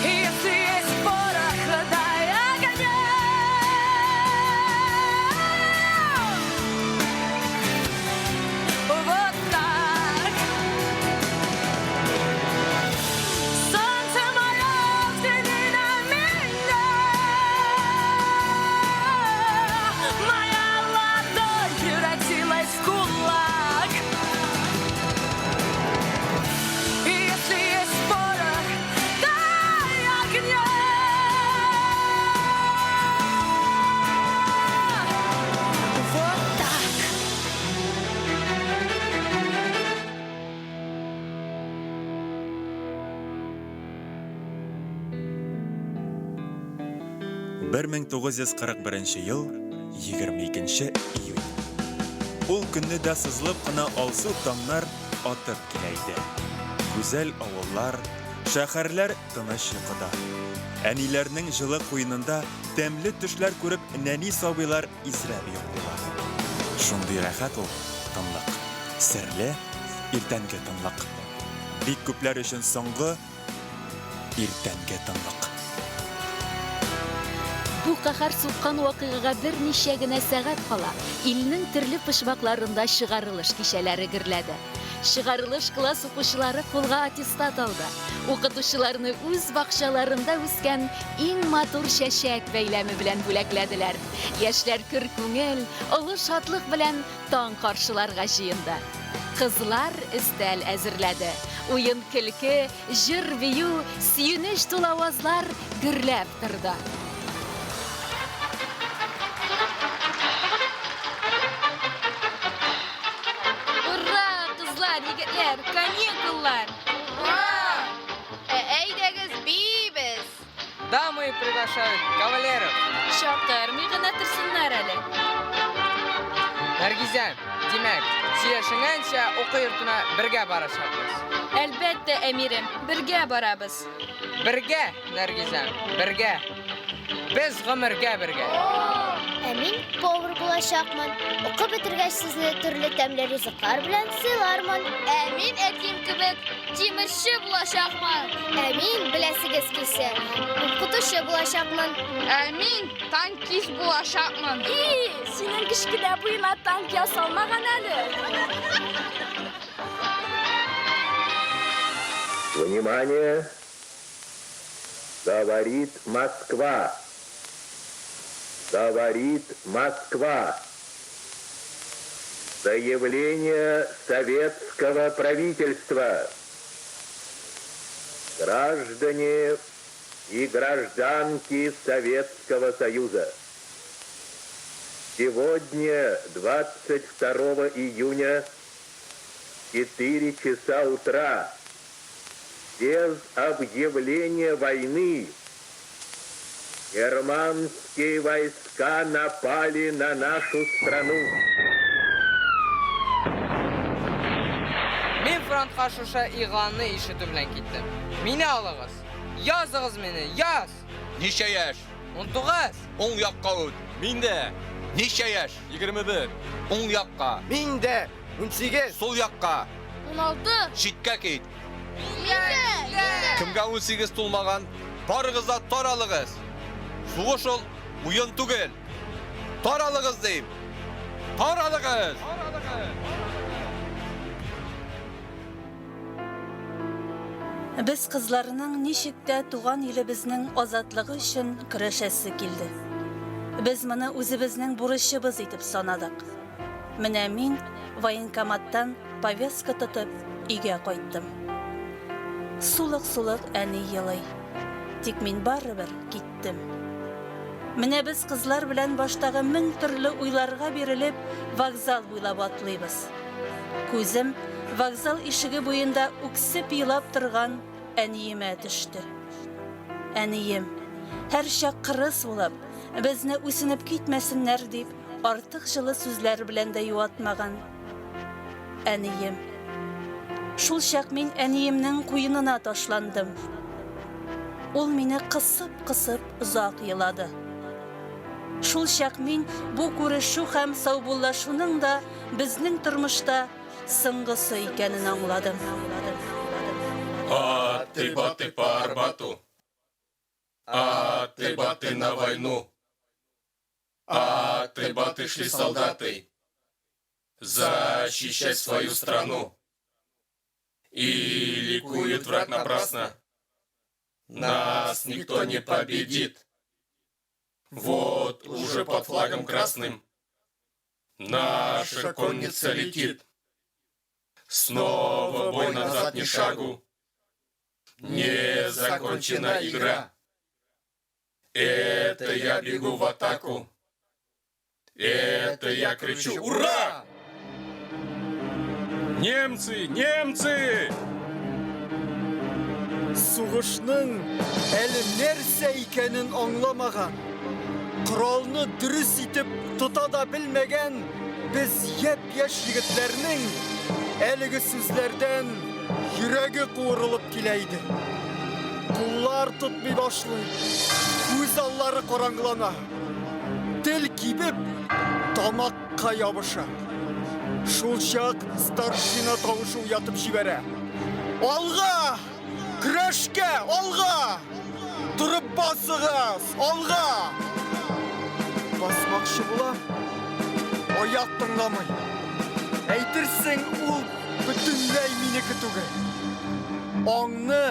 И если есть порох, дай огня. Вот так. Солнце мое, взгляни на меня. Моя ладонь превратилась в кулак. И если есть порох, дай огня. Вот так. «1941 ел, 22 июнь. Ул көнне дә сызылып кына алсу таңнар атып килә иде. Гүзәл авыллар, шәһәрләр тыныч йокыда. Әниләрнең җылы куенында тәмле төшләр күреп нәни сабыйлар изрәп йоклыйлар. Шундый рәхәт ул тынлык. Серле иртәнге тынлык. Бик күпләр өчен соңгы иртәнге тынлык. Бу каһәр суккан вакыйгага берничә генә сәгать кала, илнең төрле почмакларында чыгарылыш кичәләре гөрләде. Чыгарылыш класс укучылары кулга аттестат алды. Укытучыларны үз бакчаларында үскән иң матур чәчәк бәйләме белән бүләкләделәр. Яшьләр көр күңел, олы шатлык белән таң каршыларга җыенды. Кызлар өстәл әзерләде. Уен-көлке, җыр-бию, сөенеч тулы авазлар гөрләп торды. Ура, кызлар, егетләр, каникуллар! Ура! Ә әйдәгез биибез! Дамы приглашают кавалеров. Чакырмый гына торсыннар әле. Нәргизә, димәк, сөйләшенгәнчә уку йортына бергә барачакбыз. Әлбәттә, әмирем, бергә барабыз. Бергә, Нәргизә, бергә. Без гомергә бергә. Ә мин повар булачакмын. Укып бетергәч сезне төрле тәмле ризыклар белән сыйлармын. Ә мин әтием кебек тимерче булачакмын. Ә мин, беләсегез килсә, укытучы булачакмын. Ә мин танкист булачакмын. И, синең кечкенә буена танк ясалмаган әле. Внимание! Говорит Москва! Говорит Москва! Заявление советского правительства. Граждане и гражданки Советского Союза. Сегодня, 22 июня, 4 часа утра, Без объявления войны германские войска напали на нашу страну. Мин фронтка шушы игъланны ишетү белән киттем. Мине алыгыз. Языгыз мине, яз! Ничә яшь? 19. Уң якка үт. Мин дә. Ничә яшь? 21. Уң якка. Мин дә. 18. Сул якка. 16. Читкә кит. Мин дә, мин дә. Кемгә 18 тулмаган, барыгыз да таралыгыз. Сугыш ул уен түгел. Таралыгыз дим. Таралыгыз! Без кызларның ничек тә туган илебезнең азатлыгы өчен көрәшәсе килде. Без моны үзебезнең бурычыбыз итеп санадык. Менә мин военкоматтан повестка тотып өйгә кайттым. Сулык-сулык әни елый. Тик мин барыбер киттем. Менә без кызлар белән баштагы мең төрле уйларга бирелеп вокзал буйлап атлыйбыз. Күзем вокзал ишеге буенда үксеп елап торган әниемә төште. Әнием, һәрчак кырыс булып, безне үсенеп китмәсеннәр дип, артык җылы сүзләр белән дә юатмаган. Әнием. Шул чак мин әниемнең куенына ташландым. Ул мине кысып-кысып озак елады. Шул чак мин бу күрешү һәм саубуллашуның да безнең тормышта соңгысы икәнен аңладым. Аты-баты по Арбату. Аты-баты на войну. Аты-баты шли солдаты. Защищать свою страну. И ликует враг напрасно. Нас никто не победит. Вот уже под флагом красным наша конница летит. Снова бой назад ни шагу. Не закончена игра. Это я бегу в атаку. Это я кричу «Ура!» Немцы! Немцы! Сугышның әле нәрсә икәнен аңламаган, коралны дөрес итеп тота да белмәгән без япь-яшь егетләрнең әлеге сүзләрдән йөрәге куырылып килә иде. Куллар тотмый башлый, күз аллары караңгылана. Тел кибеп, тамакка ябыша. Шул чак старшина тавышы уятып җибәрә. Алга! Көрәшкә, алга! Торып басыгыз, алга! Басмакчы булам, аяк тыңламый. Әйтерсең, ул бөтенләй минеке түгел. Аңны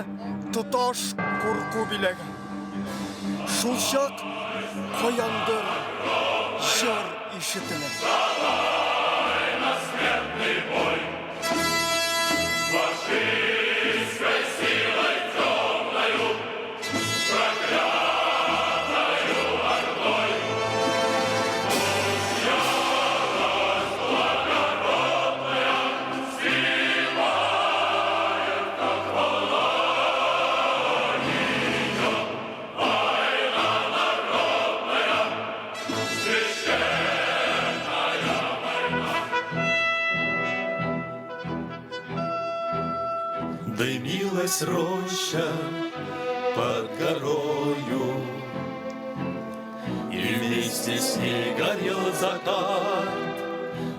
тоташ курку биләгән. Шул чак каяндыр җыр ишетелә. Дымилась роща под горою, И вместе с ней горел закат.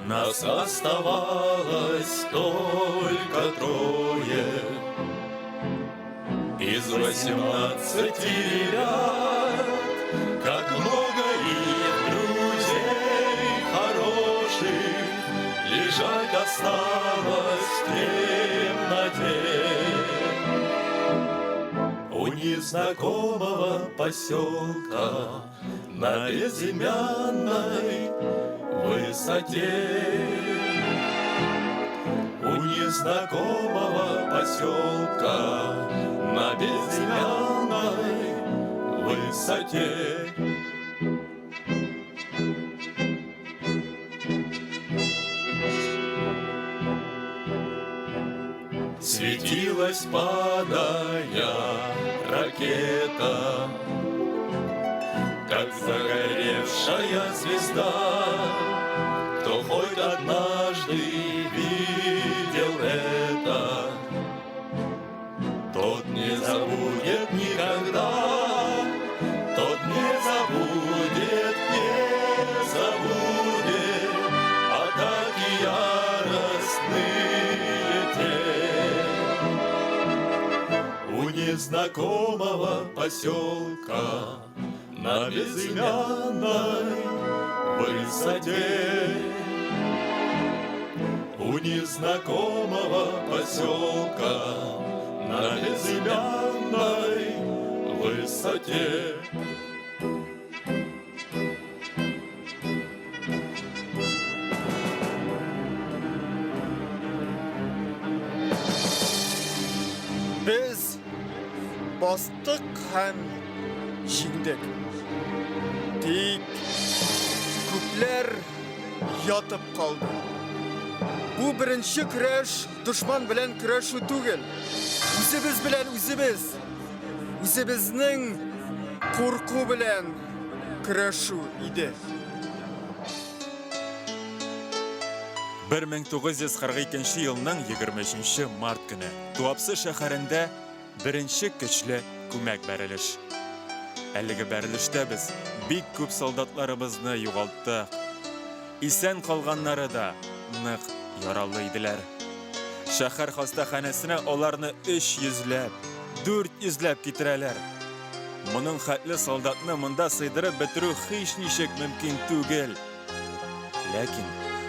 Нас оставалось только трое Из 18 ребят. Как много их друзей хороших Лежать осталось в темноте. У незнакомого поселка на безымянной высоте. У незнакомого поселка на безымянной высоте. Светилась, падая, ракета, Как загоревшая звезда. Кто хоть однажды видел это, Тот не забудет никогда, Тот не забудет, не забудет Атаки яростные те. У незнакомого поселка На безымянной высоте У незнакомого поселка На безымянной высоте. Без бастык һәм җиңдек. Тик күпләр ятып калды. Бу беренче көрәш дошман белән көрәшү түгел. Үзебез белән үзебез, үзебезнең курку белән көрәшү иде. 1942 елның 23 март көне Туапсе шәһәрендә беренче көчле күмәк бәрелеш. Әлеге бәрелештә без бик күп солдатларыбызны югалттык. Исән калганнары да нык яралы иделәр. Шәһәр хастаханәсенә аларны өч йөзләп, дүрт йөзләп китерәләр. Моның хәтле солдатны монда сыйдырып бетерү һич ничек мөмкин түгел. Ләкин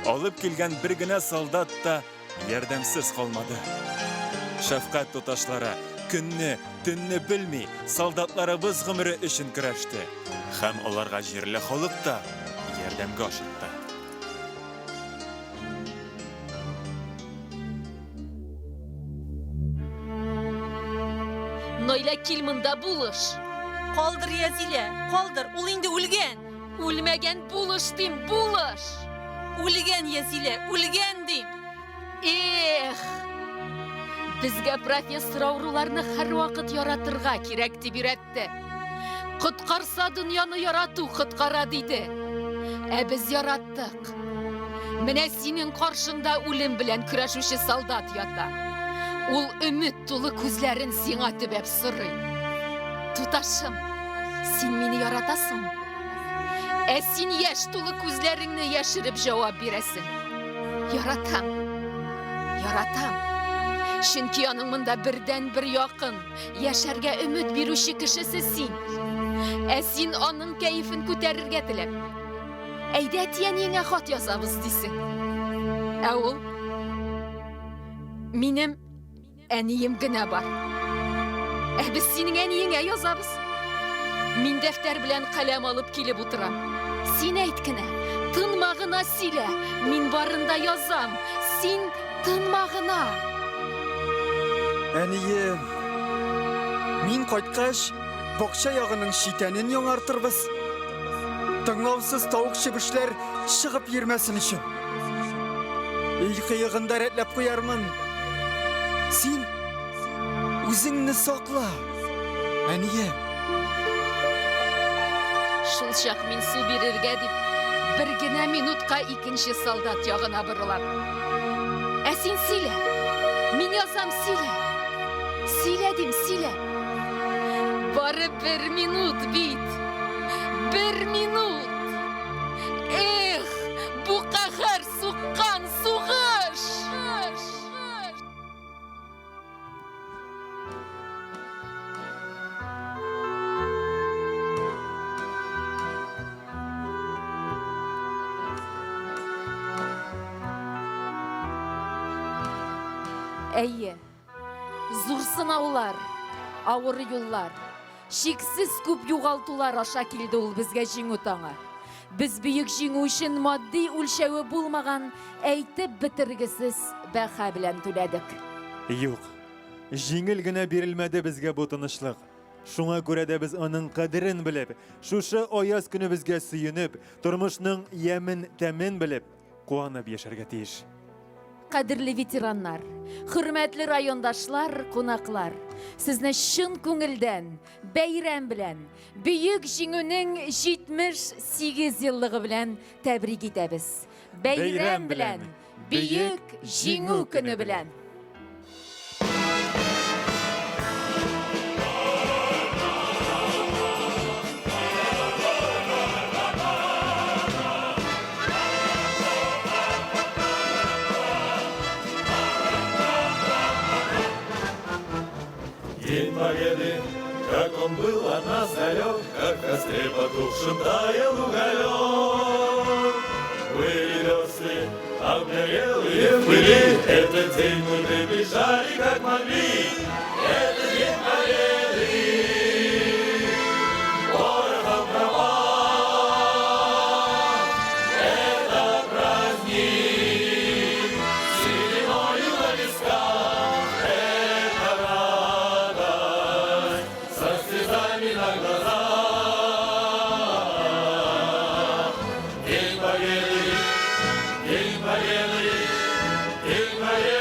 алып килгән бер генә солдат та ярдәмсез калмады. Шәфкать туташлары көнне, төнне белми, солдатларыбыз гомере өчен көрәште. Һәм аларга җирле халык та ярдәмгә ашыкты. Наилә, кил монда, булыш! Калдыр, Язилә, калдыр, ул инде үлгән. Үлмәгән, булыш дим, булыш! Үлгән, Язилә, үлгән дим. Эх! Безгә профессор авыруларны һәрвакыт яратырга кирәк дип өйрәтте. Коткарса дөньяны ярату коткара диде. Ә без яраттык. Менә синең каршыңда үлем белән көрәшүче солдат ята. Ул өмет тулы күзләрен сиңа төбәп сорый. Туташым, син мине яратасыңмы? Ә син яшь тулы күзләреңне яшереп җавап бирәсең. Яратам. Яратам. Чөнки аның монда бердән-бер якын, яшәргә өмет бирүче кешесе син. Ә син аның кәефен күтәрергә теләп, әйдә әти-әниеңә хат язабыз, дисең. Ә ул минем Әнием генә бар. Ә без синең әниеңә язабыз. Мин дәфтәр белән каләм алып килеп утырам. Син әйт кенә, тынма гына сөйлә. Мин барын да язам. Син тынма гына. Әнием, мин кайткач, бакча ягының читәнен яңартырбыз. Тыңлаусыз тавык-чебешләр чыгып йөрмәсен өчен. Өй кыегын да рәтләп куярмын. Син үзеңне сакла, әнием. Шул чак мин су бирергә дип, бер генә минутка икенче солдат ягына борылам. Ә син сөйлә. Мин язам, сөйлә. Сөйлә дим, сөйлә. Бары бер минут бит. Бер минут. Эх, бу каһәр суккан сугыш! Әйе, зур сынаулар, авыр юллар, Чиксез күп югалтулар аша килде ул безгә җиңү таңы. Без бөек җиңү өчен матди үлчәве булмаган әйтеп бетергесез бәһа белән түләдек. Юк, җиңел генә бирелмәде безгә бу тынычлык. Шуңа күрә дә без аның кадерен белеп, шушы аяз көнебезгә сөенеп, тормышның ямен, тәмен белеп, куанып яшәргә тиеш. Кадерле ветераннар, хөрмәтле райондашлар, кунаклар, сезне чын күңелдән бәйрәм белән, Бөек Җиңүнең 78 еллыгы белән тәбрик итәбез. Бәйрәм белән, Бөек Җиңү көне белән! День Победы, как он был от нас далек, Как в костре потухшем таял уголек. Были версты, обгорелые в пыли, Этот день мы приближали, как могли. Это День Победы, порохом пропах. Это праздник, сединою на висках, Это радость со слезами на глазах. День Победы, День Победы, День Победы.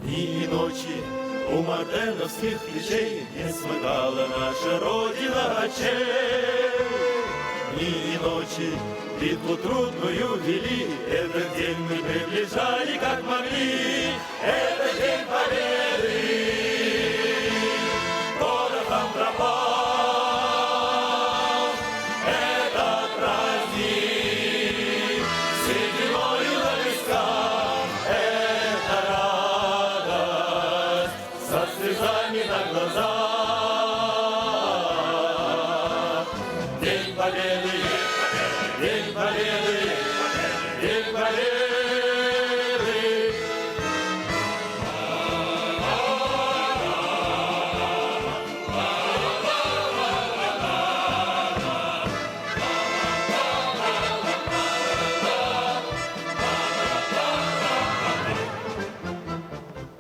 Дни и ночи у мартеновских плечей Не смыкала наша Родина очей. Дни и ночи битву трудную вели, Этот день мы приближали, как могли. Это День Победы, порохом пропах. Это праздник, сединою на висках. Это радость со слезами на глазах. День Победы, День Победы, День Победы.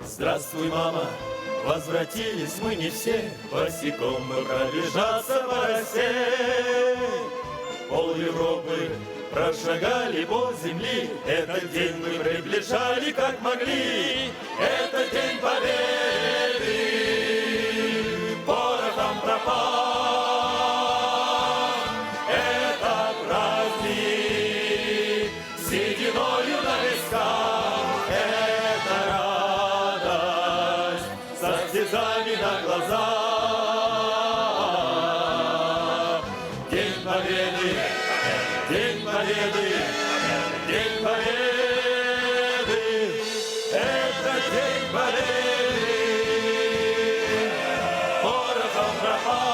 Здравствуй, мама, возвратились мы не все, Босиком мы пробежаться по росе. Пол Европы прошагали пол земли, Этот день мы приближали, как могли. Это День Победы, порохом пропах. Это праздник, сединою на висках. Это радость со слезами на глазах. День Победы, День Победы, День Победы. Это День Победы, порохом пропах.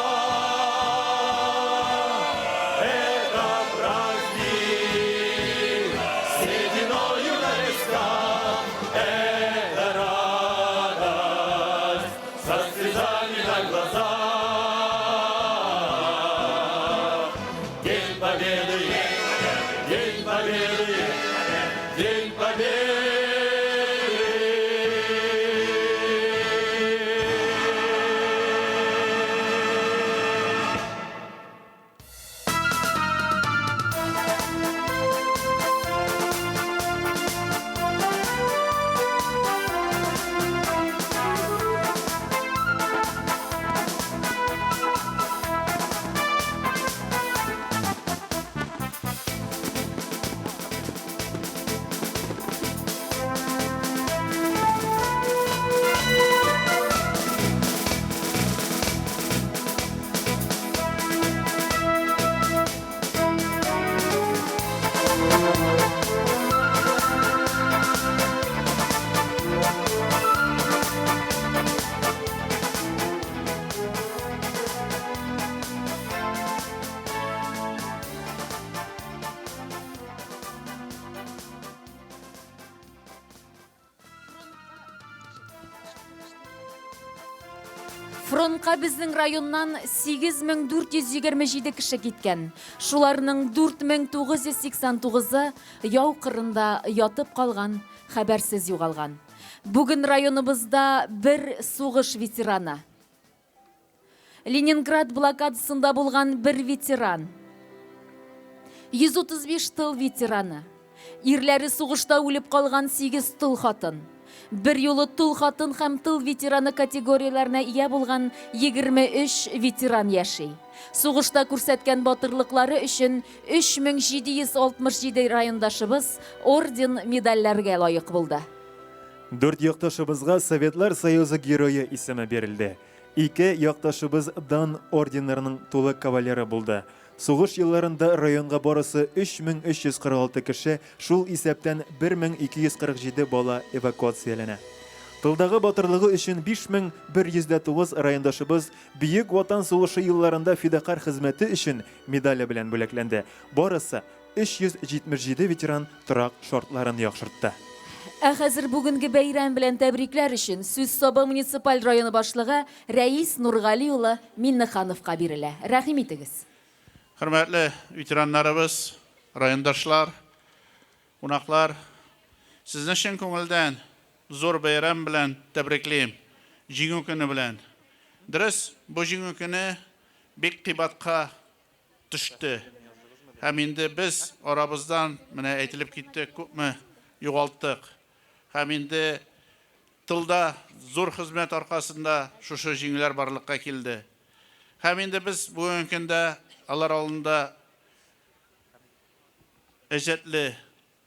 Это праздник, сединою на висках. Это радость со слезами на глазах. День Победы, День Победы, День Победы. Фронтка безнең районнан 8427 кеше киткән. Шуларның 4989-ы яу кырында ятып калган, хәбәрсез югалган. Бүген районыбызда бер сугыш ветераны. Ленинград блокадасында булган бер ветеран. 135 тыл ветераны. Ирләре сугышта үлеп калган 8 тол хатын. Бер юлы тол хатын һәм тыл ветераны категорияләренә ия булган 23 ветеран яши. Сугышта күрсәткән батырлыклары өчен 3767 райондашыбыз орден, медальләргә лаек булды. Дүрт якташыбызга Советлар Союзы Герое исеме бирелде. Ике якташыбыз Дан орденнарының тулы кавалеры булды. Сугыш елларында районга барысы 3346 кеше, шул исәптән 1247 бала эвакуацияләнә. Тылдагы батырлыгы өчен 5109 райондашыбыз Бөек Ватан сугышы елларында фидакарь хезмәте өчен медале белән бүләкләнде. Барысы 377 ветеран торак шартларын яхшыртты. Ә хәзер бүгенге бәйрәм белән тәбрикләр өчен сүз Саба муниципаль районы башлыгы Рәис Нургали улы Миннехановка бирелә. Рәхим итегез. Хөрмәтле ветераннарыбыз, райондашлар, кунаклар, сезне чын күңелдән зур бәйрәм белән тәбриклим, Җиңү көне белән. Дөрес, бу Җиңү көне бик кыйбатка төште. Һәм инде без арабыздан, менә әйтелеп китте, күпме югалттык. Һәм инде тылда зур хезмәт аркасында шушы җиңүләр барлыкка килде. Һәм инде без бүгенге көндә алар алдында әҗәтле,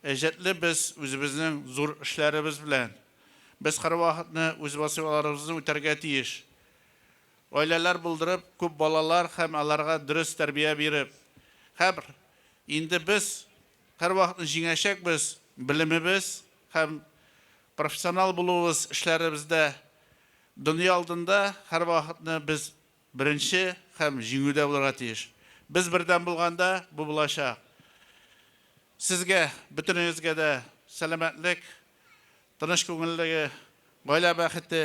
әҗәтле без үзебезнең зур эшләребез белән. Без һәрвакытны үз вазыйфаларыбызны үтәргә тиеш. Гаиләләр булдырып, күп балалар һәм аларга дөрес тәрбия биреп. Һәм инде без һәрвакытны җиңәчәкбез, белемебез һәм профессионал булуыбыз эшләребездә дөнья алдында һәрвакытны без беренче һәм җиңүдә булырга тиеш. Без бердәм булганда бу булачак. Сезгә, бөтенегезгә дә сәламәтлек, Тыныч күңеллеге, гаилә бәхете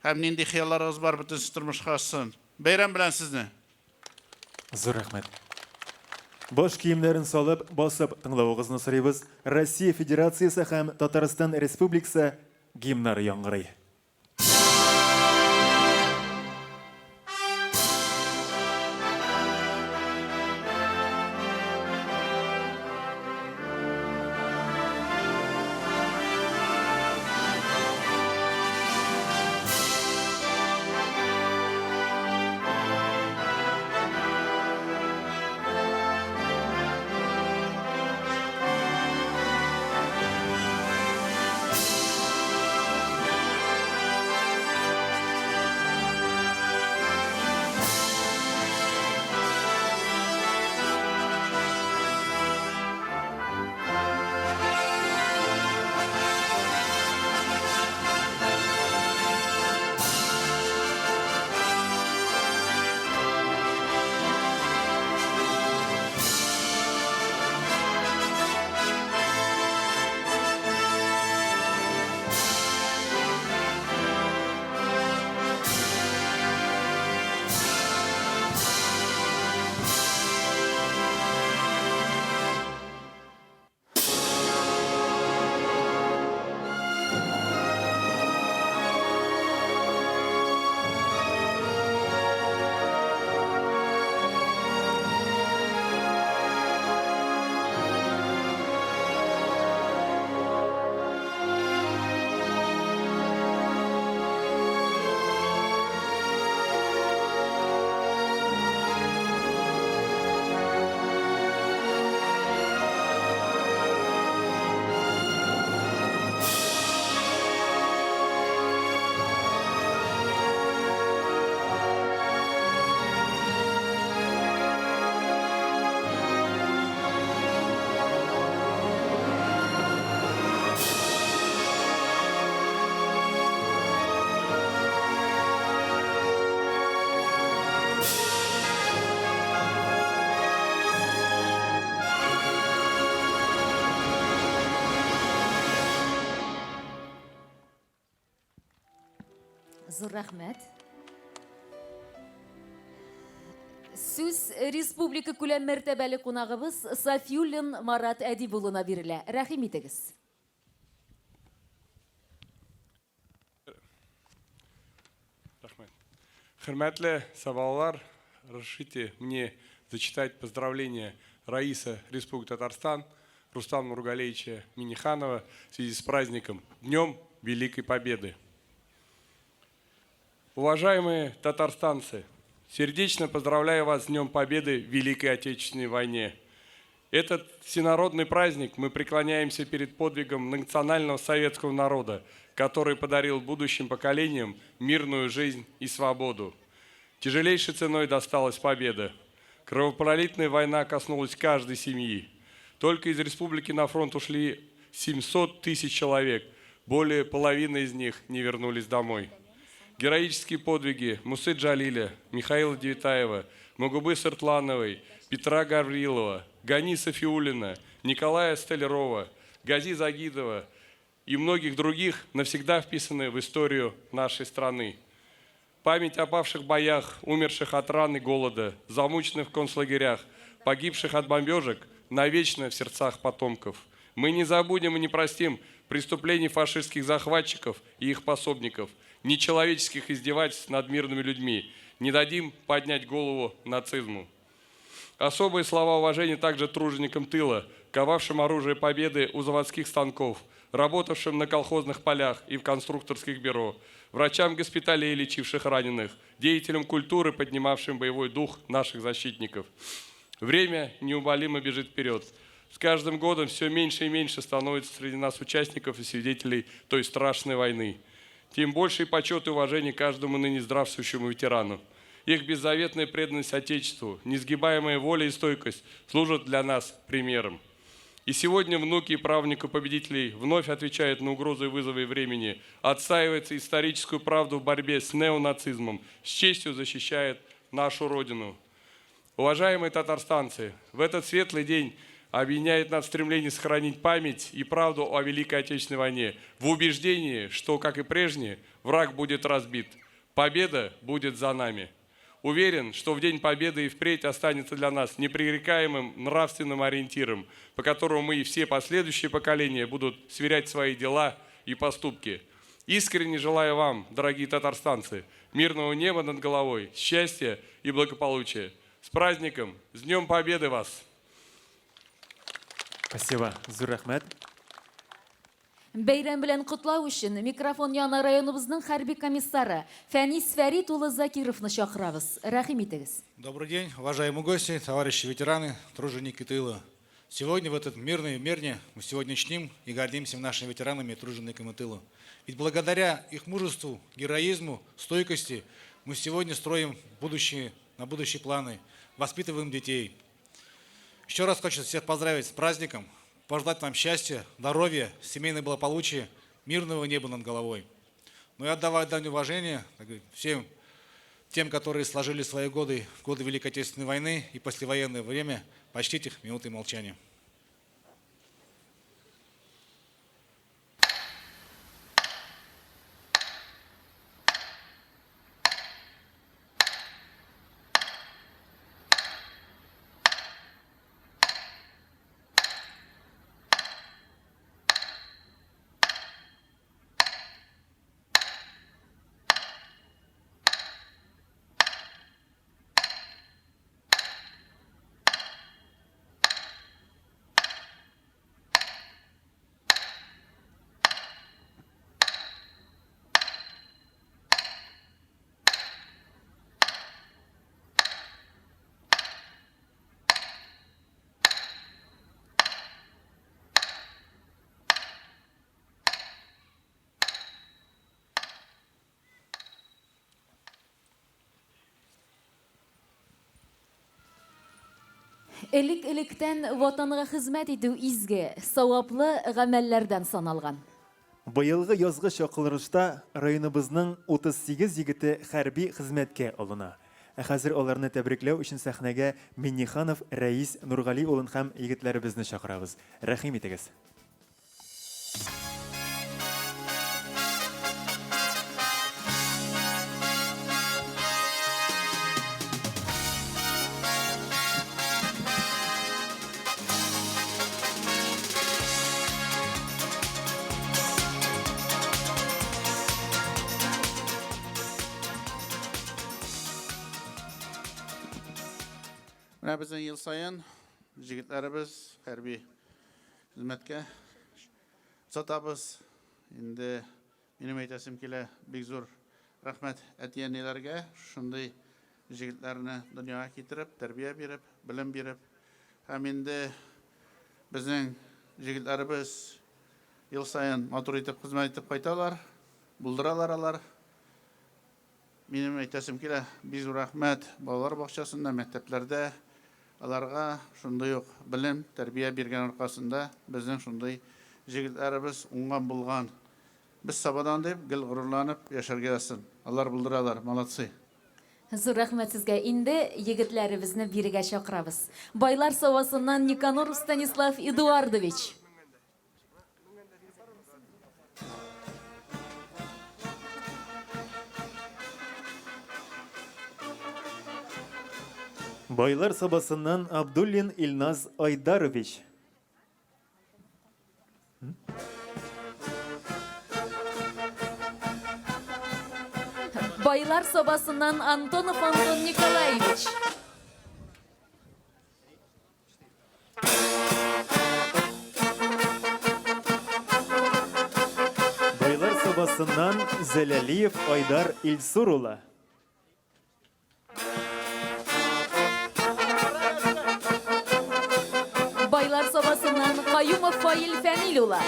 һәм нинди хыялларыгыз бар, бөтенесе тормышка ашсын. Бәйрәм белән сезне! Зур рәхмәт. Баш киемнәрен салып, басып тыңлавыгызны сорыйбыз. Россия Федерациясе һәм Татарстан Республикасы гимнары яңгырый. Зур рәхмәт. Сүз республика күләм мәртәбәле кунагыбыз Сафиуллин Марат Әдип улына бирелә. Рәхим итегез. Рәхмәт. Хөрмәтле сабалалар, разрешите мне зачитать поздравления Раиса Республики Татарстан Рустама Нургалеевича Минниханова в связи с праздником Днем Великой Победы. Уважаемые татарстанцы, сердечно поздравляю вас с Днем Победы в Великой Отечественной войне. Этот всенародный праздник мы преклоняемся перед подвигом национального советского народа, который подарил будущим поколениям мирную жизнь и свободу. Тяжелейшей ценой досталась победа. Кровопролитная война коснулась каждой семьи. Только из республики на фронт ушли 700 тысяч человек. Более половины из них не вернулись домой. Героические подвиги Мусы Джалиля, Михаила Девятаева, Магубы Сыртлановой, Петра Гаврилова, Гани Сафиуллина, Николая Столярова, Гази Загидова и многих других навсегда вписаны в историю нашей страны. Память о павших боях, умерших от ран и голода, замученных в концлагерях, погибших от бомбежек навечно в сердцах потомков. Мы не забудем и не простим преступлений фашистских захватчиков и их пособников, нечеловеческих издевательств над мирными людьми, не дадим поднять голову нацизму. Особые слова уважения также труженикам тыла, ковавшим оружие победы у заводских станков, работавшим на колхозных полях и в конструкторских бюро, врачам госпиталей, лечивших раненых, деятелям культуры, поднимавшим боевой дух наших защитников. Время неумолимо бежит вперед. С каждым годом все меньше и меньше становится среди нас участников и свидетелей той страшной войны. Тем больше почет и уважение каждому ныне здравствующему ветерану. Их беззаветная преданность Отечеству, несгибаемая воля и стойкость служат для нас примером. И сегодня внуки и правнуки победителей вновь отвечают на угрозы и вызовы времени, отстаивают историческую правду в борьбе с неонацизмом, с честью защищают нашу Родину. Уважаемые татарстанцы, в этот светлый день объединяет нас стремление сохранить память и правду о Великой Отечественной войне в убеждении, что, как и прежде, враг будет разбит, победа будет за нами. Уверен, что в День Победы и впредь останется для нас непререкаемым нравственным ориентиром, по которому мы и все последующие поколения будут сверять свои дела и поступки. Искренне желаю вам, дорогие татарстанцы, мирного неба над головой, счастья и благополучия. С праздником! С Днем Победы вас! Спасибо. Зур рәхмәт. Бәйрәм белән котлау өчен микрофон янына районыбызның хәрби комиссары Фәнис Фәрит улы Закировны чакырабыз. Рәхим итегез. Добрый день, уважаемые гости, товарищи ветераны, труженики тыла. Сегодня в этот мирный мирне мы сегодня чтим и гордимся нашими ветеранами и тружениками тыла. Ведь благодаря их мужеству, героизму, стойкости мы сегодня строим будущее, на будущие планы, воспитываем детей. Еще раз хочу всех поздравить с праздником, пожелать вам счастья, здоровья, семейного благополучия, мирного неба над головой. Но и отдавая дань уважения так говорить, всем тем, которые сложили свои годы в годы Великой Отечественной войны и послевоенное время, почтить их минутой молчания. Элек-электән Ватанга хезмәт итү изге, саваплы гамәлләрдән саналган. Быелгы язгы чакылырышта районыбызның 38 егете хәрби хезмәткә алына. Ә хәзер аларны тәбрикләү өчен сәхнәгә Минниханов Рәис Нургали улын һәм егетләребезне чакырабыз. Рәхим итегез! Менә безнең ел саен җегетләребез хәрби хезмәткә озатабыз. Инде минем әйтәсем килә, бик зур рәхмәт әти-әниләргә, шундый җегетләрне дөньяга китереп, тәрбия биреп, белем биреп. Һәм инде безнең җегетләребез ел саен матур итеп хезмәт итеп кайталар, булдыралар алар. Минем әйтәсем килә, бик зур рәхмәт балалар бакчасында, мәктәпләрдә аларга шундый ук белем, тәрбия биргән аркасында безнең шундый җегетләребез уңган, булган. Без Сабадан дип гел горурланып яшәргә язсын. Алар булдыралар, молодцы. Зур рәхмәт сезгә. Инде егетләребезне бирегә чакырабыз. Байлар Сабасыннан Никаноров Станислав Эдуардович. Байлар Сабасыннан Абдуллин Илназ Айдарович. Байлар Сабасыннан Антонов Антон Николаевич. Байлар Сабасыннан Зәләлиев Айдар Илсур улы. Байлар Сабасыннан Каюмов Фаил Фәнил улы.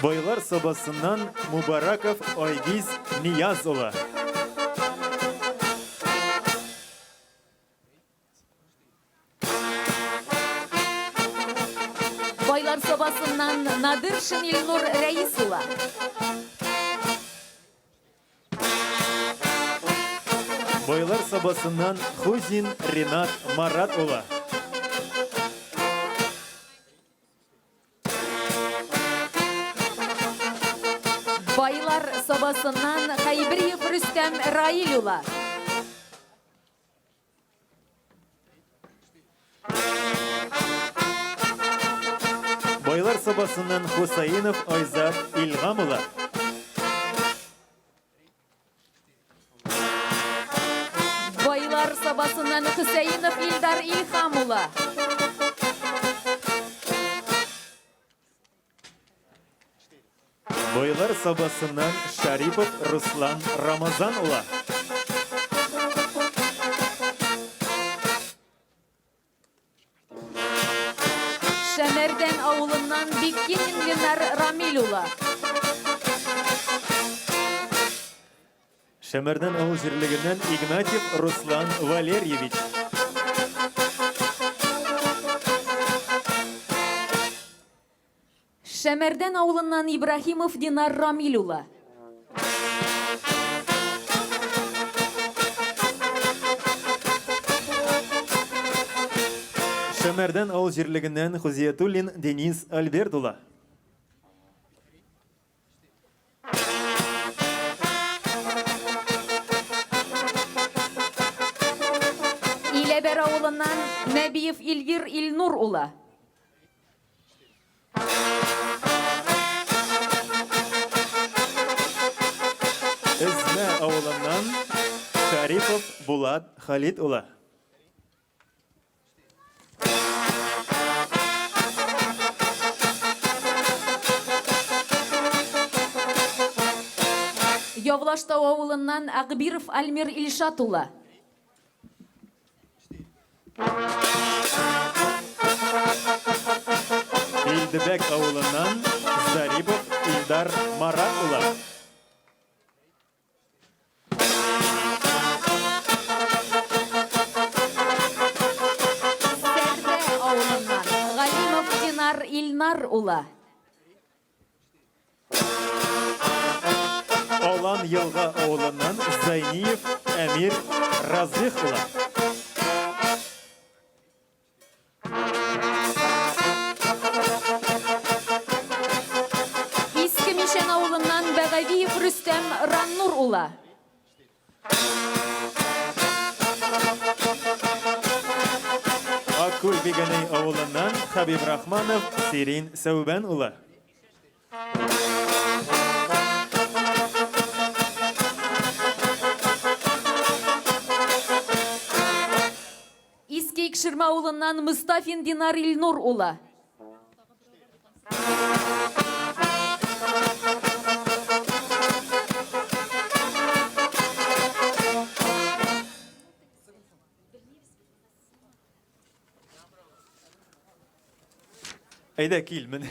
Байлар Сабасыннан Мубараков Айгиз Нияз улы. Байлар Сабасыннан Надыршин Илнур Рәис улы. Байлар Сабасыннан Хузин Ринат Марат улы. Байлар Сабасыннан Хәйбриев Рөстәм Раил улы. Байлар Сабасыннан Хусаинов Айзат Илгам улы. Байлар Сабасыннан Хөсәенов Илдар Илһам улы. Байлар Сабасыннан Шарипов Руслан Рамазан улы. Шәмәрдән авылыннан Биккинин Ленар Рамил улы. Шәмәрдән авыл җирлегеннән Игнатьев Руслан Валерьевич. Шәмәрдән авылыннан Ибраһимов Динар Рамил улы. Шәмәрдән авыл җирлегеннән Хузиятуллин Денис Альберт улы. Иләбәр авылыннан Нәбиев Илвир Илнур улы. Эзмә авылыннан Шарипов Булат Халит улы. Явлаштау авылыннан Акбиров Альмир Илшат улы. Илдебәк авылыннан Зарипов Илдар Марат улы. Сәрдә авылыннан Галимов Динар Илнар улы. Алан Елга авылыннан Зайниев Әмир Разых улы. Иске Мишән авылыннан Бәгавиев Рөстәм Раннур улы. Аккүл Бигәнәй авылыннан Хәбибрахманов Сирин Сәүбән улы. Икшермә авылыннан Мостафин Динар Илнур улы. Әйдә, кил, мен.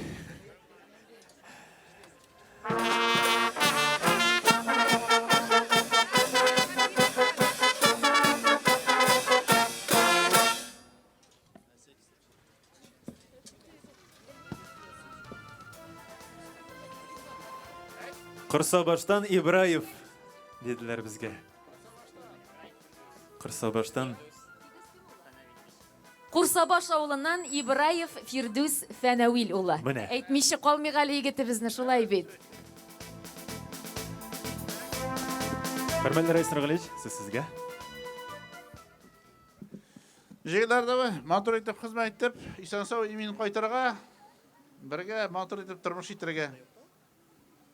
Корсабаштан Ибраев, диделәр безгә. Корсабаштан. Курсабаш авылыннан Ибраев Фирдүс Фәнәвил улы. Менә. Әйтмичә калмыйк әле егетебезне, шулай бит. Хөрмәтле Рәис Нургалиевич, сүз сезгә. Җегетләр, давай, матур итеп хезмәт итеп, исән-сау имин кайтырга, бергә матур итеп тормыш итәргә.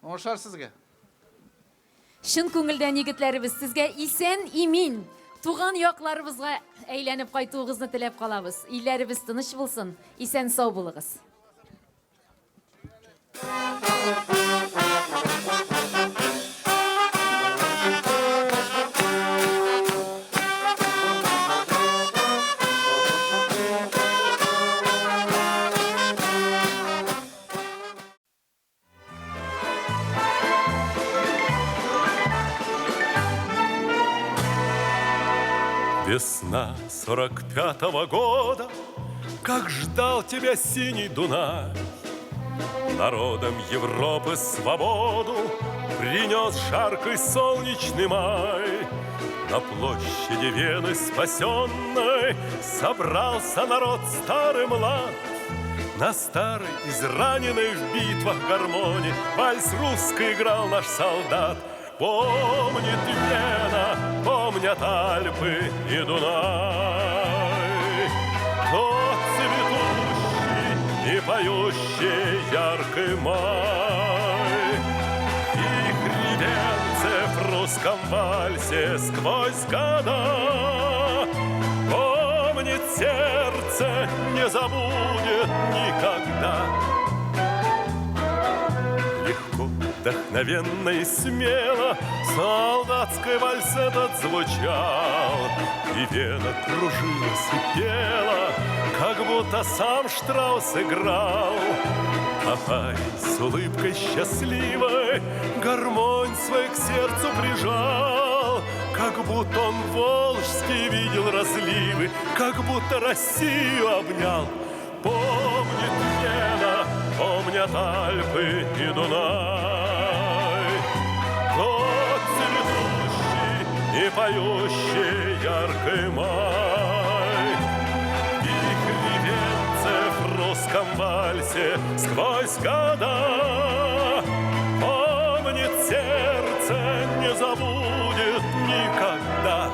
Уңышлар сезгә! Чын күңелдән егетләребез, сезгә исән имин туган якларыбызга әйләнеп кайтуыгызны теләп калабыз. Илләребез тыныч булсын, исән-сау булыгыз. Весна 45-го года, как ждал тебя синий Дунай. Народам Европы свободу принес жаркий солнечный май. На площади Вены спасенной собрался народ старый млад. На старой, израненной в битвах гармони вальс русский играл наш солдат. Помнит Вена, помнят Альпы и Дунай. Тот цветущий и поющий яркий май. И хребенцев в русском вальсе сквозь года помнит сердце, не забудет никогда. Легко, вдохновенно и смело солдатский вальс этот звучал, и Вена кружилась и пела, как будто сам Штраус играл. А парень с улыбкой счастливой гармонь свой к сердцу прижал, как будто он волжский видел разливы, как будто Россию обнял. Помнит Вена, помнят Альпы и Дунай, тот цветущий и поющий яркий май. И хребенцев в русском вальсе сквозь года помнит сердце, не забудет никогда.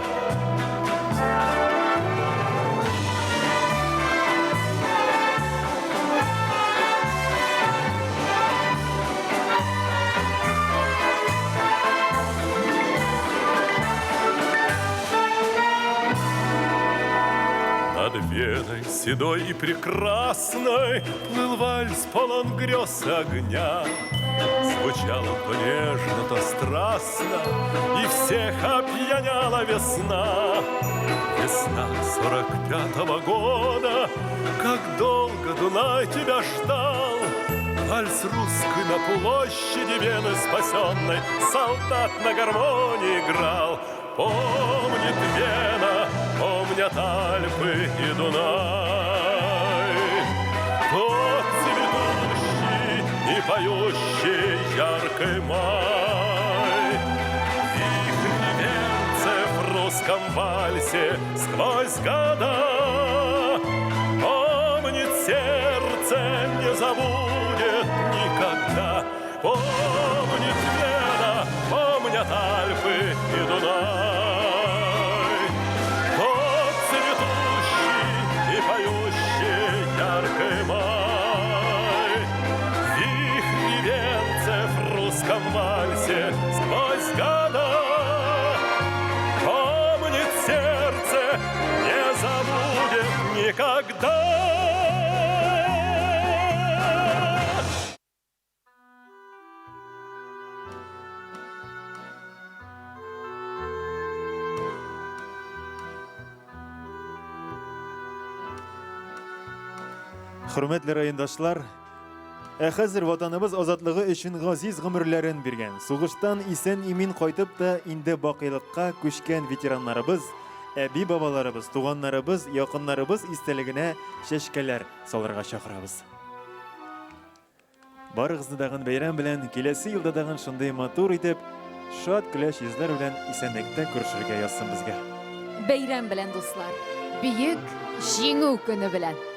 Над Веной седой и прекрасной плыл вальс полон грез и огня. Звучало то нежно, то страстно, и всех опьяняла весна. Весна 45-го года, как долго Дунай тебя ждал. Вальс русский на площади Вены спасенной солдат на гармонии играл. Помнит Вена, помнят Альпы и Дунай, тот цветущий и поющий яркий май. Вихри венцев в русском вальсе сквозь года помнит сердце, не забудет никогда. Помнит Вена, помнят Альпы и Дунай, тот цветущий и поющий яркий май. Вихри венцев в русском вальсе сквозь года помнит сердце, не забудет Хөрмәтле райондашлар, ә хәзер Ватаныбыз азатлыгы өчен газиз гомерләрен биргән, сугыштан исән-имин кайтып та инде бакыйлыкка күчкән ветераннарыбыз, әби-бабаларыбыз, туганнарыбыз, якыннарыбыз истәлегенә чәчкәләр салырга чакырабыз. Барыгызны тагын бәйрәм белән, киләсе елда тагын шундый матур итеп, шат көләч йөзләр белән исәнлектә күрешергә язсын безгә. Бәйрәм белән, дуслар! Бөек Җиңү көне белән!